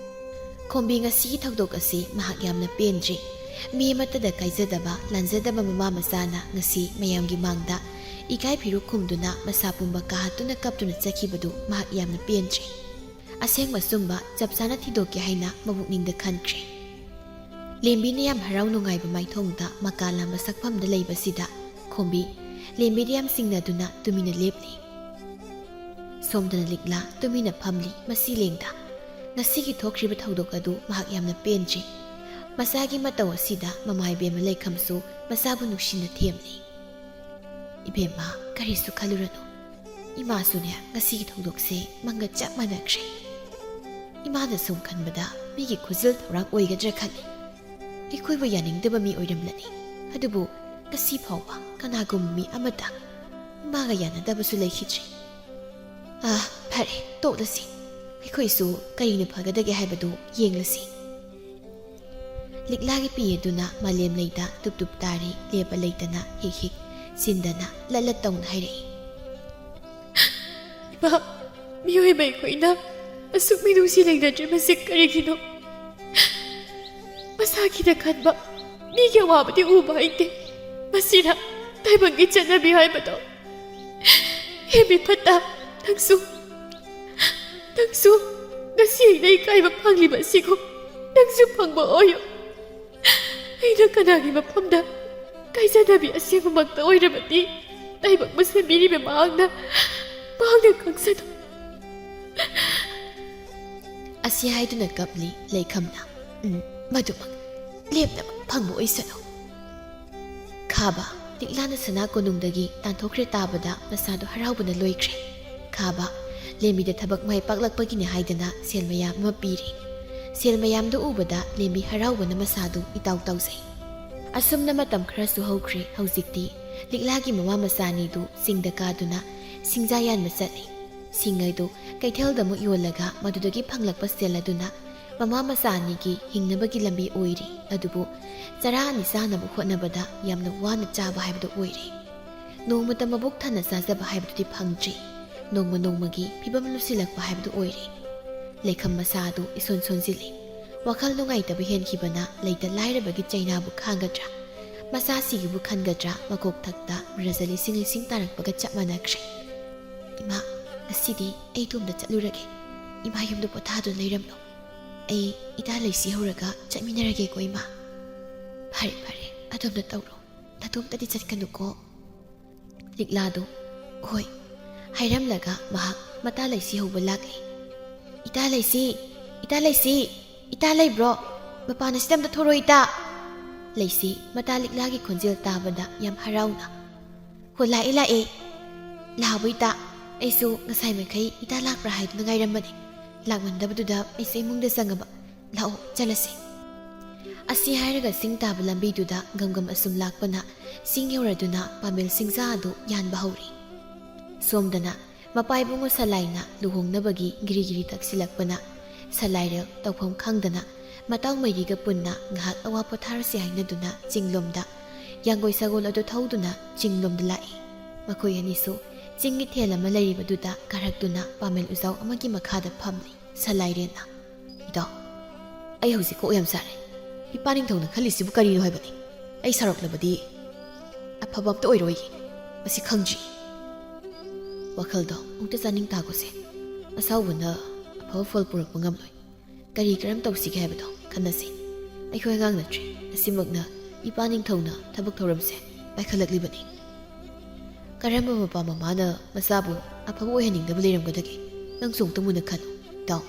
ꯈꯣꯝꯕꯤ ꯉꯁꯤꯒꯤ ꯊꯧꯗꯣꯛ ꯑꯁꯤ ꯃꯍꯥꯛ ꯌꯥꯝꯅ ꯄꯦꯟꯗ꯭ꯔꯤ꯫ ꯃꯤ ꯑꯃꯠꯇꯗ ꯀꯥꯏꯖꯗꯕ, ꯂꯥꯟꯖꯗꯕ ꯃꯃꯥ ꯃꯆꯥꯅ ꯉꯁꯤ ꯃꯌꯥꯝꯒꯤ ꯃꯥꯡꯗ ꯏꯀꯥꯏ ꯐꯤꯔꯨꯛ ꯈꯨꯝꯗꯨꯅ ꯃꯁꯥ ꯄꯨꯝꯕ ꯀꯥꯍꯠꯇꯨꯅ ꯀꯞꯇꯨꯅ ꯆꯠꯈꯤꯕꯗꯨ ꯃꯍꯥꯛ ꯌꯥꯝꯅ ꯄꯦꯟꯗ꯭ꯔꯤ꯫ ꯑꯁꯦꯡꯕ ꯑꯆꯨꯝꯕ ꯆꯞ ꯆꯥꯅ ꯊꯤꯗꯣꯛꯀꯦ ꯍꯥꯏꯅ ꯃꯄꯨꯛꯅꯤꯡꯗ ꯈꯟꯈ꯭ꯔꯦ꯫ ꯂꯦꯝꯕꯤꯅ ꯌꯥꯝ ꯍꯔꯥꯎ ꯅꯨꯡꯉꯥꯏꯕ ꯃꯥꯏꯊꯣꯡꯗ ꯃꯀꯥ ꯂꯥꯝꯕ ꯁꯛꯐꯝꯗ ꯂꯩꯕꯁꯤꯗ ꯈꯣꯝꯕꯤ ꯂꯦꯝꯕꯤꯗ ꯌꯥꯝ ꯆꯤꯡꯅꯗꯨꯅ ꯇꯨꯃꯤꯟꯅ ꯂꯦꯞꯂꯤ꯫ ꯁꯣꯝꯗꯅ ꯂꯤꯛꯂꯥ ꯇꯨꯃꯤꯟꯅ ꯐꯝꯂꯤ꯫ ꯃꯁꯤ ꯂꯦꯡꯗ ꯉꯁꯤꯒꯤ ꯊꯣꯛꯈ꯭ꯔꯤꯕ ꯊꯧꯗꯣꯛ ꯑꯗꯨ ꯃꯍꯥꯛ ꯌꯥꯝꯅ ꯄꯦꯟꯗ꯭ꯔꯤ꯫ ꯃꯆꯥꯒꯤ ꯃꯇꯧ ꯑꯁꯤꯗ ꯃꯃꯥ ꯏꯕꯦꯝꯃ ꯂꯩꯈꯝꯁꯨ ꯃꯆꯥꯕꯨ ꯅꯨꯡꯁꯤꯅ ꯊꯦꯝꯂꯤ꯫ "ꯏꯕꯦꯝꯃ, ꯀꯔꯤꯁꯨ ꯈꯜꯂꯨꯔꯅꯨ꯫ ꯏꯃꯥꯁꯨꯅꯦ, ꯉꯁꯤꯒꯤ ꯊꯧꯗꯣꯛꯁꯦ ꯃꯪꯒ ꯆꯞ ꯃꯥꯟꯅꯈ꯭ꯔꯦ꯫ ꯏꯃꯥꯅ ꯁꯨꯝ ꯈꯟꯕꯗ ꯃꯤꯒꯤ ꯈꯨꯖꯤꯜ ꯊꯧꯔꯥꯡ ꯑꯣꯏꯒꯗ꯭ꯔꯥ ꯈꯜꯂꯤ꯫ ꯑꯩꯈꯣꯏꯕꯨ ꯌꯥꯅꯤꯡꯗꯕ ꯃꯤ ꯑꯣꯏꯔꯝꯂꯅꯤ꯫ ꯑꯗꯨꯕꯨ ꯉꯁꯤ ꯐꯥꯎꯕ ꯀꯅꯥꯒꯨꯝꯕ ꯃꯤ ꯑꯃꯠꯇ ꯏꯃꯥꯒ ꯌꯥꯅꯗꯕꯁꯨ ꯂꯩꯈꯤꯗ꯭ꯔꯤ꯫ ꯑꯥ, ꯐꯔꯦ, ꯇꯣꯛꯂꯁꯤ꯫ ꯑꯩꯈꯣꯏꯁꯨ ꯀꯔꯤꯅ ꯐꯒꯗꯒꯦ ꯍꯥꯏꯕꯗꯨ ꯌꯦꯡꯂꯁꯤ꯫" ꯂꯤꯛꯂꯥꯒꯤ ꯄꯤ ꯑꯗꯨꯅ ꯃꯥꯂꯦꯝ ꯂꯩꯗ ꯇꯨꯞ ꯇꯨꯞ ꯇꯥꯔꯤ꯫ ꯂꯦꯞꯄ ꯂꯩꯇꯅ ꯍꯤꯛ ꯍꯤꯛ ꯆꯤꯟꯗꯅ ꯂꯠ ꯂꯠ ꯇꯧꯅ ꯍꯥꯏꯔꯛꯏ꯫ "ꯏꯃꯥ, ꯃꯤꯑꯣꯏꯕ ꯑꯩꯈꯣꯏꯅ ꯑꯁꯨꯛ ꯃꯤꯅꯨꯡꯁꯤ ꯂꯩꯅꯗ꯭ꯔꯤꯕꯁꯤ ꯀꯔꯤꯒꯤꯅꯣ? ꯃꯁꯥꯒꯤꯗ ꯈꯟꯕ, ꯃꯤꯒꯤ ꯑꯋꯥꯕꯗꯤ ꯎꯕ ꯍꯩꯇꯦ꯫ ꯃꯁꯤꯅ ꯇꯥꯏꯕꯪꯒꯤ ꯆꯠꯅꯕꯤ ꯍꯥꯏꯕꯗꯣ꯫ ꯍꯦ ꯃꯤꯐꯠꯇ, ꯅꯪꯁꯨ, ꯅꯪꯁꯨ ꯉꯁꯤ ꯑꯩꯅ ꯏꯀꯥꯏꯕ ꯐꯪꯂꯤꯕ ꯑꯁꯤꯒꯨꯝ ꯅꯪꯁꯨ ꯐꯪꯕ ꯑꯣꯏꯌꯨ꯫ ꯑꯩꯅ ꯀꯅꯥꯒꯤ ꯃꯐꯝꯗ ꯀꯥꯏꯖꯗꯕꯤ ꯑꯁꯦꯡꯕꯃꯛꯇ ꯑꯣꯏꯔꯕꯗꯤ ꯂꯥꯏꯕꯛ ꯃꯁꯦꯝꯕꯤꯔꯤꯕ ꯃꯍꯥꯛꯅ ꯃꯍꯥꯛꯅ ꯈꯪꯖꯅꯨ꯫ ꯑꯁꯤ ꯍꯥꯏꯗꯨꯅ ꯀꯞꯂꯤ ꯂꯩꯈꯝꯅ꯫ ꯎꯝ, ꯃꯗꯨꯃꯛ ꯂꯦꯞꯅꯕ ꯐꯪꯕ ꯑꯣꯏꯁꯅꯨ꯫ ꯈꯥꯕ, ꯂꯤꯛꯂꯥꯅ ꯁꯅꯥ ꯀꯣꯅꯨꯡꯗꯒꯤ ꯇꯥꯟꯊꯣꯛꯈ꯭ꯔꯦ ꯇꯥꯕꯗ ꯃꯁꯥꯗꯣ ꯍꯔꯥꯎꯕꯅ ꯂꯣꯏꯈ꯭ꯔꯦ꯫ ꯈꯥꯕ, ꯂꯦꯝꯕꯤꯗ ꯊꯕꯛ ꯃꯥꯏ ꯄꯥꯛꯂꯛꯄꯒꯤꯅꯦ ꯍꯥꯏꯗꯅ ꯁꯦꯜ ꯃꯌꯥꯝ ꯑꯃ ꯄꯤꯔꯦ꯫ ꯁꯦꯜ ꯃꯌꯥꯝꯗꯨ ꯎꯕꯗ ꯂꯦꯝꯕꯤ ꯍꯔꯥꯎꯕꯅ ꯃꯁꯥꯗꯨ ꯏꯇꯥꯎ ꯇꯥꯎꯖꯩ꯫ ꯑꯁꯨꯝꯅ ꯃꯇꯝ ꯈꯔꯁꯨ ꯍꯧꯈ꯭ꯔꯦ꯫ ꯍꯧꯖꯤꯛꯇꯤ ꯂꯤꯛꯂꯥꯒꯤ ꯃꯃꯥ ꯃꯆꯥ ꯑꯅꯤꯗꯨ ꯆꯤꯡꯗ ꯀꯥꯗꯨꯅ ꯁꯤꯡꯖꯥ ꯌꯥꯟꯕ ꯆꯠꯂꯤ꯫ ꯁꯤꯡ ꯑꯗꯨ ꯀꯩꯊꯦꯜꯗ ꯑꯃꯨꯛ ꯌꯣꯜꯂꯒ ꯃꯗꯨꯗꯒꯤ ꯐꯪꯂꯛꯄ ꯁꯦꯜ ꯑꯗꯨꯅ ꯃꯃꯥ ꯃꯆꯥ ꯑꯅꯤꯒꯤ ꯍꯤꯡꯅꯕꯒꯤ ꯂꯝꯕꯤ ꯑꯣꯏꯔꯤ꯫ ꯑꯗꯨꯕꯨ ꯆꯔꯥ ꯑꯅꯤ ꯆꯥꯅꯕ ꯍꯣꯠꯅꯕꯗ ꯌꯥꯝꯅ ꯋꯥꯅ ꯆꯥꯕ ꯍꯥꯏꯕꯗꯨ ꯑꯣꯏꯔꯦ꯫ ꯅꯣꯡꯃꯇ ꯃꯕꯨꯛ ꯊꯟꯅ ꯆꯥꯖꯕ ꯍꯥꯏꯕꯗꯨꯗꯤ ꯐꯪꯗ꯭ꯔꯤ꯫ ꯅꯣꯡꯃ ꯅꯣꯡꯃꯒꯤ ꯐꯤꯕꯝ ꯂꯨꯁꯤꯜꯂꯛꯄ ꯍꯥꯏꯕꯗꯨ ꯑꯣꯏꯔꯦ꯫ ꯂꯩꯈꯝ ꯃꯁꯥ ꯑꯗꯨ ꯏꯁꯣꯟ ꯁꯣꯟꯖꯤꯜꯂꯤ꯫ ꯋꯥꯈꯜ ꯅꯨꯡꯉꯥꯏꯇꯕ ꯍꯦꯟꯈꯤꯕꯅ ꯂꯩꯇ ꯂꯥꯏꯔꯕꯒꯤ ꯆꯩꯅꯥꯕꯨ ꯈꯥꯡꯒꯗ꯭ꯔꯥ, ꯃꯆꯥꯁꯤꯒꯤꯕꯨ ꯈꯟꯒꯗ꯭ꯔꯥ, ꯃꯀꯣꯛꯊꯛꯇ ꯕ꯭ꯔꯖ ꯂꯤꯁꯤꯡ ꯂꯤꯁꯤꯡ ꯇꯥꯔꯛꯄꯒ ꯆꯞ ꯃꯥꯟꯅꯈ꯭ꯔꯦ꯫ "ꯏꯃꯥ, ꯉꯁꯤꯗꯤ ꯑꯩ ꯏꯇꯣꯝꯇ ꯆꯠꯂꯨꯔꯒꯦ꯫ ꯏꯃꯥ ꯌꯨꯝꯗ ꯄꯣꯊꯥꯗꯨꯅ ꯂꯩꯔꯝꯂꯣ꯫ ꯑꯩ ꯏꯇꯥ ꯂꯩꯁꯤ ꯍꯧꯔꯒ ꯆꯠꯃꯤꯟꯅꯔꯒꯦꯀꯣ ꯏꯃꯥ꯫" "ꯐꯔꯦ, ꯐꯔꯦ, ꯑꯗꯣꯝꯗ ꯇꯧꯔꯣ꯫ ꯅꯇꯣꯝꯇꯗꯤ ꯆꯠꯀꯅꯨꯀꯣ꯫" ꯂꯤꯛꯂꯥꯗꯨ "ꯍꯣꯏ" ꯍꯥꯏꯔꯝꯂꯒ ꯃꯍꯥꯛ ꯃꯇꯥ ꯂꯩꯁꯤ ꯍꯧꯕ ꯂꯥꯛꯂꯤ꯫ "ꯏꯇꯥ ꯂꯩꯁꯤ! ꯏꯇꯥ ꯂꯩꯁꯤ! ꯏꯇꯥ ꯂꯩꯕ꯭ꯔꯣ? ꯃꯄꯥꯟ ꯑꯁꯤꯗ ꯑꯝꯇ ꯊꯣꯔꯛꯑꯣ ꯏꯇꯥ!" ꯂꯩꯁꯤ ꯃꯇꯥ ꯂꯤꯛꯂꯥꯒꯤ ꯈꯣꯟꯖꯦꯜ ꯇꯥꯕꯗ ꯌꯥꯝ ꯍꯔꯥꯎꯅ, "ꯍꯣ, ꯂꯥꯛꯑꯦ, ꯂꯥꯛꯑꯦ꯫ ꯂꯥꯛꯑꯕꯣ ꯏꯇꯥ? ꯑꯩꯁꯨ ꯉꯁꯥꯏ ꯃꯈꯩ ꯏꯇꯥ ꯂꯥꯛꯄ꯭ꯔꯥ ꯍꯥꯏꯗꯨꯅ ꯉꯥꯏꯔꯝꯕꯅꯤ꯫ ꯂꯥꯛꯃꯟꯗꯕꯗꯨꯗ ꯑꯩꯁꯦ ꯏꯃꯨꯡꯗ ꯆꯪꯉꯕ꯫ ꯂꯥꯛꯑꯣ, ꯆꯠꯂꯁꯤ꯫" ꯑꯁꯤ ꯍꯥꯏꯔꯒ ꯆꯤꯡ ꯇꯥꯕ ꯂꯝꯕꯤꯗꯨꯗ ꯒꯝ ꯒꯝ ꯑꯁꯨꯝ ꯂꯥꯛꯄꯅ ꯆꯤꯡ ꯌꯧꯔꯗꯨꯅ ꯄꯥꯃꯦꯜ ꯁꯤꯡꯖꯥ ꯑꯗꯨ ꯌꯥꯟꯕ ꯍꯧꯔꯤ꯫ ꯁꯣꯝꯗꯅ ꯃꯄꯥ ꯏꯕꯨꯡꯉꯣ ꯁꯂꯥꯏꯅ ꯂꯨꯍꯣꯡꯅꯕꯒꯤ ꯒꯤꯔꯤ ꯒꯤꯔꯤ ꯇꯛꯁꯤꯜꯂꯛꯄꯅ ꯁꯂꯥꯏꯔꯦꯜ ꯇꯧꯐꯝ ꯈꯪꯗꯅ ꯃꯇꯥꯎ ꯃꯩꯔꯤꯒ ꯄꯨꯟꯅ ꯉꯥꯏꯍꯥꯛ ꯑꯋꯥ ꯄꯣꯊꯥꯔꯁꯤ ꯍꯥꯏꯅꯗꯨꯅ ꯆꯤꯡꯂꯣꯝꯗ ꯌꯥꯡꯒꯣꯏ ꯁꯒꯣꯜ ꯑꯗꯨ ꯊꯧꯗꯨꯅ ꯆꯤꯡꯂꯣꯝꯗ ꯂꯥꯛꯏ꯫ ꯃꯈꯣꯏ ꯑꯅꯤꯁꯨ ꯆꯤꯡꯒꯤ ꯊꯦꯜ ꯑꯃ ꯂꯩꯔꯤꯕꯗꯨꯗ ꯀꯥꯔꯛꯇꯨꯅ ꯄꯥꯃꯦꯜ ꯎꯖꯥꯎ ꯑꯃꯒꯤ ꯃꯈꯥꯗ ꯐꯝꯂꯤ꯫ ꯁꯂꯥꯏꯔꯦꯟꯅ, "ꯏꯇꯥꯎ, ꯑꯩ ꯍꯧꯖꯤꯛ ꯀꯣꯛ ꯌꯥꯝ ꯁꯥꯔꯦ꯫ ꯏꯄꯥ ꯅꯤꯡꯊꯧꯅ ꯈꯜꯂꯤꯁꯤꯕꯨ ꯀꯔꯤꯅꯣ ꯍꯥꯏꯕꯅꯤ? ꯑꯩ ꯁꯥꯎꯔꯛꯂꯕꯗꯤ ꯑꯐꯕ ꯑꯝꯇ ꯑꯣꯏꯔꯣꯏꯌꯦ꯫ ꯃꯁꯤ ꯈꯪꯗ꯭ꯔꯤ꯫" ꯋꯥꯈꯜꯗꯣ ꯑꯃꯨꯛꯇ ꯆꯥꯅꯤꯡ ꯇꯥꯈꯣꯁꯦ꯫ ꯑꯁꯥꯎꯕꯅ ꯑꯐꯕ ꯐꯜ ꯄꯨꯔꯛꯄ ꯉꯝꯂꯣꯏ꯫ ꯀꯔꯤ ꯀꯔꯝ ꯇꯧꯁꯤꯒꯦ ꯍꯥꯏꯕꯗꯣ ꯈꯟꯅꯁꯤ꯫ ꯑꯩꯈꯣꯏ ꯑꯉꯥꯡ ꯅꯠꯇ꯭ꯔꯦ꯫ ꯑꯁꯤꯃꯛꯅ ꯏꯄꯥ ꯅꯤꯡꯊꯧꯅ ꯊꯕꯛ ꯊꯧꯔꯝꯁꯦ ꯄꯥꯏꯈꯠꯂꯛꯂꯤꯕꯅꯤ꯫ ꯀꯔꯝꯕ ꯃꯄꯥ ꯃꯃꯥꯅ ꯃꯆꯥꯕꯨ ꯑꯐꯕ ꯑꯣꯏꯍꯟꯅꯤꯡꯗꯕ ꯂꯩꯔꯝꯒꯗꯒꯦ? ꯅꯪꯁꯨ ꯑꯃꯨꯛꯇ ꯃꯨꯟꯅ ꯈꯜꯂꯨ꯫ ꯇꯥꯎ,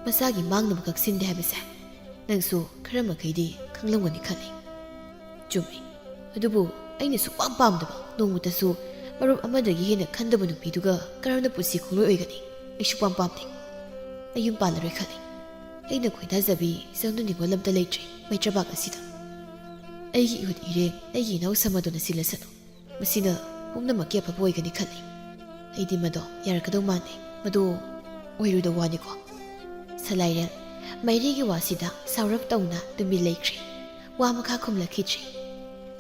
ꯃꯆꯥꯒꯤ ꯃꯥꯡꯅꯕ ꯈꯛ ꯁꯤꯟꯗꯦ ꯍꯥꯏꯕꯁꯦ ꯅꯪꯁꯨ ꯈꯔ ꯃꯈꯩꯗꯤ ꯈꯪꯂꯝꯒꯅꯤ ꯈꯜꯂꯤ꯫ ꯆꯨꯝꯃꯤ꯫ ꯑꯗꯨꯕꯨ ꯑꯩꯅ ꯁꯨꯛꯄꯥꯝ ꯄꯥꯝꯗꯕ, ꯅꯣꯡꯃꯇꯁꯨ ꯃꯔꯨꯞ ꯑꯃꯗꯒꯤ ꯍꯦꯟꯅ ꯈꯟꯗꯕ ꯅꯨꯄꯤꯗꯨꯒ ꯀꯔꯝꯅ ꯄꯨꯟꯁꯤ ꯈꯣꯡꯂꯣꯏ ꯑꯣꯏꯒꯅꯤ? ꯑꯩ ꯁꯨꯛꯄꯥꯝ ꯄꯥꯝꯗꯦ꯫ ꯑꯩ ꯌꯨꯝ ꯄꯥꯜꯂꯔꯣꯏ ꯈꯜꯂꯤ꯫ ꯑꯩꯅ ꯈꯣꯏꯗꯥꯖꯕꯤ ꯆꯪꯅꯅꯤꯡꯕ ꯂꯝꯇ ꯂꯩꯇ꯭ꯔꯦ ꯃꯩꯇ꯭ꯔꯕꯥꯛ ꯑꯁꯤꯗ꯫ ꯑꯩꯒꯤ ꯏꯍꯨꯠ ꯏꯔꯦꯡ ꯑꯩꯒꯤ ꯏꯅꯥꯎ ꯁꯃꯥꯗꯣꯟꯅ ꯁꯤꯜꯂꯁꯅꯨ꯫ ꯃꯁꯤꯅ ꯄꯨꯝꯅꯃꯛꯀꯤ ꯑꯐꯕ ꯑꯣꯏꯒꯅꯤ ꯈꯜꯂꯤ꯫ ꯑꯩꯗꯤ ꯃꯗꯣ ꯌꯥꯔꯛꯀꯗꯧ ꯃꯥꯟꯗꯦ꯫ ꯃꯗꯣ ꯑꯣꯏꯔꯣꯏꯗꯧ ꯋꯥꯅꯤꯀꯣ꯫ ꯁꯂꯥꯏꯔꯦꯜ ꯃꯩꯔꯤꯒꯤ ꯋꯥꯁꯤꯗ ꯁꯥꯎꯔꯞ ꯇꯧꯅ ꯇꯨꯃꯤꯟ ꯂꯩꯈ꯭ꯔꯦ꯫ ꯋꯥ ꯃꯈꯥ ꯈꯨꯝꯂꯛꯈꯤꯗ꯭ꯔꯦ꯫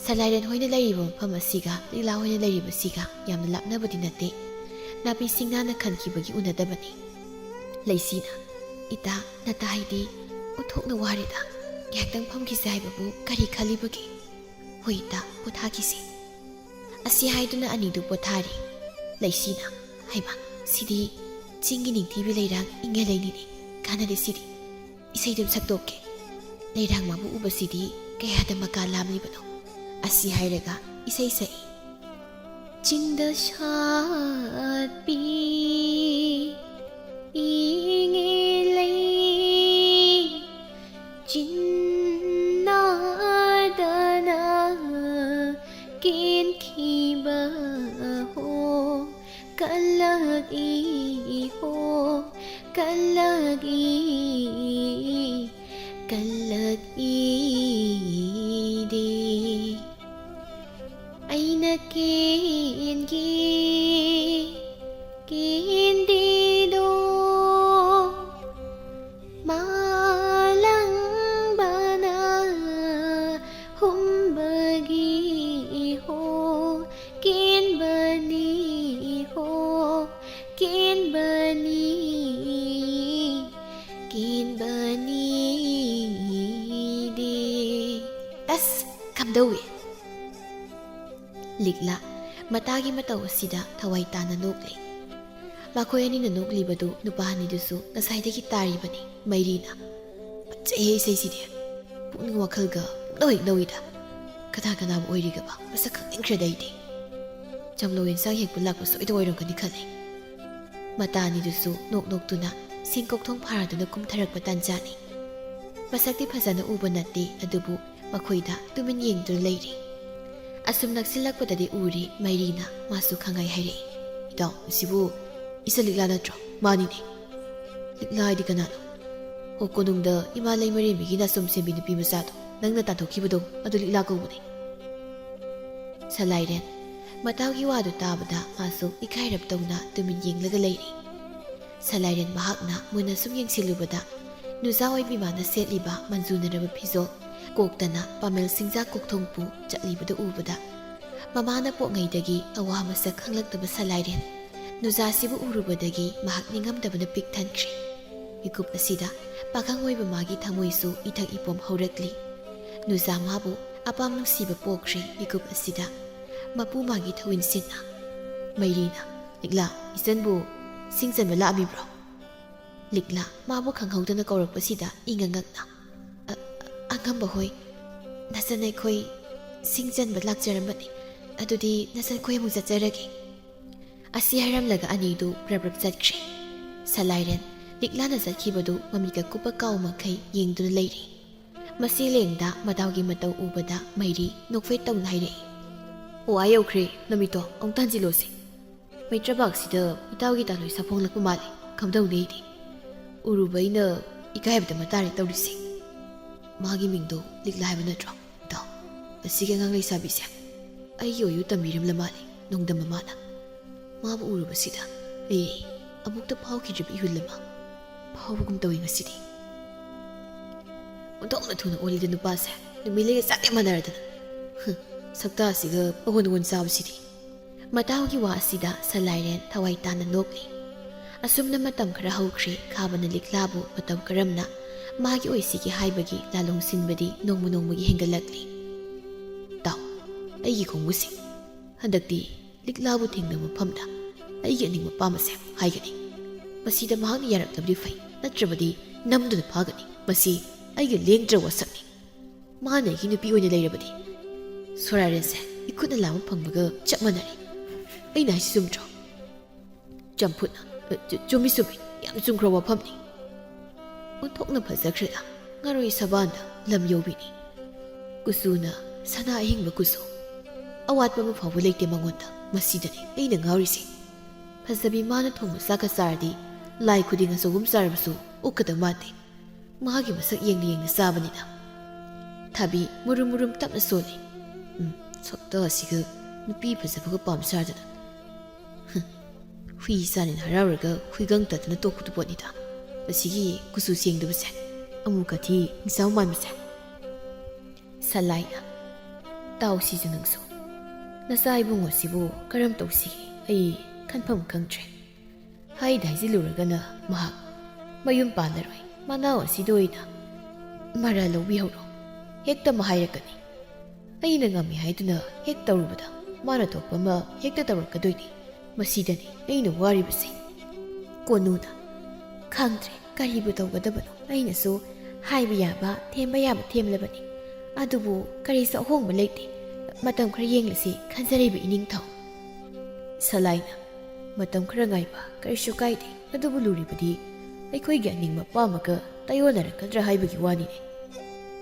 ꯁꯂꯥꯏꯔꯦꯜ ꯍꯣꯏꯅ ꯂꯩꯔꯤꯕ ꯃꯐꯝ ꯑꯁꯤꯒ ꯂꯤꯛꯂꯥ ꯍꯣꯏꯅ ꯂꯩꯔꯤꯕꯁꯤꯒ ꯌꯥꯝꯅ ꯂꯥꯞꯅꯕꯗꯤ ꯅꯠꯇꯦ꯫ ꯅꯥꯄꯤ ꯁꯤꯡꯅꯥꯅ ꯈꯟꯈꯤꯕꯒꯤ ꯎꯅꯗꯕꯅꯤ꯫ ꯂꯩꯁꯤꯅ, "ꯏꯇꯥ, ꯅꯇꯥ ꯍꯥꯏꯗꯤ ꯑꯣꯟꯊꯣꯛꯅ ꯋꯥꯔꯦꯗ꯫ ꯉꯥꯏꯍꯥꯛꯇꯪ ꯐꯝꯈꯤꯁꯦ ꯍꯥꯏꯕꯕꯨ ꯀꯔꯤ ꯈꯜꯂꯤꯕꯒꯦ? ꯍꯣꯏ ꯏꯇꯥ, ꯄꯣꯊꯥꯈꯤꯁꯦ"꯫ ꯑꯁꯤ ꯍꯥꯏꯗꯨꯅ ꯑꯅꯤꯗꯨ ꯄꯣꯊꯥꯔꯤ꯫ ꯂꯩꯁꯤꯅ, "ꯍꯩꯃꯥ, ꯁꯤꯗꯤ ꯆꯤꯡꯒꯤ ꯅꯤꯡꯊꯤꯕꯤ ꯂꯩꯔꯥꯡ ꯏꯪꯉꯦ ꯂꯩꯅꯤꯅꯦ꯫ ꯀꯥꯟꯅꯗꯦ ꯁꯤꯗꯤ꯫ ꯏꯁꯩꯗꯨꯝ ꯁꯛꯇꯣꯛꯀꯦ꯫ ꯂꯩꯔꯥꯡ ꯃꯥꯕꯨ ꯎꯕꯁꯤꯗꯤ ꯀꯌꯥꯗ ꯃꯀꯥ ꯂꯥꯝꯂꯤꯕꯅꯣ"꯫ ꯑꯁꯤ ꯍꯥꯏꯔꯒ ꯏꯁꯩ ꯁꯛꯏ꯫ ꯆꯤꯡꯗ ꯁꯥꯠꯄꯤ ꯏꯉꯦ ꯂꯩ, ꯆꯤꯟꯅꯥꯗꯅ ꯀꯦꯟꯈꯤꯕ ꯍꯣ, ꯀꯜꯂꯛꯏ ꯍꯣ, ꯀꯜꯂꯛꯏ, ꯀꯜꯂꯛꯏꯗꯦ꯫ ꯑꯩꯅ ꯀꯦꯟꯒꯦ ꯀꯦꯟꯗꯦꯗꯣ, ꯃꯥꯂꯪꯕꯅ ꯍꯨꯝꯕꯒꯤ ꯍꯣ, ꯀꯦꯟꯕꯅꯤ ꯍꯣ, ꯀꯦꯟꯕꯅꯤ, ꯀꯦꯟꯕꯅꯤꯗꯤ꯫ ꯑꯁ, ꯀꯝꯗꯧꯏ? ꯂꯤꯛꯂꯥ ꯃꯇꯥꯒꯤ ꯃꯇꯧ ꯑꯁꯤꯗ ꯊꯋꯥꯏ ꯇꯥꯅ ꯅꯣꯛꯂꯤ꯫ ꯃꯈꯣꯏ ꯑꯅꯤꯅ ꯅꯣꯛꯂꯤꯕꯗꯨ ꯅꯨꯄꯥ ꯑꯅꯤꯗꯨꯁꯨ ꯉꯁꯥꯏꯗꯒꯤ ꯇꯥꯔꯤꯕꯅꯤ꯫ ꯃꯩꯔꯤꯅ, ꯐꯖꯩꯍꯦ ꯏꯁꯩꯁꯤꯗꯤ꯫ ꯄꯨꯛꯅꯤꯡ ꯋꯥꯈꯜꯒ ꯄꯨꯡꯅꯧ ꯍꯦꯛ ꯅꯧꯏꯗ꯫ ꯀꯅꯥ ꯀꯅꯥꯕꯨ ꯑꯣꯏꯔꯤꯒꯕ? ꯃꯁꯛ ꯈꯪꯅꯤꯡꯈ꯭ꯔꯦꯗ ꯑꯩꯗꯤ꯫ ꯆꯝꯂꯧ ꯌꯦꯟꯁꯥꯡ ꯍꯦꯛꯄ ꯂꯥꯛꯄ ꯁꯣꯏꯗ ꯑꯣꯏꯔꯝꯒꯅꯤ ꯈꯜꯂꯦ꯫ ꯃꯇꯥ ꯑꯅꯤꯗꯨꯁꯨ ꯅꯣꯛ ꯅꯣꯛꯇꯨꯅ ꯁꯤꯡꯀꯣꯛꯊꯣꯡ ꯐꯥꯔꯗꯨꯅ ꯀꯨꯝꯊꯔꯛꯄ ꯇꯥꯟꯖꯥꯅꯤ꯫ ꯃꯁꯛꯇꯤ ꯐꯖꯅ ꯎꯕ ꯅꯠꯇꯦ, ꯑꯗꯨꯕꯨ ꯃꯈꯣꯏꯗ ꯇꯨꯃꯤꯟ ꯌꯦꯡꯗꯨꯅ ꯂꯩꯔꯤ꯫ ꯑꯁꯨꯝ ꯅꯛꯁꯤꯜꯂꯛꯄꯗꯗꯤ ꯎꯔꯤ ꯃꯩꯔꯤꯅ꯫ ꯃꯥꯁꯨ ꯈꯪꯍꯥꯏ ꯍꯥꯏꯔꯛꯏ, "ꯏꯇꯥꯎ, ꯃꯁꯤꯕꯨ ꯏꯆꯟ ꯂꯤꯛꯂꯥ ꯅꯠꯇ꯭ꯔꯣ?" "ꯃꯥꯅꯤꯅꯦ꯫" "ꯂꯤꯛꯂꯥ ꯍꯥꯏꯗꯤ ꯀꯅꯥꯅꯣ?" "ꯍꯣ, ꯀꯣꯅꯨꯡꯗ ꯏꯃꯥ ꯂꯩꯃꯔꯦꯝꯕꯤꯒꯤ ꯅꯥꯆꯣꯝ ꯁꯦꯝꯕꯤ ꯅꯨꯄꯤ ꯃꯆꯥꯗꯣ ꯅꯪꯅ ꯇꯥꯟꯊꯣꯛꯈꯤꯕꯗꯣ, ꯑꯗꯨ ꯂꯤꯛꯂꯥ ꯀꯧꯕꯅꯦ꯫" ꯁꯂꯥꯏꯔꯦꯟ ꯃꯇꯥꯎꯒꯤ ꯋꯥꯗꯨ ꯇꯥꯕꯗ ꯃꯥꯁꯨ ꯏꯀꯥꯏꯔꯞ ꯇꯧꯅ ꯇꯨꯃꯤꯟ ꯌꯦꯡꯂꯒ ꯂꯩꯔꯤ꯫ ꯁꯂꯥꯏꯔꯦꯟ ꯃꯍꯥꯛꯅ ꯃꯨꯟꯅ ꯁꯨꯝ ꯌꯦꯡꯁꯤꯜꯂꯨꯕꯗ, ꯅꯨꯖꯥ ꯑꯣꯏꯕꯤ ꯃꯥꯅ ꯁꯦꯠꯂꯤꯕ ꯃꯟꯖꯨꯅꯔꯕ ꯐꯤꯖꯣꯜ ꯀꯣꯛꯇꯅ ꯄꯥꯃꯦꯜ ꯁꯤꯡꯖꯥ ꯀꯣꯛꯊꯣꯡꯄꯨ ꯆꯠꯂꯤꯕꯗꯨ ꯎꯕꯗ, ꯃꯃꯥꯅ ꯄꯣꯛꯉꯩꯗꯒꯤ ꯑꯋꯥ ꯃꯁꯛ ꯈꯪꯂꯛꯇꯕ ꯁꯂꯥꯏꯔꯦꯟ ꯅꯨꯖꯥꯁꯤꯕꯨ ꯎꯔꯨꯕꯗꯒꯤ ꯃꯍꯥꯛ ꯅꯤꯡꯉꯝꯗꯕꯅ ꯄꯤꯛ ꯊꯟꯈ꯭ꯔꯦ꯫ ꯃꯤꯀꯨꯞ ꯑꯁꯤꯗ ꯄꯥꯈꯪ ꯑꯣꯏꯕ ꯃꯥꯒꯤ ꯊꯃꯣꯏꯁꯨ ꯏꯊꯛ ꯏꯄꯣꯝ ꯍꯧꯔꯛꯂꯤ꯫ ꯅꯨꯖꯥ ꯃꯥꯕꯨ ꯑꯄꯥꯝ ꯅꯨꯡꯁꯤꯕ ꯄꯣꯛꯈ꯭ꯔꯦ ꯃꯤꯀꯨꯞ ꯑꯁꯤꯗ꯫ ꯃꯄꯨ ꯃꯥꯒꯤ ꯊꯧꯏꯟꯁꯤꯟꯅ ꯃꯩꯔꯤꯅ, "ꯂꯤꯛꯂꯥ, ꯏꯆꯟꯕꯨ ꯁꯤꯡ ꯆꯟꯕ ꯂꯥꯛꯑꯝꯃꯤꯕ꯭ꯔꯣ?" ꯂꯤꯛꯂꯥ ꯃꯥꯕꯨ ꯈꯪꯍꯧꯗꯅ ꯀꯧꯔꯛꯄꯁꯤꯗ ꯏꯉꯛ ꯉꯛꯅ, "ꯑ-, ꯑꯉꯝꯕ ꯍꯣꯏ, ꯅꯆꯟ ꯑꯩꯈꯣꯏ ꯁꯤꯡ ꯆꯟꯕ ꯂꯥꯛꯆꯔꯝꯕꯅꯤ꯫ ꯑꯗꯨꯗꯤ ꯅꯆꯟ ꯑꯩꯈꯣꯏ ꯑꯃꯨꯛ ꯆꯠꯆꯔꯒꯦ꯫" ꯑꯁꯤ ꯍꯥꯏꯔꯝꯂꯒ ꯑꯅꯤꯗꯨ ꯕ꯭ꯔꯞ ꯕ꯭ꯔꯞ ꯆꯠꯈ꯭ꯔꯦ꯫ ꯁꯂꯥꯏꯔꯦꯟ ꯂꯤꯛꯂꯥꯅ ꯆꯠꯈꯤꯕꯗꯨ ꯃꯃꯤꯠꯀ ꯀꯨꯞꯄ ꯀꯥꯎ ꯃꯈꯩ ꯌꯦꯡꯗꯨꯅ ꯂꯩꯔꯤ꯫ ꯃꯁꯤ ꯂꯦꯡꯗ ꯃꯇꯥꯎꯒꯤ ꯃꯇꯧ ꯎꯕꯗ ꯃꯩꯔꯤ ꯅꯣꯛꯐꯦꯠ ꯇꯧꯅ ꯍꯥꯏꯔꯛꯏ, "ꯑꯣ, ꯑꯥ ꯌꯧꯈ꯭ꯔꯦ꯫ ꯅꯨꯃꯤꯠꯇꯣ ꯑꯃꯨꯛꯇ ꯍꯟꯖꯤꯜꯂꯣꯁꯦ꯫ ꯃꯩꯇ꯭ꯔꯕꯥꯛꯁꯤꯗ ꯏꯇꯥꯎꯒꯤ ꯇꯥꯂꯣꯏ ꯁꯥꯐꯣꯡꯂꯛꯄ ꯃꯥꯜꯂꯦ꯫ ꯀꯝꯗꯧꯅꯤ ꯑꯩꯗꯤ? ꯎꯔꯨꯕ ꯑꯩꯅ ꯏꯀꯥꯏꯕꯗ ꯃꯇꯥꯔꯦ ꯇꯧꯔꯤꯁꯦ꯫" "ꯃꯥꯒꯤ ꯃꯤꯡꯗꯣ ꯂꯤꯛꯂꯥ ꯍꯥꯏꯕ ꯅꯠꯇ꯭ꯔꯣ? ꯏꯇꯥꯎ, ꯑꯁꯤꯒꯤ ꯑꯉꯥꯡ ꯂꯩꯁꯥꯕꯤꯁꯦ ꯑꯩꯒꯤ ꯑꯣꯏꯌꯨ ꯇꯝꯕꯤꯔꯝꯂ ꯃꯥꯜꯂꯦ, ꯅꯣꯡꯗꯝꯕ ꯃꯥꯅ꯫ ꯃꯥꯕꯨ ꯎꯔꯨꯕꯁꯤꯗ ꯑꯩ ꯑꯃꯨꯛꯇ ꯐꯥꯎꯈꯤꯗ꯭ꯔꯤꯕ ꯏꯍꯨꯜ ꯑꯃ ꯐꯥꯎꯕꯒꯨꯝ ꯇꯧꯏ ꯉꯁꯤꯗꯤ꯫ ꯑꯣꯟꯊꯣꯛꯅ ꯊꯨꯅ ꯑꯣꯜꯂꯤꯗ ꯅꯨꯄꯥꯁꯦ, ꯅꯨꯃꯤꯠꯂꯩꯒ ꯆꯞ ꯍꯦꯛ ꯃꯥꯟꯅꯔꯗꯅ꯫ ꯍꯨꯝ, ꯁꯛꯇꯥꯁꯤꯒ ꯑꯑꯣꯟ ꯑꯑꯣꯟ ꯆꯥꯕꯁꯤꯗꯤ꯫" ꯃꯇꯥꯎꯒꯤ ꯋꯥ ꯑꯁꯤꯗ ꯁꯂꯥꯏꯔꯦꯟ ꯊꯋꯥꯏ ꯇꯥꯅ ꯅꯣꯛꯂꯤ꯫ ꯑꯁꯨꯝꯅ ꯃꯇꯝ ꯈꯔ ꯍꯧꯈ꯭ꯔꯦ꯫ ꯈꯥꯕꯅ ꯂꯤꯛꯂꯥꯕꯨ ꯃꯇꯧ ꯀꯔꯝꯅ ꯃꯥꯒꯤ ꯑꯣꯏꯁꯤꯒꯦ ꯍꯥꯏꯕꯒꯤ ꯂꯥꯂꯣꯡ ꯁꯤꯟꯕꯗꯤ ꯅꯣꯡꯃ ꯅꯣꯡꯃꯒꯤ ꯍꯦꯟꯒꯠꯂꯛꯂꯤ꯫ "ꯇꯥꯎ, ꯑꯩꯒꯤ ꯈꯣꯡꯕꯨꯁꯤꯡ, ꯍꯟꯗꯛꯇꯤ ꯂꯤꯛꯂꯥꯕꯨ ꯊꯦꯡꯅꯕ ꯃꯐꯝꯗ ꯑꯩꯒꯤ ꯑꯅꯤꯡꯕ ꯑꯄꯥꯝꯕꯁꯦ ꯍꯥꯏꯒꯅꯤ꯫ ꯃꯁꯤꯗ ꯃꯍꯥꯛꯅ ꯌꯥꯔꯛꯂꯕꯗꯤ ꯐꯩ, ꯅꯠꯇ꯭ꯔꯕꯗꯤ ꯅꯝꯗꯨꯅ ꯐꯥꯒꯅꯤ꯫ ꯃꯁꯤ ꯑꯩꯒꯤ ꯂꯦꯡꯗ꯭ꯔ ꯋꯥꯁꯛꯅꯤ꯫ ꯃꯥꯅ ꯑꯩꯒꯤ ꯅꯨꯄꯤ ꯑꯣꯏꯅ ꯂꯩꯔꯕꯗꯤ ꯁꯣꯔꯥꯔꯦꯟꯁꯦ ꯏꯈꯨꯠꯅ ꯂꯥꯝꯕ ꯐꯪꯕꯒ ꯆꯞ ꯃꯥꯟꯅꯔꯦ꯫ ꯑꯩꯅ ꯍꯥꯏꯁꯤ ꯆꯨꯝꯗ꯭ꯔꯣ? ꯆꯝꯐꯨꯠꯅ, "ꯑ, ꯆꯨ-, ꯆꯨꯝꯃꯤ, ꯆꯨꯝꯃꯤ, ꯌꯥꯝ ꯆꯨꯝꯈ꯭ꯔꯕ ꯋꯥꯐꯝꯅꯤ꯫ ꯑꯣꯟꯊꯣꯛꯅ ꯐꯖꯈ꯭ꯔꯦꯗ, ꯉꯥꯔꯣꯏ ꯁꯕꯥꯟꯗ ꯂꯝ ꯌꯧꯕꯤꯅꯤ꯫ ꯀꯨꯆꯨꯅ ꯁꯅꯥ ꯑꯍꯤꯡꯕ ꯀꯨꯆꯨ꯫ ꯑꯋꯥꯠꯄ ꯑꯃ ꯐꯥꯎꯕ ꯂꯩꯇꯦ ꯃꯉꯣꯟꯗ꯫ ꯃꯁꯤꯗꯅꯤ ꯑꯩꯅ ꯉꯥꯎꯔꯤꯁꯦ꯫ ꯐꯖꯕꯤ ꯃꯥꯅ ꯊꯣꯡꯕ ꯆꯥꯛꯀ ꯆꯥꯔꯗꯤ ꯂꯥꯏ ꯈꯨꯗꯤꯡ ꯑꯆꯧꯕ ꯑꯃ ꯆꯥꯔꯕꯁꯨ ꯑꯣꯛꯀꯗꯕ ꯃꯥꯟꯗꯦ꯫ ꯃꯥꯒꯤ ꯃꯁꯛ ꯌꯦꯡꯅ ꯌꯦꯡꯅ ꯆꯥꯕꯅꯤꯅ꯫ ꯊꯕꯤ ꯃꯨꯔꯨꯝ ꯃꯨꯔꯨꯝ ꯇꯞꯅ ꯁꯣꯜꯂꯤ꯫ ꯎꯝ, ꯁꯛꯇ ꯑꯁꯤꯒ ꯅꯨꯄꯤ ꯐꯖꯕꯒ ꯄꯥꯝ ꯁꯥꯗꯅ꯫ ꯍꯨꯝ, ꯍꯨꯏ ꯆꯥꯅꯤꯅ ꯍꯔꯥꯎꯔꯒ ꯍꯨꯏꯒꯪ ꯇꯠꯇꯅ ꯇꯣꯛꯄꯗꯨ ꯄꯣꯠꯅꯤꯗ꯫ ꯑꯁꯤꯒꯤ ꯀꯨꯆꯨ ꯁꯦꯡꯗꯕꯁꯦ, ꯑꯃꯨ ꯀꯥꯊꯤ ꯃꯤꯆꯥꯎ ꯃꯥꯟꯕꯁꯦ꯫ ꯁꯂꯥꯏꯅ, "ꯇꯥꯎ ꯁꯤꯁꯨ ꯅꯪꯁꯨ꯫ ꯅꯆꯥ ꯏꯕꯨꯡꯉꯣꯁꯤꯕꯨ ꯀꯔꯝ ꯇꯧꯁꯤꯒꯦ? ꯑꯩ ꯈꯟꯐꯝ ꯈꯪꯗ꯭ꯔꯦ꯫ ꯍꯥꯏꯗ ꯍꯥꯏꯖꯤꯜꯂꯨꯔꯒꯅ ꯃꯍꯥꯛ ꯃꯌꯨꯝ ꯄꯥꯜꯂꯔꯣꯏ, ꯃꯅꯥꯎ ꯑꯁꯤꯗ ꯑꯣꯏꯅ ꯃꯔꯥ ꯂꯧꯕꯤꯍꯧꯔꯣ" ꯍꯦꯛꯇ ꯑꯃ ꯍꯥꯏꯔꯛꯀꯅꯤ꯫ ꯑꯩꯅ ꯉꯝꯃꯤ ꯍꯥꯏꯗꯨꯅ ꯍꯦꯛ ꯇꯧꯔꯨꯕꯗ ꯃꯥꯅ ꯊꯣꯛꯄ ꯑꯃ ꯍꯦꯛꯇ ꯇꯧꯔꯛꯀꯗꯣꯏꯅꯤ꯫ ꯃꯁꯤꯗꯅꯤ ꯑꯩꯅ ꯋꯥꯔꯤꯕꯁꯦ꯫ ꯀꯣꯅꯨꯅ, "ꯈꯪꯗ꯭ꯔꯦ, ꯀꯔꯤꯕꯨ ꯇꯧꯒꯗꯕꯅꯣ? ꯑꯩꯅꯁꯨ ꯍꯥꯏꯕ ꯌꯥꯕ, ꯊꯦꯝꯕ ꯌꯥꯕ ꯊꯦꯝꯂꯕꯅꯤ꯫ ꯑꯗꯨꯕꯨ ꯀꯔꯤꯁꯨ ꯑꯍꯣꯡꯕ ꯂꯩꯇꯦ꯫ ꯃꯇꯝ ꯈꯔ ꯌꯦꯡꯂꯁꯤ ꯈꯟꯖꯔꯤꯕ ꯏꯅꯤꯡꯊꯧ꯫" ꯁꯂꯥꯏꯅ, "ꯃꯇꯝ ꯈꯔ ꯉꯥꯏꯕ ꯀꯔꯤꯁꯨ ꯀꯥꯏꯗꯦ꯫ ꯑꯗꯨꯕꯨ ꯂꯨꯔꯤꯕꯗꯤ ꯑꯩꯈꯣꯏꯒꯤ ꯑꯅꯤꯡ ꯃꯄꯥ ꯑꯃꯒ ꯇꯥꯏꯑꯣꯟꯅꯔꯛꯀꯗ꯭ꯔꯥ ꯍꯥꯏꯕꯒꯤ ꯋꯥꯅꯤꯅꯦ꯫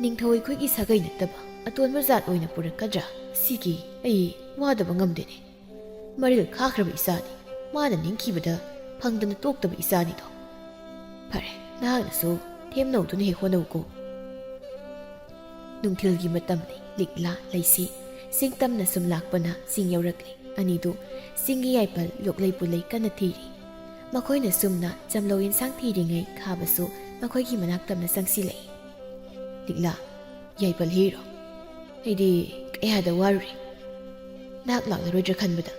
ꯅꯤꯡꯊꯧ ꯑꯩꯈꯣꯏꯒꯤ ꯁꯥꯒꯩ ꯅꯠꯇꯕ ꯑꯇꯣꯟꯕ ꯖꯥꯠ ꯑꯣꯏꯅ ꯄꯨꯔꯛꯀꯗ꯭ꯔꯥ? ꯁꯤꯒꯤ ꯑꯩ ꯋꯥꯗꯕ ꯉꯝꯗꯦꯅꯦ꯫ ꯃꯔꯤꯜ ꯈꯥꯈ꯭ꯔꯕ ꯏꯆꯥꯅꯤ꯫ ꯃꯥꯅ ꯅꯤꯡꯈꯤꯕꯗ ꯐꯪꯗꯅ ꯇꯣꯛꯇꯕ ꯏꯆꯥꯅꯤꯗꯣ꯫ ꯐꯔꯦ, ꯅꯍꯥꯛꯅꯁꯨ ꯊꯦꯝꯅꯧꯗꯨꯅ ꯍꯦꯛ ꯍꯣꯠꯅꯧꯀꯣ꯫" ꯅꯨꯡꯊꯤꯜꯒꯤ ꯃꯇꯝꯅꯤ꯫ ꯂꯤꯛꯂꯥ, ꯂꯩꯁꯤ, ꯆꯤꯡ ꯇꯝꯅ ꯁꯨꯝ ꯂꯥꯛꯄꯅ ꯆꯤꯡ ꯌꯧꯔꯛꯂꯤ꯫ ꯑꯅꯤꯗꯨ ꯆꯤꯡꯒꯤ ꯌꯥꯏꯄꯜ ꯂꯣꯛꯂꯩ ꯄꯨꯂꯩ ꯀꯟꯅ ꯊꯤꯔꯤ꯫ ꯃꯈꯣꯏꯅ ꯁꯨꯝꯅ ꯆꯝꯂꯧ ꯌꯦꯟꯁꯥꯡ ꯊꯤꯔꯤꯉꯩ ꯈꯥꯕꯁꯨ ꯃꯈꯣꯏꯒꯤ ꯃꯅꯥꯛ ꯇꯝꯅ ꯆꯪꯁꯤꯜꯂꯛꯏ꯫ "ꯂꯤꯛꯂꯥ, ꯌꯥꯏꯄꯜ ꯍꯦꯛꯏꯔꯣ? ꯑꯩꯗꯤ ꯀꯌꯥꯗ ꯋꯥꯔꯨꯔꯦ꯫ ꯅꯍꯥꯛ ꯂꯥꯛꯂꯔꯣꯏꯗ꯭ꯔꯥ ꯈꯟꯕꯗ꯫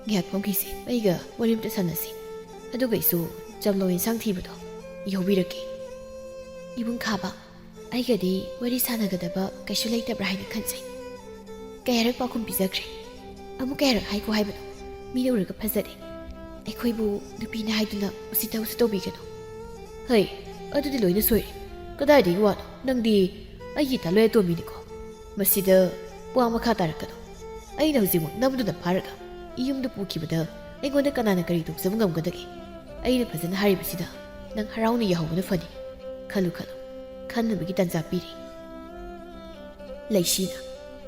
ꯉꯥꯏꯍꯥꯛ ꯐꯝꯈꯤꯁꯦ, ꯑꯩꯒ ꯋꯥꯔꯤ ꯑꯝꯇ ꯁꯥꯟꯅꯁꯤ꯫ ꯑꯗꯨꯒ ꯑꯩꯁꯨ ꯆꯝꯂꯧ ꯌꯦꯟꯁꯥꯡ ꯊꯤꯕꯗꯣ ꯌꯥꯎꯕꯤꯔꯛꯀꯦ꯫" "ꯏꯕꯨꯡ ꯈꯥꯕ, ꯑꯩꯒꯗꯤ ꯋꯥꯔꯤ ꯁꯥꯟꯅꯒꯗꯕ ꯀꯩꯁꯨ ꯂꯩꯇꯕ꯭ꯔꯥ ꯍꯥꯏꯅ ꯈꯟꯖꯩ꯫ ꯀꯌꯥꯔꯛ ꯄꯥꯎꯈꯨꯝ ꯄꯤꯖꯈ꯭ꯔꯦ꯫ ꯑꯃꯨꯛ ꯀꯌꯥꯔꯛ ꯍꯥꯏꯈꯣ ꯍꯥꯏꯕꯅꯣ? ꯃꯤꯅ ꯎꯔꯒ ꯐꯖꯗꯦ꯫ ꯑꯩꯈꯣꯏꯕꯨ ꯅꯨꯄꯤꯅꯤ ꯍꯥꯏꯗꯨꯅ ꯎꯁꯤꯠꯇꯕꯁꯨ ꯇꯧꯕꯤꯒꯅꯨ꯫" "ꯍꯩ, ꯑꯗꯨꯗꯤ ꯂꯣꯏꯅ ꯁꯣꯏꯔꯦ꯫ "ꯀꯗꯥꯏꯗꯒꯤ ꯋꯥꯅꯣ? ꯅꯪꯗꯤ ꯑꯩꯒꯤ ꯏꯇꯥ ꯂꯣꯏ ꯑꯇꯣꯝꯕꯤꯅꯤꯀꯣ꯫ ꯃꯁꯤꯗ ꯋꯥ ꯃꯈꯥ ꯇꯥꯔꯛꯀꯅꯨ꯫ ꯑꯩꯅ ꯍꯧꯖꯤꯛꯃꯛ ꯅꯝꯗꯨꯅ ꯐꯥꯔꯒ ꯏꯌꯨꯝꯗ ꯄꯨꯈꯤꯕꯗ ꯑꯩꯉꯣꯟꯗ ꯀꯅꯥꯅ ꯀꯔꯤ ꯇꯣꯡꯖꯕ ꯉꯝꯒꯗꯒꯦ? ꯑꯩꯅ ꯐꯖꯅ ꯍꯥꯏꯔꯤꯕꯁꯤꯗ ꯅꯪ ꯍꯔꯥꯎꯅ ꯌꯥꯍꯧꯕꯅ ꯐꯅꯤ꯫ ꯈꯜꯂꯨ ꯈꯜꯂꯨ, ꯈꯟꯅꯕꯒꯤ ꯇꯥꯟꯖꯥ ꯄꯤꯔꯤ꯫" ꯂꯩꯁꯤꯅ,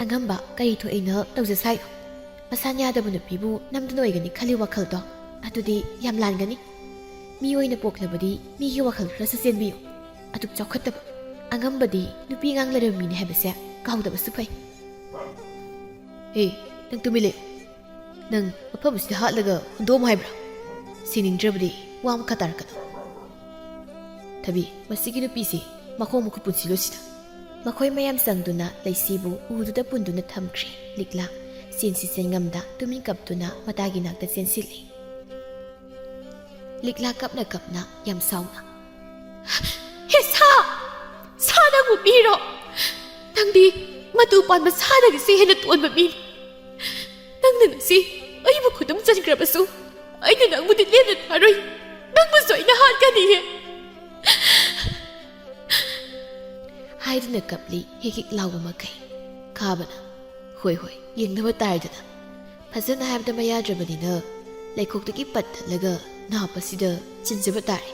"ꯑꯉꯝꯕ, ꯀꯔꯤ ꯊꯣꯛꯏꯅ ꯇꯧꯖꯁꯥꯏꯅꯣ? ꯃꯁꯥ ꯌꯥꯗꯕ ꯅꯨꯄꯤꯕꯨ ꯅꯝꯗꯨꯅ ꯑꯣꯏꯒꯅꯤ ꯈꯜꯂꯤ ꯋꯥꯈꯜꯗꯣ? ꯑꯗꯨꯗꯤ ꯌꯥꯝ ꯂꯥꯟꯒꯅꯤ꯫ ꯃꯤ ꯑꯣꯏꯅ ꯄꯣꯛꯂꯕꯗꯤ ꯃꯤꯒꯤ ꯋꯥꯈꯜ ꯈꯔꯁꯨ ꯆꯦꯟꯕꯤꯌꯨ꯫ ꯑꯗꯨꯛ ꯆꯥꯎꯈꯠꯇꯕ, ꯑꯉꯝꯕꯗꯤ ꯅꯨꯄꯤ ꯑꯉꯥꯡ ꯂꯩꯔꯕ ꯃꯤꯅꯤ ꯍꯥꯏꯕꯁꯦ ꯀꯥꯎꯗꯕꯁꯨ ꯐꯩ꯫" "ꯍꯦ, ꯅꯪ ꯇꯨꯃꯤꯟ ꯂꯩꯌꯨ꯫ ꯅꯪ ꯃꯐꯝ ꯑꯁꯤꯗ ꯍꯥꯠꯂꯒ ꯍꯨꯟꯗꯣꯛꯑꯝꯃꯨ ꯍꯥꯏꯕ꯭ꯔꯥ? ꯁꯤꯅꯤꯡꯗ꯭ꯔꯕꯗꯤ ꯋꯥ ꯑꯃꯈꯛ ꯇꯥꯔꯛꯀꯅꯨ꯫ ꯊꯕꯤ, ꯃꯁꯤꯒꯤ ꯅꯨꯄꯤꯁꯤ ꯃꯈꯣꯡ ꯃꯈꯨꯠ ꯄꯨꯟꯁꯤꯜꯂꯨ ꯁꯤꯗ꯫" ꯃꯈꯣꯏ ꯃꯌꯥꯝ ꯆꯪꯗꯨꯅ ꯂꯩꯁꯤꯕꯨ ꯎꯗꯨꯗ ꯄꯨꯟꯗꯨꯅ ꯊꯝꯈ꯭ꯔꯦ꯫ ꯂꯤꯛꯂꯥ ꯆꯦꯟꯁꯤ ꯆꯦꯟꯉꯝꯗ ꯇꯨꯃꯤꯟ ꯀꯞꯇꯨꯅ ꯃꯇꯥꯒꯤ ꯅꯥꯛꯇ ꯆꯦꯟꯁꯤꯜꯂꯤ꯫ ꯂꯤꯛꯂꯥ ꯀꯞꯅ ꯀꯞꯅ ꯌꯥꯝ ꯁꯥꯎꯅ, "ꯍꯦ ꯁꯥ! ꯁꯥ ꯅꯪꯕꯨ ꯃꯤꯔꯣ? ꯅꯪꯗꯤ ꯃꯇꯨ ꯄꯥꯟꯕ ꯁꯥꯗꯒꯤꯁꯨ ꯍꯦꯟꯅ ꯇꯣꯟꯕ ꯃꯤꯅꯤ꯫ ꯅꯪꯅ ꯉꯁꯤ ꯑꯩꯕꯨ ꯈꯨꯗꯨꯝ ꯆꯟꯈ꯭ꯔꯕꯁꯨ ꯑꯩꯅ ꯅꯪꯕꯨꯗꯤ ꯂꯦꯝꯅ ꯊꯥꯔꯣꯏ꯫ ꯅꯪꯕꯨꯁꯨ ꯑꯩꯅ ꯍꯥꯠꯀꯅꯤꯌꯦ꯫" ꯍꯥꯏꯗꯨꯅ ꯀꯞꯂꯤ ꯍꯤꯛ ꯍꯤꯛ ꯂꯥꯎꯕ ꯃꯈꯩ꯫ ꯈꯥꯕꯅ, "ꯍꯣꯏ ꯍꯣꯏ, ꯌꯦꯡꯅꯕ ꯇꯥꯔꯦꯗꯅ꯫ ꯐꯖꯅ ꯍꯥꯏꯕꯗ ꯃꯌꯥꯗ꯭ꯔꯕꯅꯤꯅ ꯂꯩꯈꯣꯛꯇꯒꯤ ꯄꯠ ꯇꯠꯂꯒ ꯅꯥꯞ ꯑꯁꯤꯗ ꯆꯤꯟꯖꯕ ꯇꯥꯔꯦ꯫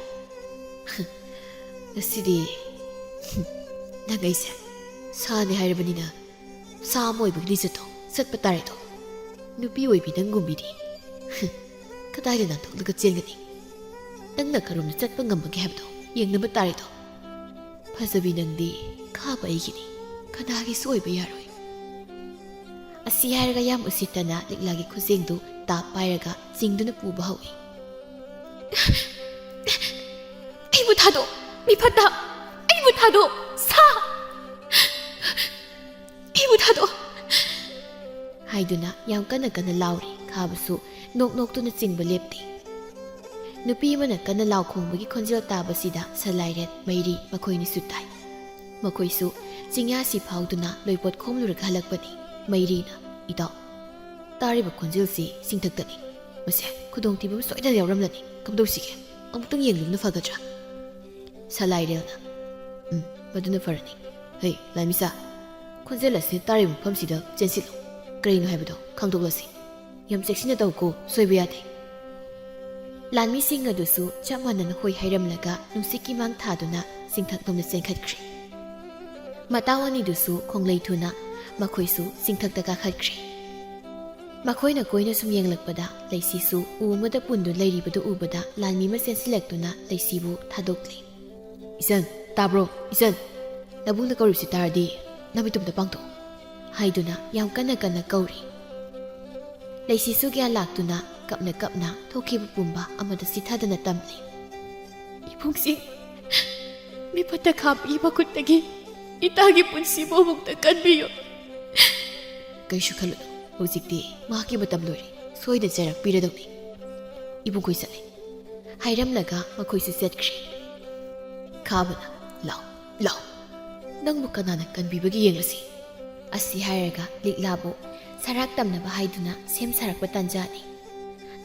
ꯉꯁꯤꯗꯤ ꯅꯪ ꯑꯩꯁꯦ ꯁꯥꯅꯤ ꯍꯥꯏꯔꯕꯅꯤꯅ ꯁꯥ ꯑꯃ ꯑꯣꯏꯕꯒꯤ ꯂꯤꯆꯠꯇꯣ ꯆꯠꯄ ꯇꯥꯔꯦꯗꯣ꯫ ꯅꯨꯄꯤ ꯑꯣꯏꯕꯤ ꯅꯪꯒꯨꯝꯕꯤꯗꯤ ꯀꯗꯥꯏꯗ ꯅꯥꯟꯊꯣꯛꯂꯒ ꯆꯦꯟꯒꯅꯤ? ꯅꯪꯅ ꯀꯔꯣꯝꯗ ꯆꯠꯄ ꯉꯝꯕꯒꯦ ꯍꯥꯏꯕꯗꯣ ꯌꯦꯡꯅꯕ ꯇꯥꯔꯦꯗꯣ꯫ ꯐꯖꯕꯤ ꯅꯪꯗꯤ ꯈꯥꯕ ꯑꯩꯒꯤꯅꯤ, ꯀꯅꯥꯒꯤꯁꯨ ꯑꯣꯏꯕ ꯌꯥꯔꯣꯏ꯫" ꯑꯁꯤ ꯍꯥꯏꯔꯒ ꯌꯥꯝ ꯎꯁꯤꯠꯇꯅ ꯂꯤꯛꯂꯥꯒꯤ ꯈꯨꯖꯦꯡꯗꯨ ꯇꯥꯞ ꯄꯥꯏꯔꯒ ꯆꯤꯡꯗꯨꯅ ꯄꯨꯕ ꯍꯧꯏ꯫ "ꯑꯩꯕꯨ ꯊꯥꯗꯣꯛ, ꯃꯤꯐꯠꯇ! ꯑꯩꯕꯨ ꯊꯥꯗꯣꯛ, ꯁꯥ! ꯑꯩꯕꯨ ꯊꯥꯗꯣꯛ!" ꯍꯥꯏꯗꯨꯅ ꯌꯥꯝ ꯀꯟꯅ ꯀꯟꯅ ꯂꯥꯎꯔꯤ꯫ ꯈꯥꯕꯁꯨ ꯅꯣꯛ ꯅꯣꯛꯇꯨꯅ ꯆꯤꯡꯕ ꯂꯦꯞꯇꯦ꯫ ꯅꯨꯄꯤ ꯑꯃꯅ ꯀꯟꯅ ꯂꯥꯎ ꯈꯣꯡꯕꯒꯤ ꯈꯣꯟꯖꯦꯜ ꯇꯥꯕꯁꯤꯗ ꯁꯂꯥꯏꯔꯦꯟ, ꯃꯩꯔꯤ ꯃꯈꯣꯏꯅꯤꯁꯨ ꯇꯥꯏ꯫ ꯃꯈꯣꯏꯁꯨ ꯆꯤꯡꯌꯥꯁꯤ ꯐꯥꯎꯗꯨꯅ ꯂꯣꯏꯄꯣꯠ ꯈꯣꯝꯂꯨꯔꯒ ꯍꯜꯂꯛꯄꯅꯤ꯫ ꯃꯩꯔꯤꯅ, "ꯏꯇꯥꯎ, ꯇꯥꯔꯤꯕ ꯈꯣꯟꯖꯦꯜꯁꯤ ꯆꯤꯡꯊꯛꯇꯅꯤ꯫ ꯃꯁꯦ ꯈꯨꯗꯣꯡꯊꯤꯕ ꯑꯃ ꯁꯣꯏꯗꯅ ꯌꯥꯎꯔꯝꯂꯅꯤ꯫ ꯀꯝꯗꯧꯁꯤꯒꯦ? ꯑꯃꯨꯛꯇꯪ ꯌꯦꯡꯂꯨꯕꯅ ꯐꯒꯗ꯭ꯔꯥ?" ꯁꯂꯥꯏꯔꯦꯜꯅ, ꯎꯝ, ꯃꯗꯨꯅ ꯐꯔꯅꯤ꯫ ꯍꯩ, ꯂꯥꯟꯃꯤꯁꯥ, ꯈꯣꯟꯖꯦꯜ ꯑꯁꯤ ꯇꯥꯔꯤꯕ ꯃꯐꯝꯁꯤꯗ ꯆꯦꯟꯁꯤꯜꯂꯨ꯫ ꯀꯔꯤꯅꯣ ꯍꯥꯏꯕꯗꯣ ꯈꯪꯗꯣꯛꯂꯁꯤ꯫ ꯌꯥꯝ ꯆꯦꯛꯁꯤꯟꯅ ꯇꯧꯀꯣ, ꯁꯣꯏꯕ ꯌꯥꯗꯦ꯫ ꯂꯥꯟꯃꯤꯁꯤꯡ ꯑꯗꯨꯁꯨ ꯆꯞ ꯃꯥꯟꯅꯅ ꯍꯣꯏ ꯍꯥꯏꯔꯝꯂꯒ ꯅꯨꯡꯁꯤꯠꯀꯤ ꯃꯥꯡ ꯊꯥꯗꯨꯅ ꯆꯤꯡꯊꯛꯂꯣꯝꯗ ꯆꯦꯟꯈꯠꯈ꯭ꯔꯦ꯫ ꯃꯇꯥꯎ ꯑꯅꯤꯗꯨꯁꯨ ꯈꯣꯡꯂꯩ ꯊꯨꯅ ꯃꯈꯣꯏꯁꯨ ꯆꯤꯡꯊꯛꯇ ꯀꯥꯈꯠꯈ꯭ꯔꯦ꯫ ꯃꯈꯣꯏꯅ ꯀꯣꯏꯅ ꯁꯨꯝ ꯌꯦꯡꯂꯛꯄꯗ ꯂꯩꯁꯤꯁꯨ ꯎ ꯑꯃꯗ ꯄꯨꯟꯗꯨꯅ ꯂꯩꯔꯤꯕꯗꯨ ꯎꯕꯗ ꯂꯥꯟꯃꯤ ꯑꯃ ꯆꯦꯟꯁꯤꯜꯂꯛꯇꯨꯅ ꯂꯩꯁꯤꯕꯨ ꯊꯥꯗꯣꯛꯂꯦ꯫ "ꯏꯆꯟ, ꯇꯥꯕ꯭ꯔꯣ? ꯏꯆꯟ, ꯅꯕꯨꯡꯅ ꯀꯧꯔꯤꯕꯁꯤ ꯇꯥꯔꯗꯤ ꯅꯃꯤꯠꯇꯨꯝꯇ ꯄꯥꯡꯊꯣꯛꯎ" ꯍꯥꯏꯗꯨꯅ ꯌꯥꯝ ꯀꯟꯅ ꯀꯟꯅ ꯀꯧꯔꯤ꯫ ꯂꯩꯁꯤꯁꯨ ꯒ꯭ꯌꯥꯟ ꯂꯥꯛꯇꯨꯅ ꯀꯞꯅ ꯀꯞꯅ ꯊꯣꯛꯈꯤꯕ ꯄꯨꯝꯕ ꯑꯃꯗ ꯆꯤꯊꯗꯅ ꯇꯝꯂꯤ꯫ "ꯏꯕꯨꯡꯁꯤ, ꯃꯤꯐꯠꯇ ꯈꯥꯝꯕꯒꯤ ꯃꯈꯨꯠꯇꯒꯤ ꯏꯇꯥꯒꯤ ꯄꯨꯟꯁꯤꯕꯨ ꯑꯃꯨꯛꯇ ꯀꯟꯕꯤꯌꯨ꯫" "ꯀꯩꯁꯨ ꯈꯜꯂꯨꯅꯨ, ꯍꯧꯖꯤꯛꯇꯤ ꯃꯍꯥꯛꯀꯤ ꯃꯇꯝ ꯂꯣꯏꯔꯦ, ꯁꯣꯏꯗꯅ ꯆꯩꯔꯥꯛ ꯄꯤꯔꯗꯧꯅꯤ꯫ ꯏꯕꯨꯡꯈꯣꯏ ꯆꯠꯂꯦ" ꯍꯥꯏꯔꯝꯂꯒ ꯃꯈꯣꯏꯁꯨ ꯆꯠꯈ꯭ꯔꯦ꯫ ꯈꯥꯕꯅ, "ꯂꯥꯎ, ꯂꯥꯎ, ꯅꯪꯕꯨ ꯀꯅꯥꯅ ꯀꯟꯕꯤꯕꯒꯦ ꯌꯦꯡꯂꯁꯤ" ꯑꯁꯤ ꯍꯥꯏꯔꯒ ꯂꯤꯛꯂꯥꯕꯨ ꯁꯔꯥꯛ ꯇꯝꯅꯕ ꯍꯥꯏꯗꯨꯅ ꯁꯦꯝ ꯁꯥꯔꯛꯄ ꯇꯥꯟꯖꯥꯅꯤ꯫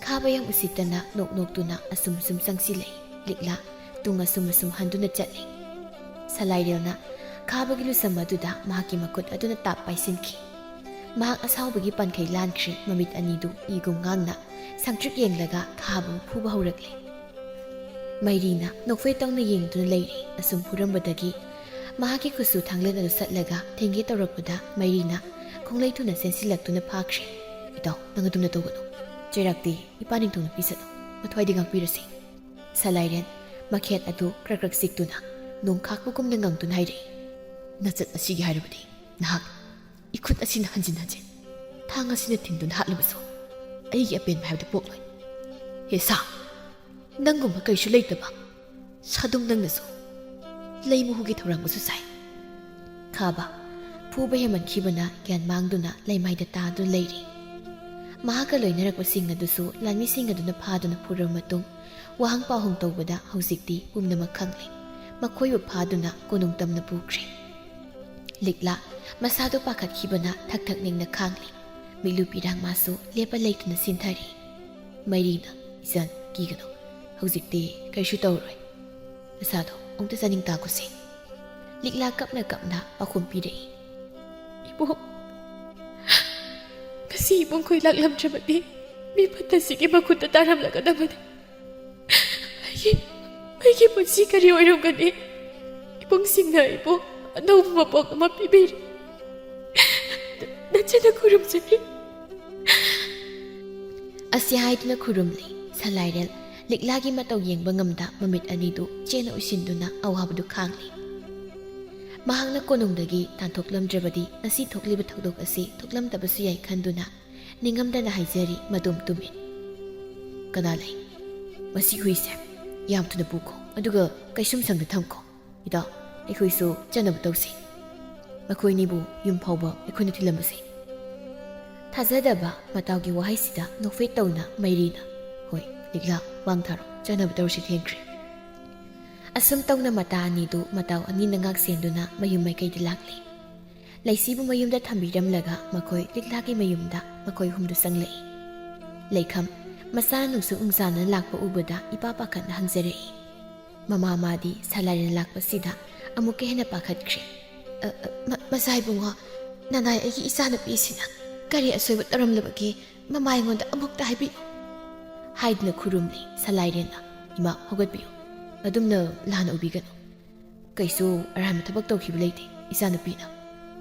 ꯈꯥꯕ ꯌꯥꯝ ꯎꯁꯤꯠꯇꯅ ꯅꯣꯛ ꯅꯣꯛꯇꯨꯅ ꯑꯁꯨꯝ ꯑꯁꯨꯝ ꯆꯪꯁꯤꯜꯂꯛꯏ꯫ ꯂꯤꯛꯂꯥ ꯇꯨꯡ ꯑꯁꯨꯝ ꯑꯁꯨꯝ ꯍꯟꯗꯨꯅ ꯆꯠꯂꯤ꯫ ꯁꯂꯥꯏꯔꯦꯜꯅ ꯈꯥꯕꯒꯤ ꯂꯨꯁꯝ ꯑꯗꯨꯗ ꯃꯍꯥꯛꯀꯤ ꯃꯈꯨꯠ ꯑꯗꯨꯅ ꯇꯥꯞ ꯄꯥꯏꯁꯤꯟꯈꯤ꯫ ꯃꯍꯥꯛ ꯑꯁꯥꯎꯕꯒꯤ ꯄꯥꯟꯈꯩ ꯂꯥꯟꯈ꯭ꯔꯦ, ꯃꯃꯤꯠ ꯑꯅꯤꯗꯨ ꯏꯒꯨꯝ ꯉꯥꯡꯅ ꯁꯪꯇ꯭ꯔꯤꯛ ꯌꯦꯡꯂꯒ ꯈꯥꯕꯕꯨ ꯐꯨꯕ ꯍꯧꯔꯛꯂꯦ꯫ ꯃꯩꯔꯤꯅ ꯅꯣꯛꯐꯦꯠ ꯇꯧꯅ ꯌꯦꯡꯗꯨꯅ ꯂꯩꯔꯤ꯫ ꯑꯁꯨꯝ ꯐꯨꯔꯝꯕꯗꯒꯤ ꯃꯍꯥꯛꯀꯤ ꯈꯨꯠꯁꯨ ꯊꯥꯡꯂꯦꯟ ꯑꯗꯨ ꯁꯠꯂꯒ ꯊꯦꯡꯒꯦ ꯇꯧꯔꯛꯄꯗ ꯃꯩꯔꯤꯅ ꯈꯣꯡꯂꯩ ꯊꯨꯅ ꯆꯦꯟꯁꯤꯜꯂꯛꯇꯨꯅ ꯐꯥꯈ꯭ꯔꯦ꯫ "ꯏꯇꯥꯎ, ꯅꯪ ꯑꯗꯨꯝꯅ ꯇꯧꯒꯅꯨ꯫ ꯆꯩꯔꯥꯛꯇꯤ ꯏꯄꯥ ꯅꯤꯡꯊꯧꯅ ꯄꯤꯁꯅꯨ꯫ ꯃꯊ꯭ꯋꯥꯏꯗꯤ ꯉꯥꯛꯄꯤꯔꯁꯤ꯫" ꯁꯂꯥꯏꯔꯦꯟ ꯃꯈꯦꯠ ꯑꯗꯨ ꯀ꯭ꯔꯛ ꯀ꯭ꯔꯛ ꯆꯤꯛꯇꯨꯅ ꯅꯣꯡ ꯈꯥꯛꯄꯒꯨꯝꯅ ꯉꯪꯗꯨꯅ ꯍꯥꯏꯔꯛꯏ꯫ "ꯅꯆꯠ ꯑꯁꯤꯒꯤ ꯍꯥꯏꯔꯕꯗꯤ ꯅꯍꯥꯛ ꯏꯈꯨꯠ ꯑꯁꯤꯅ ꯍꯟꯖꯤꯟ ꯍꯟꯖꯤꯟ, ꯊꯥꯡ ꯑꯁꯤꯅ ꯊꯤꯟꯗꯨꯅ ꯍꯥꯠꯂꯕꯁꯨ ꯑꯩꯒꯤ ꯑꯄꯦꯟꯕ ꯍꯥꯏꯕꯗꯨ ꯄꯣꯛꯂꯣꯏ꯫ ꯍꯦ ꯁꯥ, ꯅꯪꯒꯨꯝꯕ ꯀꯩꯁꯨ ꯂꯩꯇꯕ ꯁꯥꯗꯨꯝ ꯅꯪꯅꯁꯨ ꯂꯩ ꯃꯍꯨꯒꯤ ꯊꯧꯔꯥꯡꯕꯁꯨ ꯁꯥꯏ꯫" ꯈꯥꯕ ꯐꯨꯕ ꯍꯦꯟꯃꯟꯈꯤꯕꯅ ꯒ꯭ꯌꯥꯟ ꯃꯥꯡꯗꯨꯅ ꯂꯩꯃꯥꯏꯗ ꯇꯥꯗꯨꯅ ꯂꯩꯔꯤ꯫ ꯃꯍꯥꯛꯀ ꯂꯣꯏꯅꯔꯛꯄꯁꯤꯡ ꯑꯗꯨꯁꯨ ꯂꯥꯟꯃꯤꯁꯤꯡ ꯑꯗꯨꯅ ꯐꯥꯗꯨꯅ ꯐꯨꯔꯕ ꯃꯇꯨꯡ ꯋꯥꯍꯪ ꯄꯥꯎꯍꯪ ꯇꯧꯕꯗ ꯍꯧꯖꯤꯛꯇꯤ ꯄꯨꯝꯅꯃꯛ ꯈꯪꯂꯦ꯫ ꯃꯈꯣꯏꯕꯨ ꯐꯥꯗꯨꯅ ꯀꯣꯅꯨꯡ ꯇꯝꯅ ꯄꯨꯈ꯭ꯔꯦ꯫ ꯂꯤꯛꯂꯥ ꯃꯁꯥꯗꯨ ꯄꯥꯈꯠꯈꯤꯕꯅ ꯊꯛ ꯊꯛ ꯅꯤꯡꯅ ꯈꯥꯡꯂꯤ꯫ ꯃꯤꯠꯂꯨ ꯄꯤꯔꯥꯡ ꯃꯥꯁꯨ ꯂꯦꯞꯄ ꯂꯩꯇꯅ ꯁꯤꯟꯊꯔꯤ꯫ ꯃꯩꯔꯤꯅ, "ꯏꯆꯟ, ꯀꯤꯒꯅꯨ꯫ ꯍꯧꯖꯤꯛꯇꯤ ꯀꯔꯤꯁꯨ ꯇꯧꯔꯣꯏ꯫ ꯅꯁꯥꯗꯣ ꯑꯃꯨꯛꯇ ꯆꯥꯅꯤꯡ ꯇꯥꯈꯣꯁꯦ꯫" ꯂꯤꯛꯂꯥ ꯀꯞꯅ ꯀꯞꯅ ꯄꯥꯎꯈꯨꯝ ꯄꯤꯔꯛꯏ꯫ "ꯏꯕꯨꯡ, ꯉꯁꯤ ꯏꯕꯨꯡꯈꯣꯏ ꯂꯥꯛꯂꯝꯗ꯭ꯔꯕꯗꯤ ꯃꯤ ꯐꯠꯇꯁꯤꯒꯤ ꯃꯈꯨꯠꯇ ꯇꯥꯔꯝꯂꯒꯗꯕꯅꯤ꯫ ꯑꯩꯒꯤ, ꯑꯩꯒꯤ ꯄꯨꯟꯁꯤ ꯀꯔꯤ ꯑꯣꯏꯔꯝꯒꯅꯤ? ꯏꯕꯨꯡꯁꯤꯡꯅ ꯑꯩꯕꯨ ꯑꯅꯧꯕ ꯃꯄꯣꯛ ꯑꯃ ꯄꯤꯕꯤꯔꯤ꯫ ꯅꯆꯅ ꯈꯨꯔꯨꯝꯖꯔꯤ"꯫ ꯑꯁꯤ ꯍꯥꯏꯗꯨꯅ ꯈꯨꯔꯨꯝꯂꯤ꯫ ꯁꯂꯥꯏꯔꯦꯜ ꯂꯤꯛꯂꯥꯒꯤ ꯃꯇꯧ ꯌꯦꯡꯕ ꯉꯝꯗ ꯃꯃꯤꯠ ꯑꯅꯤꯗꯨ ꯆꯦꯅ ꯎꯏꯁꯤꯟꯗꯨꯅ ꯑꯋꯥꯕꯗꯨ ꯈꯥꯡꯂꯤ꯫ ꯃꯍꯥꯛꯅ ꯀꯣꯅꯨꯡꯗꯒꯤ ꯇꯥꯟꯊꯣꯛꯂꯝꯗ꯭ꯔꯕꯗꯤ ꯉꯁꯤ ꯊꯣꯛꯂꯤꯕ ꯊꯧꯗꯣꯛ ꯑꯁꯤ ꯊꯣꯛꯂꯝꯗꯕꯁꯨ ꯌꯥꯏ ꯈꯟꯗꯨꯅ ꯅꯤꯡꯉꯝꯗꯅ ꯍꯥꯏꯖꯔꯤ ꯃꯗꯣꯝ ꯇꯨꯃꯤꯟ꯫ "ꯀꯅꯥ ꯂꯩ? ꯃꯁꯤ ꯍꯨꯏꯁꯦ ꯌꯥꯝ ꯊꯨꯅ ꯄꯨꯈꯣ, ꯑꯗꯨꯒ ꯀꯩꯁꯨꯝꯁꯪꯗ ꯊꯝꯈꯣ꯫ ꯏꯇꯥꯎ, ꯑꯩꯈꯣꯏꯁꯨ ꯆꯠꯅꯕ ꯇꯧꯁꯤ꯫ ꯃꯈꯣꯏꯅꯤꯕꯨ ꯌꯨꯝ ꯐꯥꯎꯕ ꯑꯩꯈꯣꯏꯅ ꯊꯤꯜꯂꯝꯕꯁꯦ"꯫ ꯊꯥꯖꯗꯕ ꯃꯇꯥꯎꯒꯤ ꯋꯥꯍꯩꯁꯤꯗ ꯅꯣꯛꯐꯦꯠ ꯇꯧꯅ ꯃꯩꯔꯤꯅ, "ꯍꯣꯏ, ꯂꯤꯛꯂꯥ, ꯃꯥꯡ ꯊꯥꯔꯣ, ꯆꯠꯅꯕ ꯇꯧꯔꯁꯤ, ꯊꯦꯡꯈ꯭ꯔꯦ"꯫ ꯑꯁꯨꯝ ꯇꯧꯅ ꯃꯇꯥ ꯑꯅꯤꯗꯨ ꯃꯇꯥꯎ ꯑꯅꯤꯅ ꯉꯥꯛ ꯁꯦꯟꯗꯨꯅ ꯃꯌꯨꯝ ꯃꯥꯏꯀꯩꯗ ꯂꯥꯛꯂꯤ꯫ ꯂꯩꯁꯤꯕꯨ ꯃꯌꯨꯝꯗ ꯊꯝꯕꯤꯔꯝꯂꯒ ꯃꯈꯣꯏ ꯂꯤꯛꯂꯥꯒꯤ ꯃꯌꯨꯝꯗ ꯃꯈꯣꯏ ꯑꯍꯨꯝꯗꯨ ꯆꯪꯂꯛꯏ꯫ ꯂꯩꯈꯝ ꯃꯆꯥꯅ ꯅꯨꯡꯁꯨꯛ ꯅꯨꯡꯁꯥꯅ ꯂꯥꯛꯄ ꯎꯕꯗ ꯏꯄꯥ ꯄꯥꯈꯠꯅ ꯍꯪꯖꯔꯛꯏ꯫ ꯃꯃꯥ ꯃꯥꯗꯤ ꯁꯂꯥꯏꯔꯦꯟ ꯂꯥꯛꯄꯁꯤꯗ ꯑꯃꯨꯛꯀ ꯍꯦꯟꯅ ꯄꯥꯈꯠꯈ꯭ꯔꯦ꯫ "ꯑ, ꯑ, ꯃ-, ꯃꯆꯥ ꯏꯕꯨꯡꯉꯣ, ꯅꯅꯥꯏ ꯑꯩꯒꯤ ꯏꯆꯥꯅꯨꯄꯤꯁꯤꯅ ꯀꯔꯤ ꯑꯁꯣꯏꯕ ꯇꯧꯔꯝꯂꯕꯒꯦ? ꯃꯃꯥ ꯑꯩꯉꯣꯟꯗ ꯑꯃꯨꯛꯇ ꯍꯥꯏꯕꯤꯌꯨ"꯫ ꯍꯥꯏꯗꯨꯅ ꯈꯨꯔꯨꯝꯂꯤ ꯁꯂꯥꯏꯔꯦꯟꯅ꯫ "ꯏꯃꯥ, ꯍꯧꯒꯠꯄꯤꯌꯨ꯫ ꯑꯗꯨꯝꯅ ꯂꯥꯟꯅ ꯎꯕꯤꯒꯅꯨ꯫ ꯀꯩꯁꯨ ꯑꯔꯥꯟꯕ ꯊꯕꯛ ꯇꯧꯈꯤꯕ ꯂꯩꯇꯦ ꯏꯆꯥꯅꯨꯄꯤꯅ"꯫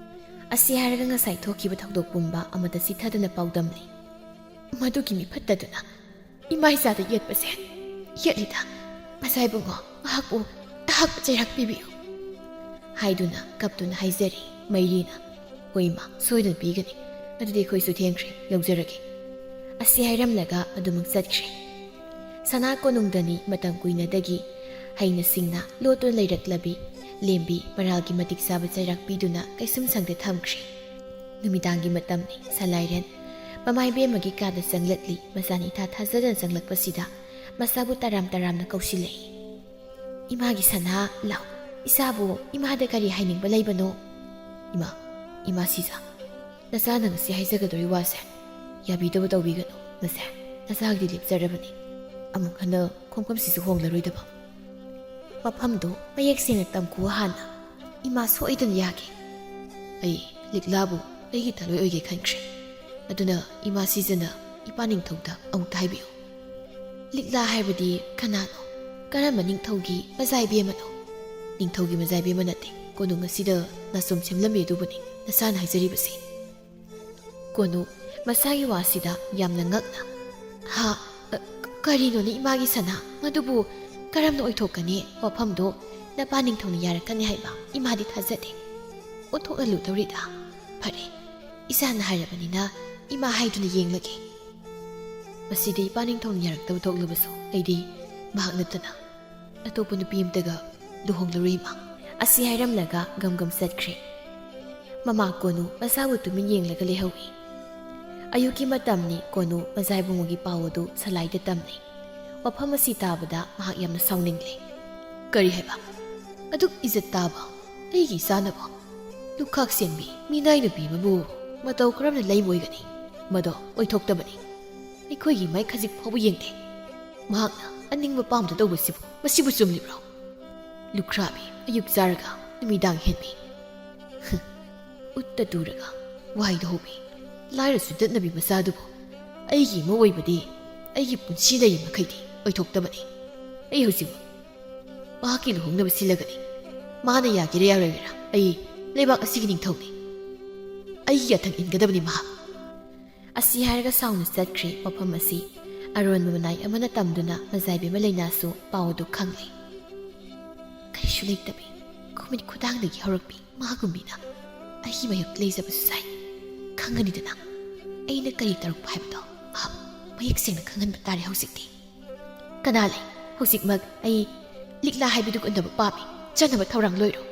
ꯑꯁꯤ ꯍꯥꯏꯔꯒ ꯉꯁꯥꯏ ꯊꯣꯛꯈꯤꯕ ꯊꯧꯗꯣꯛ ꯄꯨꯝꯕ ꯑꯃꯗ ꯆꯤꯊꯗꯅ ꯄꯥꯎꯗꯝꯂꯤ꯫ "ꯃꯗꯨꯒꯤ ꯃꯤꯐꯠꯇꯗꯨꯅ ꯏꯃꯥ ꯏꯆꯥꯗ ꯌꯦꯠꯄꯁꯦ ꯌꯦꯠꯂꯤꯗ꯫ ꯃꯆꯥ ꯏꯕꯨꯡꯉꯣ, ꯃꯍꯥꯛꯄꯨ ꯑꯍꯥꯛꯄ ꯆꯩꯔꯥꯛ ꯄꯤꯕꯤꯌꯨ"꯫ ꯍꯥꯏꯗꯨꯅ ꯀꯞꯇꯨꯅ ꯍꯥꯏꯖꯔꯤ ꯃꯩꯔꯤꯅ꯫ "ꯍꯣꯏ ꯏꯃꯥ, ꯁꯣꯏꯗꯅ ꯄꯤꯒꯅꯤ꯫ ꯑꯗꯨꯗꯤ ꯑꯩꯈꯣꯏꯁꯨ ꯊꯦꯡꯈ꯭ꯔꯦ, ꯌꯧꯖꯔꯒꯦ"꯫ ꯑꯁꯤ ꯍꯥꯏꯔꯝꯂꯒ ꯑꯗꯨꯃꯛ ꯆꯠꯈ꯭ꯔꯦ꯫ ꯁꯅꯥ ꯀꯣꯅꯨꯡꯗꯅꯤ ꯃꯇꯝ ꯀꯨꯏꯅꯗꯒꯤ ꯍꯩꯅ ꯁꯤꯡꯅ ꯂꯣꯠꯇꯨꯅ ꯂꯩꯔꯛꯂꯕꯤ ꯂꯦꯝꯕꯤ ꯃꯔꯥꯜꯒꯤ ꯃꯇꯤꯛ ꯆꯥꯕ ꯆꯩꯔꯥꯛ ꯄꯤꯗꯨꯅ ꯀꯩꯁꯨꯝ ꯁꯪꯗ ꯊꯝꯈ꯭ꯔꯦ꯫ ꯅꯨꯃꯤꯗꯥꯡꯒꯤ ꯃꯇꯝꯅꯤ꯫ ꯁꯂꯥꯏꯔꯦꯟ ꯃꯃꯥꯏꯕꯦꯝꯃꯒꯤ ꯀꯥꯗ ꯆꯪꯂꯛꯂꯤ꯫ ꯃꯆꯥꯅꯤ ꯏꯊꯥ ꯊꯥꯖꯗꯅ ꯆꯪꯂꯛꯄꯁꯤꯗ ꯃꯆꯥꯕꯨ ꯇꯔꯥꯝ ꯇꯔꯥꯝꯅ ꯀꯧꯁꯤꯜꯂꯛꯏ꯫ "ꯏꯃꯥꯒꯤ ꯁꯅꯥ, ꯂꯥꯎ, ꯏꯆꯥꯕꯨ ꯏꯃꯥꯗ ꯀꯔꯤ ꯍꯥꯏꯅꯤꯡꯕ ꯂꯩꯕꯅꯣ?" "ꯏꯃꯥ, ꯏꯃꯥ ꯁꯤꯖ, ꯅꯆꯥꯅ ꯉꯁꯤ ꯍꯥꯏꯖꯒꯗꯧꯔꯤ ꯋꯥꯁꯦ ꯌꯥꯕꯤꯗꯕ ꯇꯧꯕꯤꯒꯅꯨ꯫ ꯃꯁꯦ ꯅꯆꯥꯒꯤꯗꯤ ꯂꯦꯞꯆꯔꯕꯅꯤ꯫ ꯑꯃꯨꯛ ꯍꯟꯅ ꯈꯣꯡꯐꯝꯁꯤꯁꯨ ꯍꯣꯡꯂꯔꯣꯏꯗꯕ꯫ ꯃꯐꯝꯗꯨ ꯃꯌꯦꯛ ꯁꯦꯡꯅ ꯇꯝꯈꯨ ꯍꯥꯟꯅ"꯫ ꯏꯃꯥ ꯁꯣꯏꯗꯅ ꯌꯥꯒꯦ꯫ ꯑꯩ ꯂꯤꯛꯂꯥꯕꯨ ꯑꯩꯒꯤ ꯊꯥꯂꯣꯏ ꯑꯣꯏꯒꯦ ꯈꯟꯈ꯭ꯔꯦ꯫ ꯑꯗꯨꯅ ꯏꯃꯥ ꯁꯤꯖꯅ ꯏꯄꯥ ꯅꯤꯡꯊꯧꯗ ꯑꯃꯨꯛꯇ ꯍꯥꯏꯕꯤꯌꯨ꯫ ꯂꯤꯛꯂꯥ ꯍꯥꯏꯕꯗꯤ ꯀꯅꯥꯅꯣ? ꯀꯔꯝꯕ ꯅꯤꯡꯊꯧꯒꯤ ꯃꯖꯥꯏꯕꯤ ꯑꯃꯅꯣ? ꯅꯤꯡꯊꯧꯒꯤ ꯃꯖꯥꯏꯕꯤ ꯑꯃ ꯅꯠꯇꯦ꯫ ꯀꯣꯅꯨꯡ ꯑꯁꯤꯗ ꯅꯥꯆꯣꯝ ꯁꯦꯝꯂꯝꯃꯤ ꯑꯗꯨꯕꯨꯅꯤ ꯅꯁꯥꯅ ꯍꯥꯏꯖꯔꯤꯕꯁꯤ꯫ ꯀꯣꯅꯨ ꯃꯁꯥꯒꯤ ꯋꯥꯁꯤꯗ ꯌꯥꯝꯅ ꯉꯛꯅ, "ꯍꯥ? ꯑ, ꯀꯔꯤꯅꯣꯅꯦ ꯏꯃꯥꯒꯤ ꯁꯅꯥ? ꯃꯗꯨꯕꯨ ꯀꯔꯝꯅ ꯑꯣꯏꯊꯣꯛꯀꯅꯤ? ꯋꯥꯐꯝꯗꯣ ꯅꯄꯥ ꯅꯤꯡꯊꯧꯅ ꯌꯥꯔꯛꯀꯅꯤ ꯍꯥꯏꯕ ꯏꯃꯥꯗꯤ ꯊꯥꯖꯗꯦ꯫ ꯑꯣꯟꯊꯣꯛꯅ ꯂꯨꯗꯧꯔꯤꯗ꯫ ꯐꯔꯦ, ꯏꯆꯥꯅ ꯍꯥꯏꯔꯕꯅꯤꯅ ꯏꯃꯥ ꯍꯥꯏꯗꯨꯅ ꯌꯦꯡꯂꯒꯦ꯫ ꯃꯁꯤꯗꯤ ꯏꯄꯥ ꯅꯤꯡꯊꯧꯅ ꯌꯥꯔꯛꯇꯕ ꯊꯣꯛꯂꯕꯁꯨ ꯑꯩꯗꯤ ꯃꯍꯥꯛ ꯅꯠꯇꯅ ꯑꯇꯣꯞꯄ ꯅꯨꯄꯤ ꯑꯃꯇꯒ ꯂꯨꯍꯣꯡꯂꯔꯣꯏ ꯏꯃꯥ꯫" ꯑꯁꯤ ꯍꯥꯏꯔꯝꯂꯒ ꯒꯝ ꯒꯝ ꯆꯠꯈ꯭ꯔꯦ꯫ ꯃꯃꯥ ꯀꯣꯅꯨ ꯃꯆꯥꯕꯨ ꯇꯨꯃꯤꯟ ꯌꯦꯡꯂꯒ ꯂꯩꯍꯧꯏ꯫ ꯑꯌꯨꯛꯀꯤ ꯃꯇꯝꯅꯤ꯫ ꯀꯣꯅꯨ ꯃꯖꯥꯏꯕꯨꯡꯉꯣꯒꯤ ꯄꯥꯎ ꯑꯗꯨ ꯁꯂꯥꯏꯗ ꯇꯝꯂꯦ꯫ ꯋꯥꯐꯝ ꯑꯁꯤ ꯇꯥꯕꯗ ꯃꯍꯥꯛ ꯌꯥꯝꯅ ꯁꯥꯎꯅꯤꯡꯂꯦ꯫ "ꯀꯔꯤ ꯍꯥꯏꯕ? ꯑꯗꯨꯛ ꯏꯖꯠ ꯇꯥꯕ ꯑꯩꯒꯤ ꯏꯆꯥꯅꯕꯨ ꯂꯨꯈꯥꯛ ꯁꯦꯡꯕꯤ ꯃꯤꯅꯥꯏ ꯅꯨꯄꯤ ꯑꯃꯕꯨ ꯃꯇꯧ ꯀꯔꯝꯅ ꯂꯩꯕ ꯑꯣꯏꯒꯅꯤ? ꯃꯗꯣ ꯑꯣꯏꯊꯣꯛꯇꯕꯅꯤ꯫ ꯑꯩꯈꯣꯏꯒꯤ ꯃꯥꯏ ꯈꯖꯤꯛ ꯐꯥꯎꯕ ꯌꯦꯡꯗꯦ꯫ ꯃꯍꯥꯛꯅ ꯑꯅꯤꯡꯕ ꯄꯥꯝꯗ ꯇꯧꯕꯁꯤꯕꯨ, ꯃꯁꯤꯕꯨ ꯆꯨꯝꯂꯤꯕ꯭ꯔꯣ? ꯂꯨꯈ꯭ꯔꯥꯕꯤ ꯑꯌꯨꯛ ꯆꯥꯔꯒ ꯅꯨꯃꯤꯗꯥꯡ ꯍꯦꯟꯕꯤ꯫ ꯎꯠꯇ ꯇꯨꯔꯒ ꯋꯥꯏꯗ ꯍꯧꯕꯤ꯫ ꯂꯥꯏꯔ ꯆꯨꯗꯠꯅꯕꯤ ꯃꯆꯥꯗꯨꯕꯨ ꯑꯩꯒꯤ ꯑꯃ ꯑꯣꯏꯕꯗꯤ ꯑꯩꯒꯤ ꯄꯨꯟꯁꯤ ꯂꯩꯔꯤ ꯃꯈꯩꯗꯤ ꯑꯣꯏꯊꯣꯛꯇꯕꯅꯤ꯫ ꯑꯩ ꯍꯧꯖꯤꯛꯃꯛ ꯃꯍꯥꯛꯀꯤ ꯂꯨꯍꯣꯡꯅꯕ ꯁꯤꯜꯂꯒꯅꯤ꯫ ꯃꯥꯅ ꯌꯥꯒꯦꯔꯥ ꯌꯥꯔꯣꯏꯒꯦꯔꯥ, ꯑꯩ ꯂꯩꯕꯥꯛ ꯑꯁꯤꯒꯤ ꯅꯤꯡꯊꯧꯅꯤ꯫ ꯑꯩꯒꯤ ꯌꯥꯊꯪ ꯏꯟꯒꯗꯕꯅꯤ ꯃꯍꯥꯛ꯫" ꯑꯁꯤ ꯍꯥꯏꯔꯒ ꯁꯥꯎꯅ ꯆꯠꯈ꯭ꯔꯦ꯫ ꯋꯥꯐꯝ ꯑꯁꯤ ꯑꯔꯣꯟꯕ ꯃꯅꯥꯏ ꯑꯃꯅ ꯇꯝꯗꯨꯅ ꯃꯖꯥꯏꯕꯤ ꯑꯃ ꯂꯩꯅꯥꯁꯨ ꯄꯥꯎ ꯑꯗꯨ ꯈꯪꯂꯦ꯫ ꯀꯔꯤꯁꯨ ꯂꯩꯇꯕꯤ, ꯈꯨꯃꯤꯠ ꯈꯨꯗꯥꯡꯗꯒꯤ ꯍꯧꯔꯛꯄꯤ ꯃꯥꯒꯨꯝꯕꯤꯅ ꯑꯩꯒꯤ ꯃꯥꯌꯣꯛꯇ ꯂꯩꯖꯕꯁꯨ ꯁꯥꯏ꯫ ꯈꯪꯒꯅꯤꯗꯅ, ꯑꯩꯅ ꯀꯔꯤ ꯇꯧꯔꯛꯄ ꯍꯥꯏꯕꯗꯣ ꯃꯍꯥꯛ ꯃꯌꯦꯛ ꯁꯦꯡꯅ ꯈꯪꯍꯟꯕ ꯇꯥꯔꯦ ꯍꯧꯖꯤꯛꯇꯤ꯫ "ꯀꯅꯥ ꯂꯩ? ꯍꯧꯖꯤꯛꯃꯛ ꯑꯩ ꯂꯤꯛꯂꯥ ꯍꯥꯏꯕꯤꯗꯨ ꯎꯅꯕ ꯄꯥꯝꯃꯤ꯫ ꯆꯠꯅꯕ ꯊꯧꯔꯥꯡ ꯂꯣꯏꯔꯣ꯫"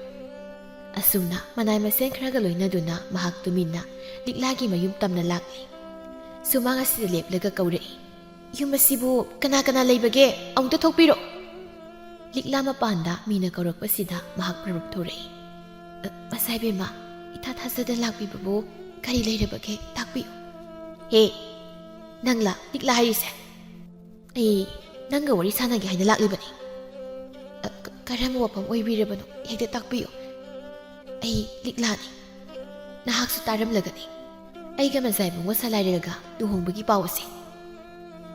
ꯑꯁꯨꯝꯅ ꯃꯅꯥꯏ ꯃꯁꯦꯟ ꯈꯔꯒ ꯂꯣꯏꯅꯗꯨꯅ ꯃꯍꯥꯛ ꯇꯨꯃꯤꯟꯅ ꯂꯤꯛꯂꯥꯒꯤ ꯃꯌꯨꯝ ꯇꯝꯅ ꯂꯥꯛꯂꯤ꯫ ꯁꯨꯃꯥꯡ ꯑꯁꯤꯗ ꯂꯦꯞꯂꯒ ꯀꯧꯔꯛꯏ, "ꯌꯨꯝ ꯑꯁꯤꯕꯨ ꯀꯅꯥ ꯀꯅꯥ ꯂꯩꯕꯒꯦ? ꯑꯃꯨꯛꯇ ꯊꯣꯛꯄꯤꯔꯣ꯫" ꯂꯤꯛꯂꯥ ꯃꯄꯥꯟꯗ ꯃꯤꯅ ꯀꯧꯔꯛꯄꯁꯤꯗ ꯃꯍꯥꯛ ꯄ꯭ꯔꯕꯨꯞ ꯊꯣꯔꯛꯏ꯫ "ꯑ, ꯃꯁꯥꯏꯕꯦꯝꯃ, ꯏꯊꯥ ꯊꯥꯖꯗꯅ ꯂꯥꯛꯄꯤꯕꯕꯨ ꯀꯔꯤ ꯂꯩꯔꯕꯒꯦ? ꯇꯥꯛꯄꯤꯌꯨ꯫" "ꯍꯦ, ꯅꯪꯂꯥ ꯂꯤꯛꯂꯥ ꯍꯥꯏꯔꯤꯁꯦ? ꯑꯩ ꯅꯪꯒ ꯋꯥꯔꯤ ꯁꯥꯟꯅꯒꯦ ꯍꯥꯏꯅ ꯂꯥꯛꯂꯤꯕꯅꯤ꯫" "ꯑ, ꯀ-, ꯀꯔꯝꯕ ꯋꯥꯐꯝ ꯑꯣꯏꯕꯤꯔꯕꯅꯣ? ꯍꯦꯛꯇ ꯇꯥꯛꯄꯤꯌꯨ꯫" ꯑꯩ ꯂꯤꯛꯂꯥꯅꯤ꯫ ꯅꯍꯥꯛꯁꯨ ꯇꯥꯔꯝꯂꯒꯅꯤ꯫ ꯑꯩꯒ ꯃꯖꯥꯏꯕꯨꯡꯉꯣ ꯁꯂꯥꯏꯔꯦꯜꯒ ꯂꯨꯍꯣꯡꯕꯒꯤ ꯄꯥꯎ ꯑꯁꯦ꯫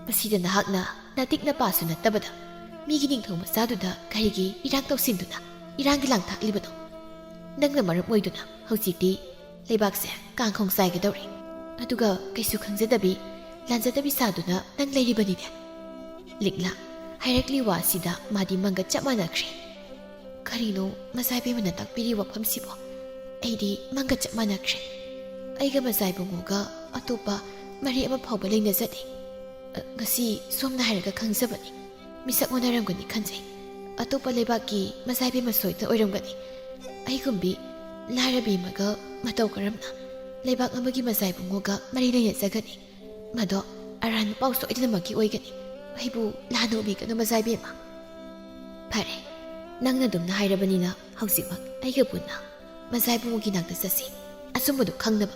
ꯃꯁꯤꯗ ꯅꯍꯥꯛꯅ ꯅꯥꯇꯤꯛ ꯅꯄꯥꯁꯨ ꯅꯠꯇꯕꯗ ꯃꯤꯒꯤ ꯅꯤꯡꯊꯧ ꯃꯆꯥꯗꯨꯗ ꯀꯔꯤꯒꯤ ꯏꯔꯥꯡ ꯇꯧꯁꯤꯟꯗꯨꯅ ꯏꯔꯥꯡꯒꯤ ꯂꯥꯡ ꯊꯥꯛꯂꯤꯕꯅꯣ? ꯅꯪꯅ ꯃꯔꯝ ꯑꯣꯏꯗꯨꯅ ꯍꯧꯖꯤꯛꯇꯤ ꯂꯩꯕꯥꯛꯁꯦ ꯀꯥꯡꯈꯣꯡ ꯆꯥꯏꯒꯗꯧꯔꯦ꯫ ꯑꯗꯨꯒ ꯀꯩꯁꯨ ꯈꯪꯖꯗꯕꯤ, ꯂꯥꯟꯖꯗꯕꯤ ꯁꯥꯗꯨꯅ ꯅꯪ ꯂꯩꯔꯤꯕꯅꯤꯅꯦ꯫ ꯂꯤꯛꯂꯥ ꯍꯥꯏꯔꯛꯂꯤ ꯋꯥꯁꯤꯗ ꯃꯥꯗꯤ ꯃꯪꯒ ꯆꯞ ꯃꯥꯟꯅꯈ꯭ꯔꯦ꯫ ꯀꯔꯤꯅꯣ ꯃꯖꯥꯏꯕꯦꯝꯃꯅ ꯇꯥꯛꯄꯤꯔꯤ ꯋꯥꯐꯝꯁꯤꯕꯣ? ꯑꯩꯗꯤ ꯃꯪꯒ ꯆꯞ ꯃꯥꯟꯅꯈ꯭ꯔꯦ꯫ ꯑꯩꯒ ꯃꯖꯥꯏꯕꯨꯡꯉꯣꯒ ꯑꯇꯣꯞꯄ ꯃꯔꯤ ꯑꯃ ꯐꯥꯎꯕ ꯂꯩꯅꯖꯗꯦ꯫ ꯑ, ꯉꯁꯤ ꯁꯣꯝꯅ ꯍꯥꯏꯔꯒ ꯈꯪꯖꯕꯅꯤ꯫ ꯃꯤꯁꯛ ꯑꯣꯟꯅꯔꯝꯒꯅꯤ ꯈꯟꯖꯩ꯫ ꯑꯇꯣꯞꯄ ꯂꯩꯕꯥꯛꯀꯤ ꯃꯖꯥꯏꯕꯦꯝꯃ ꯁꯣꯏꯗꯅ ꯑꯣꯏꯔꯝꯒꯅꯤ꯫ ꯑꯩꯒꯨꯝꯕꯤ ꯂꯥꯏꯔꯕꯤ ꯑꯃꯒ ꯃꯇꯧ ꯀꯔꯝꯅ ꯂꯩꯕꯥꯛ ꯑꯃꯒꯤ ꯃꯖꯥꯏꯕꯨꯡꯉꯣꯒ ꯃꯔꯤ ꯂꯩꯅꯖꯒꯅꯤ? ꯃꯗꯣ ꯑꯔꯥꯟꯕ ꯄꯥꯎ ꯁꯣꯏꯗꯅꯃꯛꯀꯤ ꯑꯣꯏꯒꯅꯤ꯫ ꯑꯩꯕꯨ ꯂꯥꯟꯅ ꯎꯕꯤꯒꯅꯨ ꯃꯖꯥꯏꯕꯦꯝꯃ꯫ ꯐꯔꯦ, ꯅꯪꯅ ꯑꯗꯨꯝꯅ ꯍꯥꯏꯔꯕꯅꯤꯅ ꯍꯧꯖꯤꯛꯃꯛ ꯑꯩꯒ ꯄꯨꯟꯅ ꯃꯖꯥꯏꯕꯨꯡꯉꯣꯒꯤ ꯅꯥꯛꯇ ꯆꯠꯁꯤ, ꯑꯆꯨꯝꯕꯗꯨ ꯈꯪꯅꯕ꯫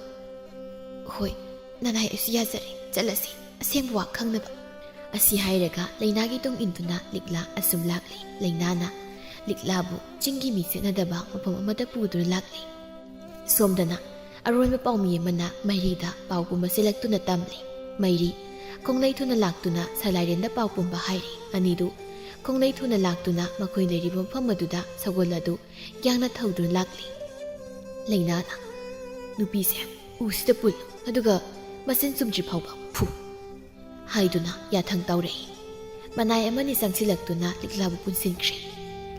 ꯍꯣꯏ, ꯅꯅꯥꯏ ꯑꯩꯁꯨ ꯌꯥꯖꯔꯦ, ꯆꯠꯂꯁꯤ, ꯑꯁꯦꯡꯕ ꯋꯥ ꯈꯪꯅꯕ꯫ ꯑꯁꯤ ꯍꯥꯏꯔꯒ ꯂꯩꯅꯥꯒꯤ ꯇꯨꯡ ꯏꯟꯗꯨꯅ ꯂꯤꯛꯂꯥ ꯑꯁꯨꯝ ꯂꯥꯛꯂꯤ꯫ ꯂꯩꯅꯥꯅ ꯂꯤꯛꯂꯥꯕꯨ ꯆꯤꯡꯒꯤ ꯃꯤ ꯆꯠꯅꯗꯕ ꯃꯐꯝ ꯑꯃꯗ ꯄꯨꯗꯨꯅ ꯂꯥꯛꯂꯤ꯫ ꯁꯣꯝꯗꯅ ꯑꯔꯣꯟꯕ ꯄꯥꯎꯃꯤ ꯑꯃꯅ ꯃꯩꯔꯤꯗ ꯄꯥꯎ ꯄꯨꯝꯕ ꯆꯦꯜꯂꯛꯇꯨꯅ ꯇꯝꯂꯤ꯫ ꯃꯩꯔꯤ ꯈꯣꯡꯂꯩ ꯊꯨꯅ ꯂꯥꯛꯇꯨꯅ ꯁꯂꯥꯏꯔꯦꯟꯗ ꯄꯥꯎ ꯄꯨꯝꯕ ꯍꯥꯏꯔꯤ꯫ ꯑꯅꯤꯗꯨ ꯈꯣꯡꯂꯩ ꯊꯨꯅ ꯂꯥꯛꯇꯨꯅ ꯃꯈꯣꯏ ꯂꯩꯔꯤꯕ ꯃꯐꯝ ꯑꯗꯨꯗ ꯁꯒꯣꯜ ꯑꯗꯨ ꯌꯥꯡꯅ ꯊꯧꯗꯨꯅ ꯂꯥꯛꯂꯤ꯫ ꯂꯩꯅꯥꯅ, "ꯅꯨꯄꯤꯁꯦ ꯎꯁꯤꯗ ꯄꯨꯜꯂꯨ, ꯑꯗꯨꯒ ꯃꯆꯤꯟ ꯆꯨꯝꯗ꯭ꯔꯤ ꯐꯥꯎꯕ ꯐꯨ" ꯍꯥꯏꯗꯨꯅ ꯌꯥꯊꯪ ꯇꯧꯔꯛꯏ꯫ ꯃꯅꯥꯏ ꯑꯃꯅꯤ ꯆꯪꯁꯤꯜꯂꯛꯇꯨꯅ ꯂꯤꯛꯂꯥꯕꯨ ꯄꯨꯟꯁꯤꯟꯈ꯭ꯔꯦ꯫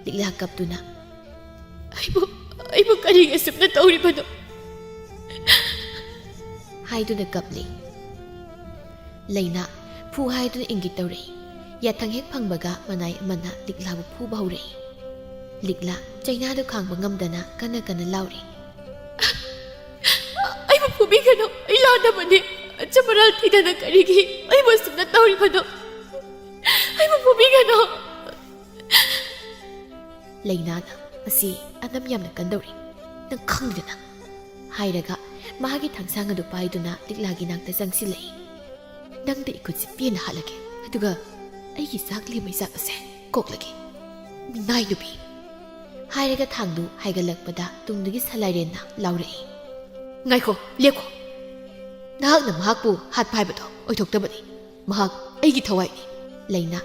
ꯂꯤꯛꯂꯥ ꯀꯞꯇꯨꯅ, "ꯑꯩꯕꯨ, ꯑꯩꯕꯨ ꯀꯔꯤꯒꯤ ꯑꯁꯨꯝꯅ ꯇꯧꯔꯤꯕꯅꯣ?" ꯍꯥꯏꯗꯨꯅ ꯀꯞꯂꯤ꯫ ꯂꯩꯅꯥ ꯐꯨ ꯍꯥꯏꯗꯨꯅ ꯏꯪꯒꯤꯠ ꯇꯧꯔꯛꯏ꯫ ꯌꯥꯊꯪ ꯍꯦꯛ ꯐꯪꯕꯒ ꯃꯅꯥꯏ ꯑꯃꯅ ꯂꯤꯛꯂꯥꯕꯨ ꯐꯨꯕ ꯍꯧꯔꯛꯏ꯫ ꯂꯤꯛꯂꯥ ꯆꯩꯅꯥꯗꯨ ꯈꯥꯡꯕ ꯉꯝꯗꯅ ꯀꯟꯅ ꯀꯟꯅ ꯂꯥꯎꯔꯤ꯫ "ꯑꯩꯕꯨ ꯐꯨꯕꯤꯒꯅꯨ, ꯑꯩ ꯂꯥꯟꯗꯕꯅꯤ꯫ ꯑꯆꯨꯝ ꯑꯔꯥꯟ ꯊꯤꯗꯅ ꯀꯔꯤꯒꯤ ꯑꯩꯕꯨ ꯑꯁꯨꯝꯅ ꯇꯧꯔꯤꯕꯅꯣ? ꯑꯩꯕꯨ ꯐꯨꯕꯤꯒꯅꯨ!" ꯂꯩꯅꯥꯅ, "ꯃꯁꯤ ꯑꯅꯝ ꯌꯥꯝꯅ ꯀꯟꯗꯧꯔꯤ, ꯅꯪ ꯈꯪꯗꯅ" ꯍꯥꯏꯔꯒ ꯃꯍꯥꯛꯀꯤ ꯊꯥꯡꯁꯥꯡ ꯑꯗꯨ ꯄꯥꯏꯗꯨꯅ ꯂꯤꯛꯂꯥꯒꯤ ꯅꯥꯛꯇ ꯆꯪꯁꯤꯜꯂꯛꯏ꯫ "ꯅꯪꯗ ꯏꯈꯨꯠꯁꯤ ꯄꯦꯟꯅ ꯍꯥꯠꯂꯒꯦ, ꯑꯗꯨꯒ ꯑꯩꯒꯤ ꯆꯥꯛꯂꯤ ꯃꯩꯆꯥꯛ ꯑꯁꯦ ꯀꯣꯛꯂꯒꯦ, ꯃꯤꯅꯥꯏ ꯅꯨꯄꯤ!" ꯍꯥꯏꯔꯒ ꯊꯥꯡꯗꯨ ꯍꯥꯏꯒꯠꯂꯛꯄꯗ ꯇꯨꯡꯗꯒꯤ ꯁꯂꯥꯏꯔꯦꯟꯅ ꯂꯥꯎꯔꯛꯏ, "ꯉꯥꯏꯈꯣ, ꯂꯦꯞꯈꯣ! ꯅꯍꯥꯛꯅ ꯃꯍꯥꯛꯄꯨ ꯍꯥꯠꯄ ꯍꯥꯏꯕꯗꯣ ꯑꯣꯏꯊꯣꯛꯇꯕꯅꯤ꯫ ꯃꯍꯥꯛ ꯑꯩꯒꯤ ꯊꯋꯥꯏꯅꯤ꯫" ꯂꯩꯅꯥ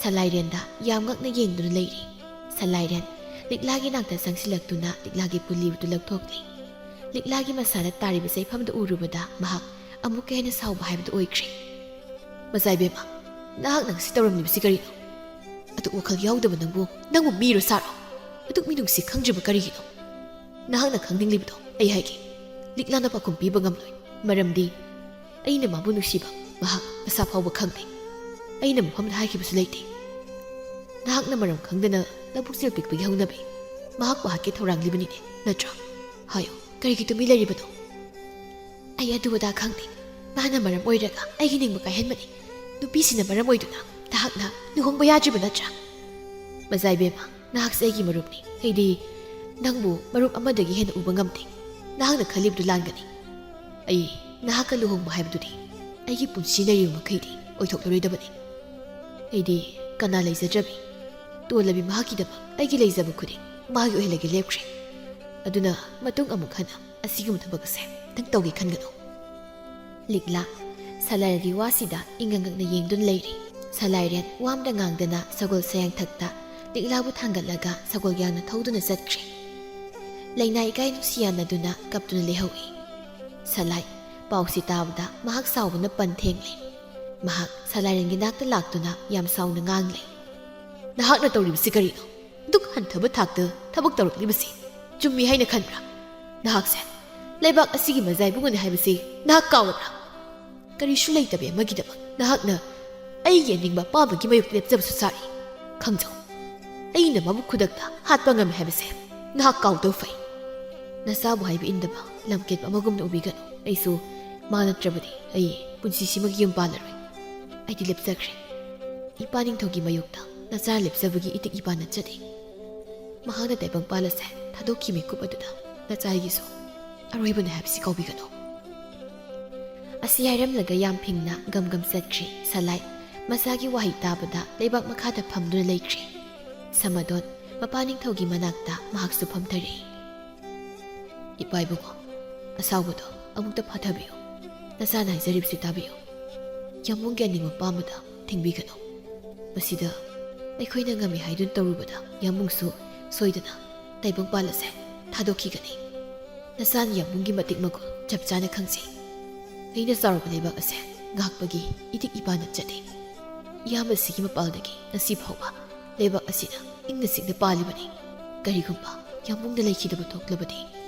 ꯁꯂꯥꯏꯔꯦꯟꯗ ꯌꯥꯝ ꯉꯛꯅ ꯌꯦꯡꯗꯨꯅ ꯂꯩꯔꯤ꯫ ꯁꯂꯥꯏꯔꯦꯟ ꯂꯤꯛꯂꯥꯒꯤ ꯅꯥꯛꯇ ꯆꯪꯁꯤꯜꯂꯛꯇꯨꯅ ꯂꯤꯛꯂꯥꯒꯤ ꯄꯨꯜꯂꯤꯕꯗꯨ ꯂꯧꯊꯣꯛꯂꯤ꯫ ꯂꯤꯛꯂꯥꯒꯤ ꯃꯁꯥꯗ ꯇꯥꯔꯤꯕ ꯆꯩꯐꯝꯗꯨ ꯎꯔꯨꯕꯗ ꯃꯍꯥꯛ ꯑꯃꯨꯛꯀ ꯍꯦꯟꯅ ꯁꯥꯎꯕ ꯍꯥꯏꯕꯗꯨ ꯑꯣꯏꯈ꯭ꯔꯦ꯫ "ꯃꯆꯥ ꯏꯕꯦꯝꯃ, ꯅꯍꯥꯛꯅ ꯉꯁꯤ ꯇꯧꯔꯝꯂꯤꯕꯁꯤ ꯀꯔꯤꯅꯣ? ꯑꯗꯨꯛ ꯋꯥꯈꯜ ꯌꯥꯎꯗꯕ ꯅꯪꯕꯨ, ꯅꯪꯕꯨ ꯃꯤꯔꯣ ꯁꯥꯔꯣ? ꯑꯗꯨꯛ ꯃꯤꯅꯨꯡꯁꯤ ꯈꯪꯗ꯭ꯔꯤꯕ ꯀꯔꯤꯒꯤꯅꯣ? ꯅꯍꯥꯛꯅ ꯈꯪꯅꯤꯡꯂꯤꯕꯗꯣ ꯑꯩ ꯍꯥꯏꯒꯦ꯫ ꯂꯤꯛꯂꯥꯅ ꯄꯥꯎꯈꯨꯝ ꯄꯤꯕ ꯉꯝꯂꯣꯏ, ꯃꯔꯝꯗꯤ ꯑꯩꯅ ꯃꯥꯕꯨ ꯅꯨꯡꯁꯤꯕ ꯃꯍꯥꯛ ꯃꯁꯥ ꯐꯥꯎꯕ ꯈꯪꯗꯦ꯫ ꯑꯩꯅ ꯃꯐꯝꯗ ꯍꯥꯏꯈꯤꯕꯁꯨ ꯂꯩꯇꯦ꯫ ꯅꯍꯥꯛꯅ ꯃꯔꯝ ꯈꯪꯗꯅ ꯅꯕꯨꯛꯆꯦꯜ ꯄꯤꯛꯄꯒꯤ ꯍꯧꯅꯕꯤ ꯃꯍꯥꯛꯄꯨ ꯍꯥꯠꯀꯦ ꯊꯧꯔꯥꯡꯂꯤꯕꯅꯤꯅꯦ, ꯅꯠꯇ꯭ꯔꯥ? ꯍꯥꯏꯌꯨ, ꯀꯔꯤꯒꯤ ꯇꯨꯃꯤꯟ ꯂꯩꯔꯤꯕꯅꯣ?" "ꯑꯩ ꯑꯗꯨ ꯑꯗꯥ ꯈꯪꯗꯦ꯫ ꯃꯥꯅ ꯃꯔꯝ ꯑꯣꯏꯔꯒ ꯑꯩꯒꯤ ꯅꯤꯡꯕ ꯀꯥꯏꯍꯟꯕꯅꯤ꯫ ꯅꯨꯄꯤꯁꯤꯅ ꯃꯔꯝ ꯑꯣꯏꯗꯨꯅ ꯅꯍꯥꯛꯅ ꯂꯨꯍꯣꯡꯕ ꯌꯥꯗ꯭ꯔꯤꯕ ꯅꯠꯇ꯭ꯔꯥ? ꯃꯆꯥ ꯏꯕꯦꯝꯃ, ꯅꯍꯥꯛꯁꯦ ꯑꯩꯒꯤ ꯃꯔꯨꯞꯅꯤ꯫ ꯑꯩꯗꯤ ꯅꯪꯕꯨ ꯃꯔꯨꯞ ꯑꯃꯗꯒꯤ ꯍꯦꯟꯅ ꯎꯕ ꯉꯝꯗꯦ꯫ ꯅꯍꯥꯛꯅ ꯈꯜꯂꯤꯕꯗꯨ ꯂꯥꯟꯒꯅꯤ꯫ ꯑꯩ ꯅꯍꯥꯛꯀ ꯂꯨꯍꯣꯡꯕ ꯍꯥꯏꯕꯗꯨꯗꯤ ꯑꯩꯒꯤ ꯄꯨꯟꯁꯤ ꯂꯩꯔꯤꯕ ꯃꯈꯩꯗꯤ ꯑꯣꯏꯊꯣꯛꯂꯔꯣꯏꯗꯕꯅꯤ꯫ ꯑꯩꯗꯤ ꯀꯅꯥ ꯂꯩꯖꯗ꯭ꯔꯕꯤ, ꯇꯣꯜꯂꯕꯤ ꯃꯍꯥꯛꯀꯤꯗꯃꯛ ꯑꯩꯒꯤ ꯂꯩꯖꯕ ꯈꯨꯗꯤꯡ ꯃꯥꯒꯤ ꯑꯣꯏꯍꯜꯂꯒꯦ ꯂꯦꯞꯈ꯭ꯔꯦ꯫ ꯑꯗꯨꯅ ꯃꯇꯨꯡ ꯑꯃꯨꯛ ꯍꯟꯅ ꯑꯁꯤꯒꯨꯝꯕ ꯊꯕꯛ ꯑꯁꯦ ꯅꯪ ꯇꯧꯒꯦ ꯈꯟꯒꯅꯨ꯫" ꯂꯤꯛꯂꯥ ꯁꯂꯥꯏꯔꯦꯟꯒꯤ ꯋꯥꯁꯤꯗ ꯏꯉꯛ ꯉꯛꯅ ꯌꯦꯡꯗꯨꯅ ꯂꯩꯔꯤ꯫ ꯁꯂꯥꯏꯔꯦꯟ ꯋꯥ ꯑꯝꯇ ꯉꯥꯡꯗꯅ ꯁꯒꯣꯜ ꯁꯌꯥꯡꯊꯛꯇ ꯂꯤꯛꯂꯥꯕꯨ ꯊꯥꯡꯒꯠꯂꯒ ꯁꯒꯣꯜ ꯌꯥꯡꯅ ꯊꯧꯗꯨꯅ ꯆꯠꯈ꯭ꯔꯦ꯫ ꯂꯩꯅꯥ ꯏꯀꯥꯏ ꯅꯨꯡꯁꯤ ꯌꯥꯅꯗꯨꯅ ꯀꯞꯇꯨꯅ ꯂꯩꯍꯧꯏ꯫ ꯁꯂꯥꯏ ꯄꯥꯎꯁꯤ ꯇꯥꯕꯗ ꯃꯍꯥꯛ ꯁꯥꯎꯕꯅ ꯄꯟ ꯊꯦꯡꯂꯦ꯫ ꯃꯍꯥꯛ ꯁꯂꯥꯏꯔꯦꯟꯒꯤ ꯅꯥꯛꯇ ꯂꯥꯛꯇꯨꯅ ꯌꯥꯝ ꯁꯥꯎꯅ ꯉꯥꯡꯂꯦ꯫ "ꯅꯍꯥꯛꯅ ꯇꯧꯔꯤꯕꯁꯤ ꯀꯔꯤꯅꯣ? ꯑꯗꯨꯛ ꯍꯟꯊꯕ ꯊꯥꯛꯇ ꯊꯕꯛ ꯇꯧꯔꯛꯂꯤꯕꯁꯤ ꯆꯨꯝꯃꯤ ꯍꯥꯏꯅ ꯈꯟꯕ꯭ꯔꯥ? ꯅꯍꯥꯛꯁꯦ ꯂꯩꯕꯥꯛ ꯑꯁꯤꯒꯤ ꯃꯖꯥ ꯏꯕꯨꯡꯉꯣꯅꯤ ꯍꯥꯏꯕꯁꯤ ꯅꯍꯥꯛ ꯀꯥꯎꯔꯕ꯭ꯔꯥ? ꯀꯔꯤꯁꯨ ꯂꯩꯇꯕꯤ ꯑꯃꯒꯤꯗꯃꯛ ꯅꯍꯥꯛꯅ ꯑꯩꯒꯤ ꯑꯅꯤꯡꯕ ꯑꯄꯥꯝꯕꯒꯤ ꯃꯥꯌꯣꯛꯇ ꯂꯦꯞꯆꯕꯁꯨ ꯁꯥꯔꯤ꯫ ꯈꯪꯖꯧ, ꯑꯩꯅ ꯃꯥꯕꯨ ꯈꯨꯗꯛꯇ ꯍꯥꯠꯄ ꯉꯝꯃꯤ ꯍꯥꯏꯕꯁꯦ ꯅꯍꯥꯛ ꯀꯥꯎꯗꯕ ꯐꯩ꯫ ꯅꯆꯥꯕꯨ ꯍꯥꯏꯕ ꯏꯟꯗꯕ ꯂꯝꯀꯦꯠꯄ ꯑꯃꯒꯨꯝꯅ ꯎꯕꯤꯒꯅꯨ꯫ ꯑꯩꯁꯨ ꯃꯥ ꯅꯠꯇ꯭ꯔꯕꯗꯤ ꯑꯩ ꯄꯨꯟꯁꯤꯁꯤꯃꯒꯤ ꯌꯨꯝ ꯄꯥꯜꯂꯔꯣꯏ꯫ ꯑꯩꯗꯤ ꯂꯦꯞꯆꯈ꯭ꯔꯦ꯫ ꯏꯄꯥ ꯅꯤꯡꯊꯧꯒꯤ ꯃꯥꯌꯣꯛꯇ ꯅꯆꯥ ꯂꯦꯞꯆꯕꯒꯤ ꯏꯇꯤꯛ ꯏꯄꯥ ꯅꯠꯆꯗꯦ꯫ ꯃꯍꯥꯛꯅ ꯇꯥꯏꯕꯪꯄꯥꯜ ꯑꯁꯦ ꯊꯥꯗꯣꯛꯈꯤ ꯃꯤꯀꯨꯞ ꯑꯗꯨꯗ ꯅꯆꯥ ꯑꯩꯒꯤꯁꯨ ꯑꯔꯣꯏꯕꯅꯤ ꯍꯥꯏꯕꯁꯤ ꯀꯥꯎꯕꯤꯒꯅꯨ꯫" ꯑꯁꯤ ꯍꯥꯏꯔꯝꯂꯒ ꯌꯥꯝ ꯐꯤꯡꯅ ꯒꯝ ꯒꯝ ꯆꯠꯈ꯭ꯔꯦ꯫ ꯁꯂꯥꯏ ꯃꯆꯥꯒꯤ ꯋꯥꯍꯩ ꯇꯥꯕꯗ ꯂꯩꯕꯥꯛ ꯃꯈꯥꯗ ꯐꯝꯗꯨꯅ ꯂꯩꯈ꯭ꯔꯦ꯫ ꯁꯃꯗꯣꯟ ꯃꯄꯥ ꯅꯤꯡꯊꯧꯒꯤ ꯃꯅꯥꯛꯇ ꯃꯍꯥꯛꯁꯨ ꯐꯝꯊꯔꯛꯏ꯫ "ꯏꯄꯥ ꯏꯕꯨꯡꯉꯣ, ꯑꯁꯥꯎꯕꯗꯣ ꯑꯃꯨꯛꯇ ꯐꯥꯊꯕꯤꯌꯨ꯫ ꯅꯆꯥꯅ ꯍꯥꯏꯖꯔꯤꯕꯁꯤ ꯇꯥꯕꯤꯌꯨ꯫ ꯌꯥꯝꯕꯨꯡꯒꯤ ꯑꯅꯤꯡꯕ ꯑꯄꯥꯝꯕꯗ ꯊꯤꯡꯕꯤꯒꯅꯨ꯫ ꯃꯁꯤꯗ ꯑꯩꯈꯣꯏꯅ ꯉꯝꯃꯤ ꯍꯥꯏꯗꯨꯅ ꯇꯧꯔꯨꯕꯗ ꯌꯥꯝꯕꯨꯡꯁꯨ ꯁꯣꯏꯗꯅ ꯇꯥꯏꯕꯪꯄꯥꯜ ꯑꯁꯦ ꯊꯥꯗꯣꯛꯈꯤꯒꯅꯤ꯫ ꯅꯆꯥꯅ ꯌꯥꯝꯕꯨꯡꯒꯤ ꯃꯇꯤꯛ ꯃꯒꯨꯟ ꯆꯞ ꯆꯥꯅ ꯈꯪꯖꯩ꯫ ꯑꯩꯅ ꯆꯥꯎꯔꯕ ꯂꯩꯕꯥꯛ ꯑꯁꯦ ꯉꯥꯛꯄꯒꯤ ꯏꯇꯤꯛ ꯏꯄꯥꯅ ꯆꯠꯂꯤ꯫ ꯏꯌꯥꯝꯕꯁꯤꯒꯤ ꯃꯄꯥꯜꯗꯒꯤ ꯉꯁꯤ ꯐꯥꯎꯕ ꯂꯩꯕꯥꯛ ꯑꯁꯤꯗ ꯏꯪꯅ ꯆꯤꯛꯅ ꯄꯥꯜꯂꯤꯕꯅꯤ꯫ ꯀꯔꯤꯒꯨꯝꯕ ꯌꯥꯝꯕꯨꯡꯅ ꯂꯩꯈꯤꯗꯕ ꯊꯣꯛꯂꯕꯗꯤ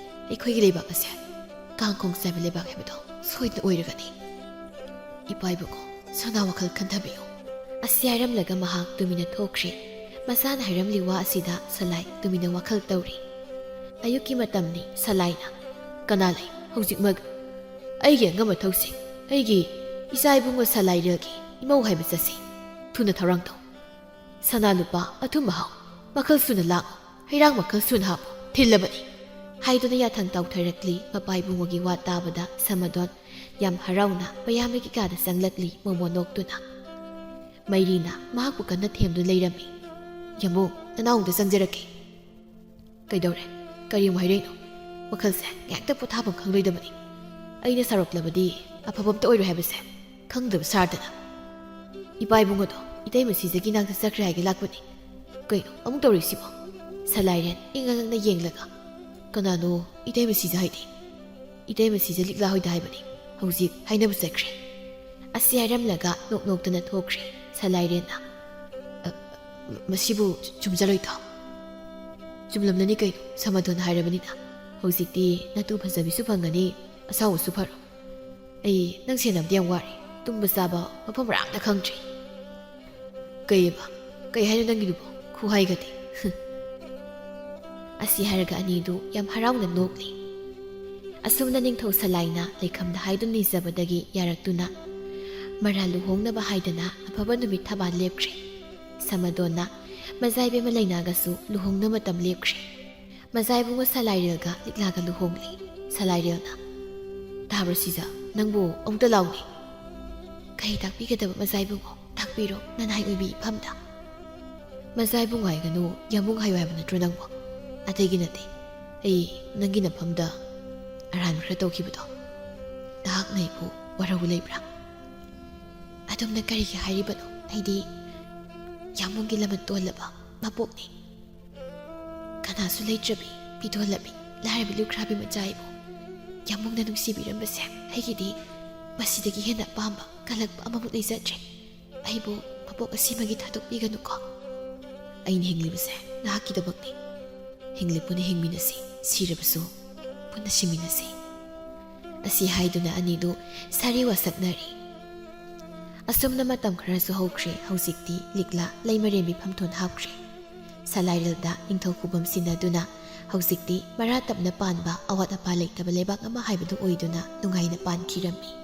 ꯑꯩꯈꯣꯏꯒꯤ ꯂꯩꯕꯥꯛ ꯑꯁꯦ ꯀꯥꯡꯈꯣꯡ ꯆꯥꯏꯕ ꯂꯩꯕꯥꯛ ꯍꯥꯏꯕꯗꯣ ꯁꯣꯏꯗꯅ ꯑꯣꯏꯔꯒꯅꯤ꯫ ꯏꯄꯥ ꯏꯕꯨꯡꯉꯣ, ꯁꯅꯥ ꯋꯥꯈꯜ ꯈꯟꯊꯕꯤꯌꯨ꯫" ꯑꯁꯤ ꯍꯥꯏꯔꯝꯂꯒ ꯃꯍꯥꯛ ꯇꯨꯃꯤꯟꯅ ꯊꯣꯛꯈ꯭ꯔꯦ꯫ ꯃꯆꯥꯅ ꯍꯥꯏꯔꯝꯂꯤ ꯋꯥ ꯑꯁꯤꯗ ꯁꯂꯥꯏ ꯇꯨꯃꯤꯟꯅ ꯋꯥꯈꯜ ꯇꯧꯔꯤ꯫ ꯑꯌꯨꯛꯀꯤ ꯃꯇꯝꯅꯤ꯫ ꯁꯂꯥꯏꯅ, "ꯀꯅꯥ ꯂꯩ ꯍꯧꯖꯤꯛꯃꯛ? ꯑꯩꯒꯤ ꯑꯉꯝ ꯑꯊꯧꯁꯤꯡ, ꯑꯩꯒꯤ ꯏꯆꯥ ꯏꯕꯨꯡꯉꯣ ꯁꯂꯥꯏꯔꯦꯜꯒꯤ ꯏꯃꯧ ꯍꯥꯏꯕ ꯆꯠꯁꯤ꯫ ꯊꯨꯅ ꯊꯧꯔꯥꯡ ꯇꯧ꯫ ꯁꯅꯥ ꯂꯨꯄꯥ, ꯑꯊꯨꯝ ꯑꯍꯥꯎ ꯃꯈꯜ ꯁꯨꯅ ꯂꯥꯛꯎ, ꯍꯩꯔꯥꯡ ꯃꯈꯜ ꯁꯨꯅ ꯍꯥꯞꯄꯨ, ꯊꯤꯜꯂꯕꯅꯤ" ꯍꯥꯏꯗꯨꯅ ꯌꯥꯊꯪ ꯇꯧꯊꯔꯛꯂꯤ꯫ ꯃꯄꯥ ꯏꯕꯨꯡꯉꯣꯒꯤ ꯋꯥ ꯇꯥꯕꯗ ꯁꯃꯗꯣꯟ ꯌꯥꯝ ꯍꯔꯥꯎꯅ ꯃꯌꯥꯝꯕꯒꯤ ꯀꯥꯗ ꯆꯪꯂꯛꯂꯤ꯫ ꯃꯣꯃꯣꯟ ꯅꯣꯛꯇꯨꯅ, ꯃꯩꯔꯤꯅ ꯃꯍꯥꯛꯄꯨ ꯀꯟꯅ ꯊꯦꯝꯗꯨꯅ ꯂꯩꯔꯝꯃꯤ꯫ "ꯌꯥꯝꯕꯨꯡ, ꯅꯅꯥꯎ ꯑꯃꯨꯛꯇ ꯆꯪꯖꯔꯛꯀꯦ꯫" "ꯀꯩꯗꯧꯔꯦ? ꯀꯔꯤ ꯑꯃꯨꯛ ꯍꯥꯏꯔꯛꯏꯅꯣ? ꯋꯥꯈꯜꯁꯦ ꯉꯥꯏꯍꯥꯛꯇ ꯄꯣꯊꯥꯐꯝ ꯈꯪꯂꯣꯏꯗꯕꯅꯤ꯫ ꯑꯩꯅ ꯁꯥꯎꯔꯛꯂꯕꯗꯤ ꯑꯐꯕ ꯑꯝꯇ ꯑꯣꯏꯔꯣꯏ ꯍꯥꯏꯕꯁꯦ ꯈꯪꯗꯕ ꯁꯥꯔꯗꯅ꯫" "ꯏꯄꯥ ꯏꯕꯨꯡꯉꯣꯗꯣ ꯏꯇꯩꯃ ꯁꯤꯖꯒꯤ ꯅꯥꯛꯇ ꯆꯠꯈ꯭ꯔꯦ ꯍꯥꯏꯒꯦ ꯂꯥꯛꯄꯅꯤ꯫ ꯀꯩꯅꯣ ꯑꯃꯨꯛ ꯇꯧꯔꯤꯁꯤꯕꯣ?" ꯁꯂꯥꯏꯔꯦꯟ ꯏꯉꯛ ꯉꯛꯅ ꯌꯦꯡꯂꯒ, "ꯀꯅꯥꯅꯣ ꯏꯇꯩꯃ ꯁꯤꯖ ꯍꯥꯏꯗꯤ?" "ꯏꯇꯩꯃ ꯁꯤꯖ ꯂꯤꯛꯂꯥ ꯍꯣꯏꯗ ꯍꯥꯏꯕꯅꯤ꯫ ꯍꯧꯖꯤꯛ ꯍꯥꯏꯅꯕ ꯆꯠꯈ꯭ꯔꯦ꯫" ꯑꯁꯤ ꯍꯥꯏꯔꯝꯂꯒ ꯅꯣꯛ ꯅꯣꯛꯇꯅ ꯊꯣꯛꯈ꯭ꯔꯦ ꯁꯂꯥꯏꯔꯦꯟꯅ꯫ "ꯑ, ꯃꯁꯤꯕꯨ ꯆꯨꯝꯖꯔꯣꯏꯗꯣ?" "ꯆꯨꯝꯂꯝꯂꯅꯤ ꯀꯩꯅꯣ, ꯁꯃꯗꯣꯟ ꯍꯥꯏꯔꯕꯅꯤꯅ꯫ ꯍꯧꯖꯤꯛꯇꯤ ꯅꯇꯨ ꯐꯖꯕꯤꯁꯨ ꯐꯪꯒꯅꯤ, ꯑꯁꯥꯎꯕꯁꯨ ꯐꯔꯣ꯫ ꯑꯩ ꯅꯪ ꯁꯦꯟꯅꯕꯗꯤ ꯌꯥꯝ ꯋꯥꯔꯦ꯫ ꯇꯨꯝꯕ ꯆꯥꯕ ꯃꯐꯝ ꯃꯔꯥꯡ ꯑꯝꯇ ꯈꯪꯗ꯭ꯔꯦ꯫" "ꯀꯩꯑꯕ? ꯀꯩ ꯍꯥꯏꯅꯣ ꯅꯪꯒꯤꯗꯨꯕꯣ? ꯈꯨꯍꯥꯏꯒꯗꯤ!" ꯑꯁꯤ ꯍꯥꯏꯔꯒ ꯑꯅꯤꯗꯨ ꯌꯥꯝ ꯍꯔꯥꯎꯅ ꯅꯣꯛꯂꯤ꯫ ꯑꯁꯨꯝꯅ ꯅꯤꯡꯊꯧ ꯁꯂꯥꯏꯅ ꯂꯩꯈꯝꯗ ꯍꯥꯏꯗꯨꯅ ꯅꯤꯖꯕꯗꯒꯤ ꯌꯥꯔꯛꯇꯨꯅ ꯃꯔꯥ ꯂꯨꯍꯣꯡꯅꯕ ꯍꯥꯏꯗꯅ ꯑꯐꯕ ꯅꯨꯃꯤꯠ ꯊꯕꯥꯜ ꯂꯦꯞꯈ꯭ꯔꯦ꯫ ꯁꯃꯗꯣꯟꯅ ꯃꯖꯥꯏꯕꯦꯝꯃ ꯂꯩꯅꯥꯒꯁꯨ ꯂꯨꯍꯣꯡꯅ ꯃꯇꯝ ꯂꯦꯞꯈ꯭ꯔꯦ꯫ ꯃꯖꯥꯏꯕꯨꯡꯉꯣ ꯁꯂꯥꯏꯔꯦꯜꯒ ꯂꯤꯛꯂꯥꯒ ꯂꯨꯍꯣꯡꯂꯤ꯫ ꯁꯂꯥꯏꯔꯦꯜꯅ, "ꯇꯥꯕ꯭ꯔꯣ ꯁꯤꯖ, ꯅꯪꯕꯨ ꯑꯃꯨꯛꯇ ꯂꯥꯎꯅꯦ꯫" "ꯀꯔꯤ ꯇꯥꯛꯄꯤꯒꯗꯕ ꯃꯖꯥꯏꯕꯨꯡꯉꯣ? ꯇꯥꯛꯄꯤꯔꯣ, ꯅꯅꯥꯏ ꯑꯣꯏꯕꯤ ꯏꯐꯝꯗ꯫" ꯃꯖꯥꯏꯕꯨ ꯉꯥꯏꯒꯅꯨ, ꯌꯥꯝꯕꯨꯡ ꯍꯥꯏꯌꯨ ꯍꯥꯏꯕ ꯅꯠꯇ꯭ꯔꯣ ꯅꯪꯕꯣ? ꯑꯇꯩꯒꯤ ꯅꯠꯇꯦ, ꯑꯩ ꯅꯪꯒꯤ ꯅꯐꯝꯗ ꯑꯔꯥꯟꯕ ꯈꯔ ꯇꯧꯈꯤꯕꯗꯣ, ꯅꯍꯥꯛꯅ ꯑꯩꯕꯨ ꯋꯥꯔꯧꯕ ꯂꯩꯕ꯭ꯔꯥ? ꯑꯗꯣꯝꯅ ꯀꯔꯤꯒꯤ ꯍꯥꯏꯔꯤꯕꯅꯣ? ꯑꯩꯗꯤ ꯌꯥꯝꯕꯨꯡꯒꯤ ꯂꯃꯟ ꯇꯣꯜꯂꯕ ꯃꯄꯣꯛꯅꯤ꯫ ꯀꯅꯥꯁꯨ ꯂꯩꯇ꯭ꯔꯕꯤ, ꯄꯤꯊꯣꯜꯂꯕꯤ, ꯂꯥꯏꯔꯕꯤ ꯂꯨꯈ꯭ꯔꯥꯕꯤ ꯃꯆꯥ ꯑꯩꯕꯨ ꯌꯥꯝꯕꯨꯡꯅ ꯅꯨꯡꯁꯤꯕꯤꯔꯝꯕꯁꯦ ꯑꯩꯒꯤꯗꯤ ꯃꯁꯤꯗꯒꯤ ꯍꯦꯟꯅ ꯑꯄꯥꯝꯕ ꯀꯜꯂꯛꯄ ꯑꯃꯃꯨꯛ ꯂꯩꯖꯗ꯭ꯔꯦ꯫ ꯑꯩꯕꯨ ꯃꯄꯣꯛ ꯑꯁꯤꯃꯒꯤ ꯊꯥꯗꯣꯛꯄꯤꯒꯅꯨꯀꯣ꯫ ꯑꯩꯅ ꯍꯤꯡꯂꯤꯕꯁꯦ ꯅꯍꯥꯛꯀꯤꯗꯃꯛꯅꯤ꯫ ꯍꯤꯡꯂꯤ ꯄꯨꯟꯅ ꯍꯤꯡꯃꯤꯟꯅꯁꯤ, ꯁꯤꯔꯕꯁꯨ ꯄꯨꯟꯅ ꯁꯤꯃꯤꯟꯅꯁꯤ꯫ ꯑꯁꯤ ꯍꯥꯏꯗꯨꯅ ꯑꯅꯤꯗꯨ ꯁꯥꯔꯤ ꯋꯥꯁꯛꯅꯔꯤ꯫ ꯑꯁꯨꯝꯅ ꯃꯇꯝ ꯈꯔꯁꯨ ꯍꯧꯈ꯭ꯔꯦ꯫ ꯍꯧꯖꯤꯛꯇꯤ ꯂꯤꯛꯂꯥ ꯂꯩꯃꯔꯦꯟ ꯃꯤꯐꯝ ꯊꯣꯟ ꯍꯥꯞꯈ꯭ꯔꯦ꯫ ꯁꯂꯥꯏꯔꯦꯜꯗ ꯅꯤꯡꯊꯧ ꯈꯨꯕꯝ ꯁꯤꯟꯅꯗꯨꯅ ꯍꯧꯖꯤꯛꯇꯤ ꯃꯔꯥ ꯇꯞꯅ ꯄꯥꯟꯕ, ꯑꯋꯥꯠ ꯑꯄꯥ ꯂꯩꯇꯕ ꯂꯩꯕꯥꯛ ꯑꯃ ꯍꯥꯏꯕꯗꯨ ꯑꯣꯏꯗꯨꯅ ꯅꯨꯡꯉꯥꯏꯅ ꯄꯥꯟꯈꯤꯔꯝꯃꯤ꯫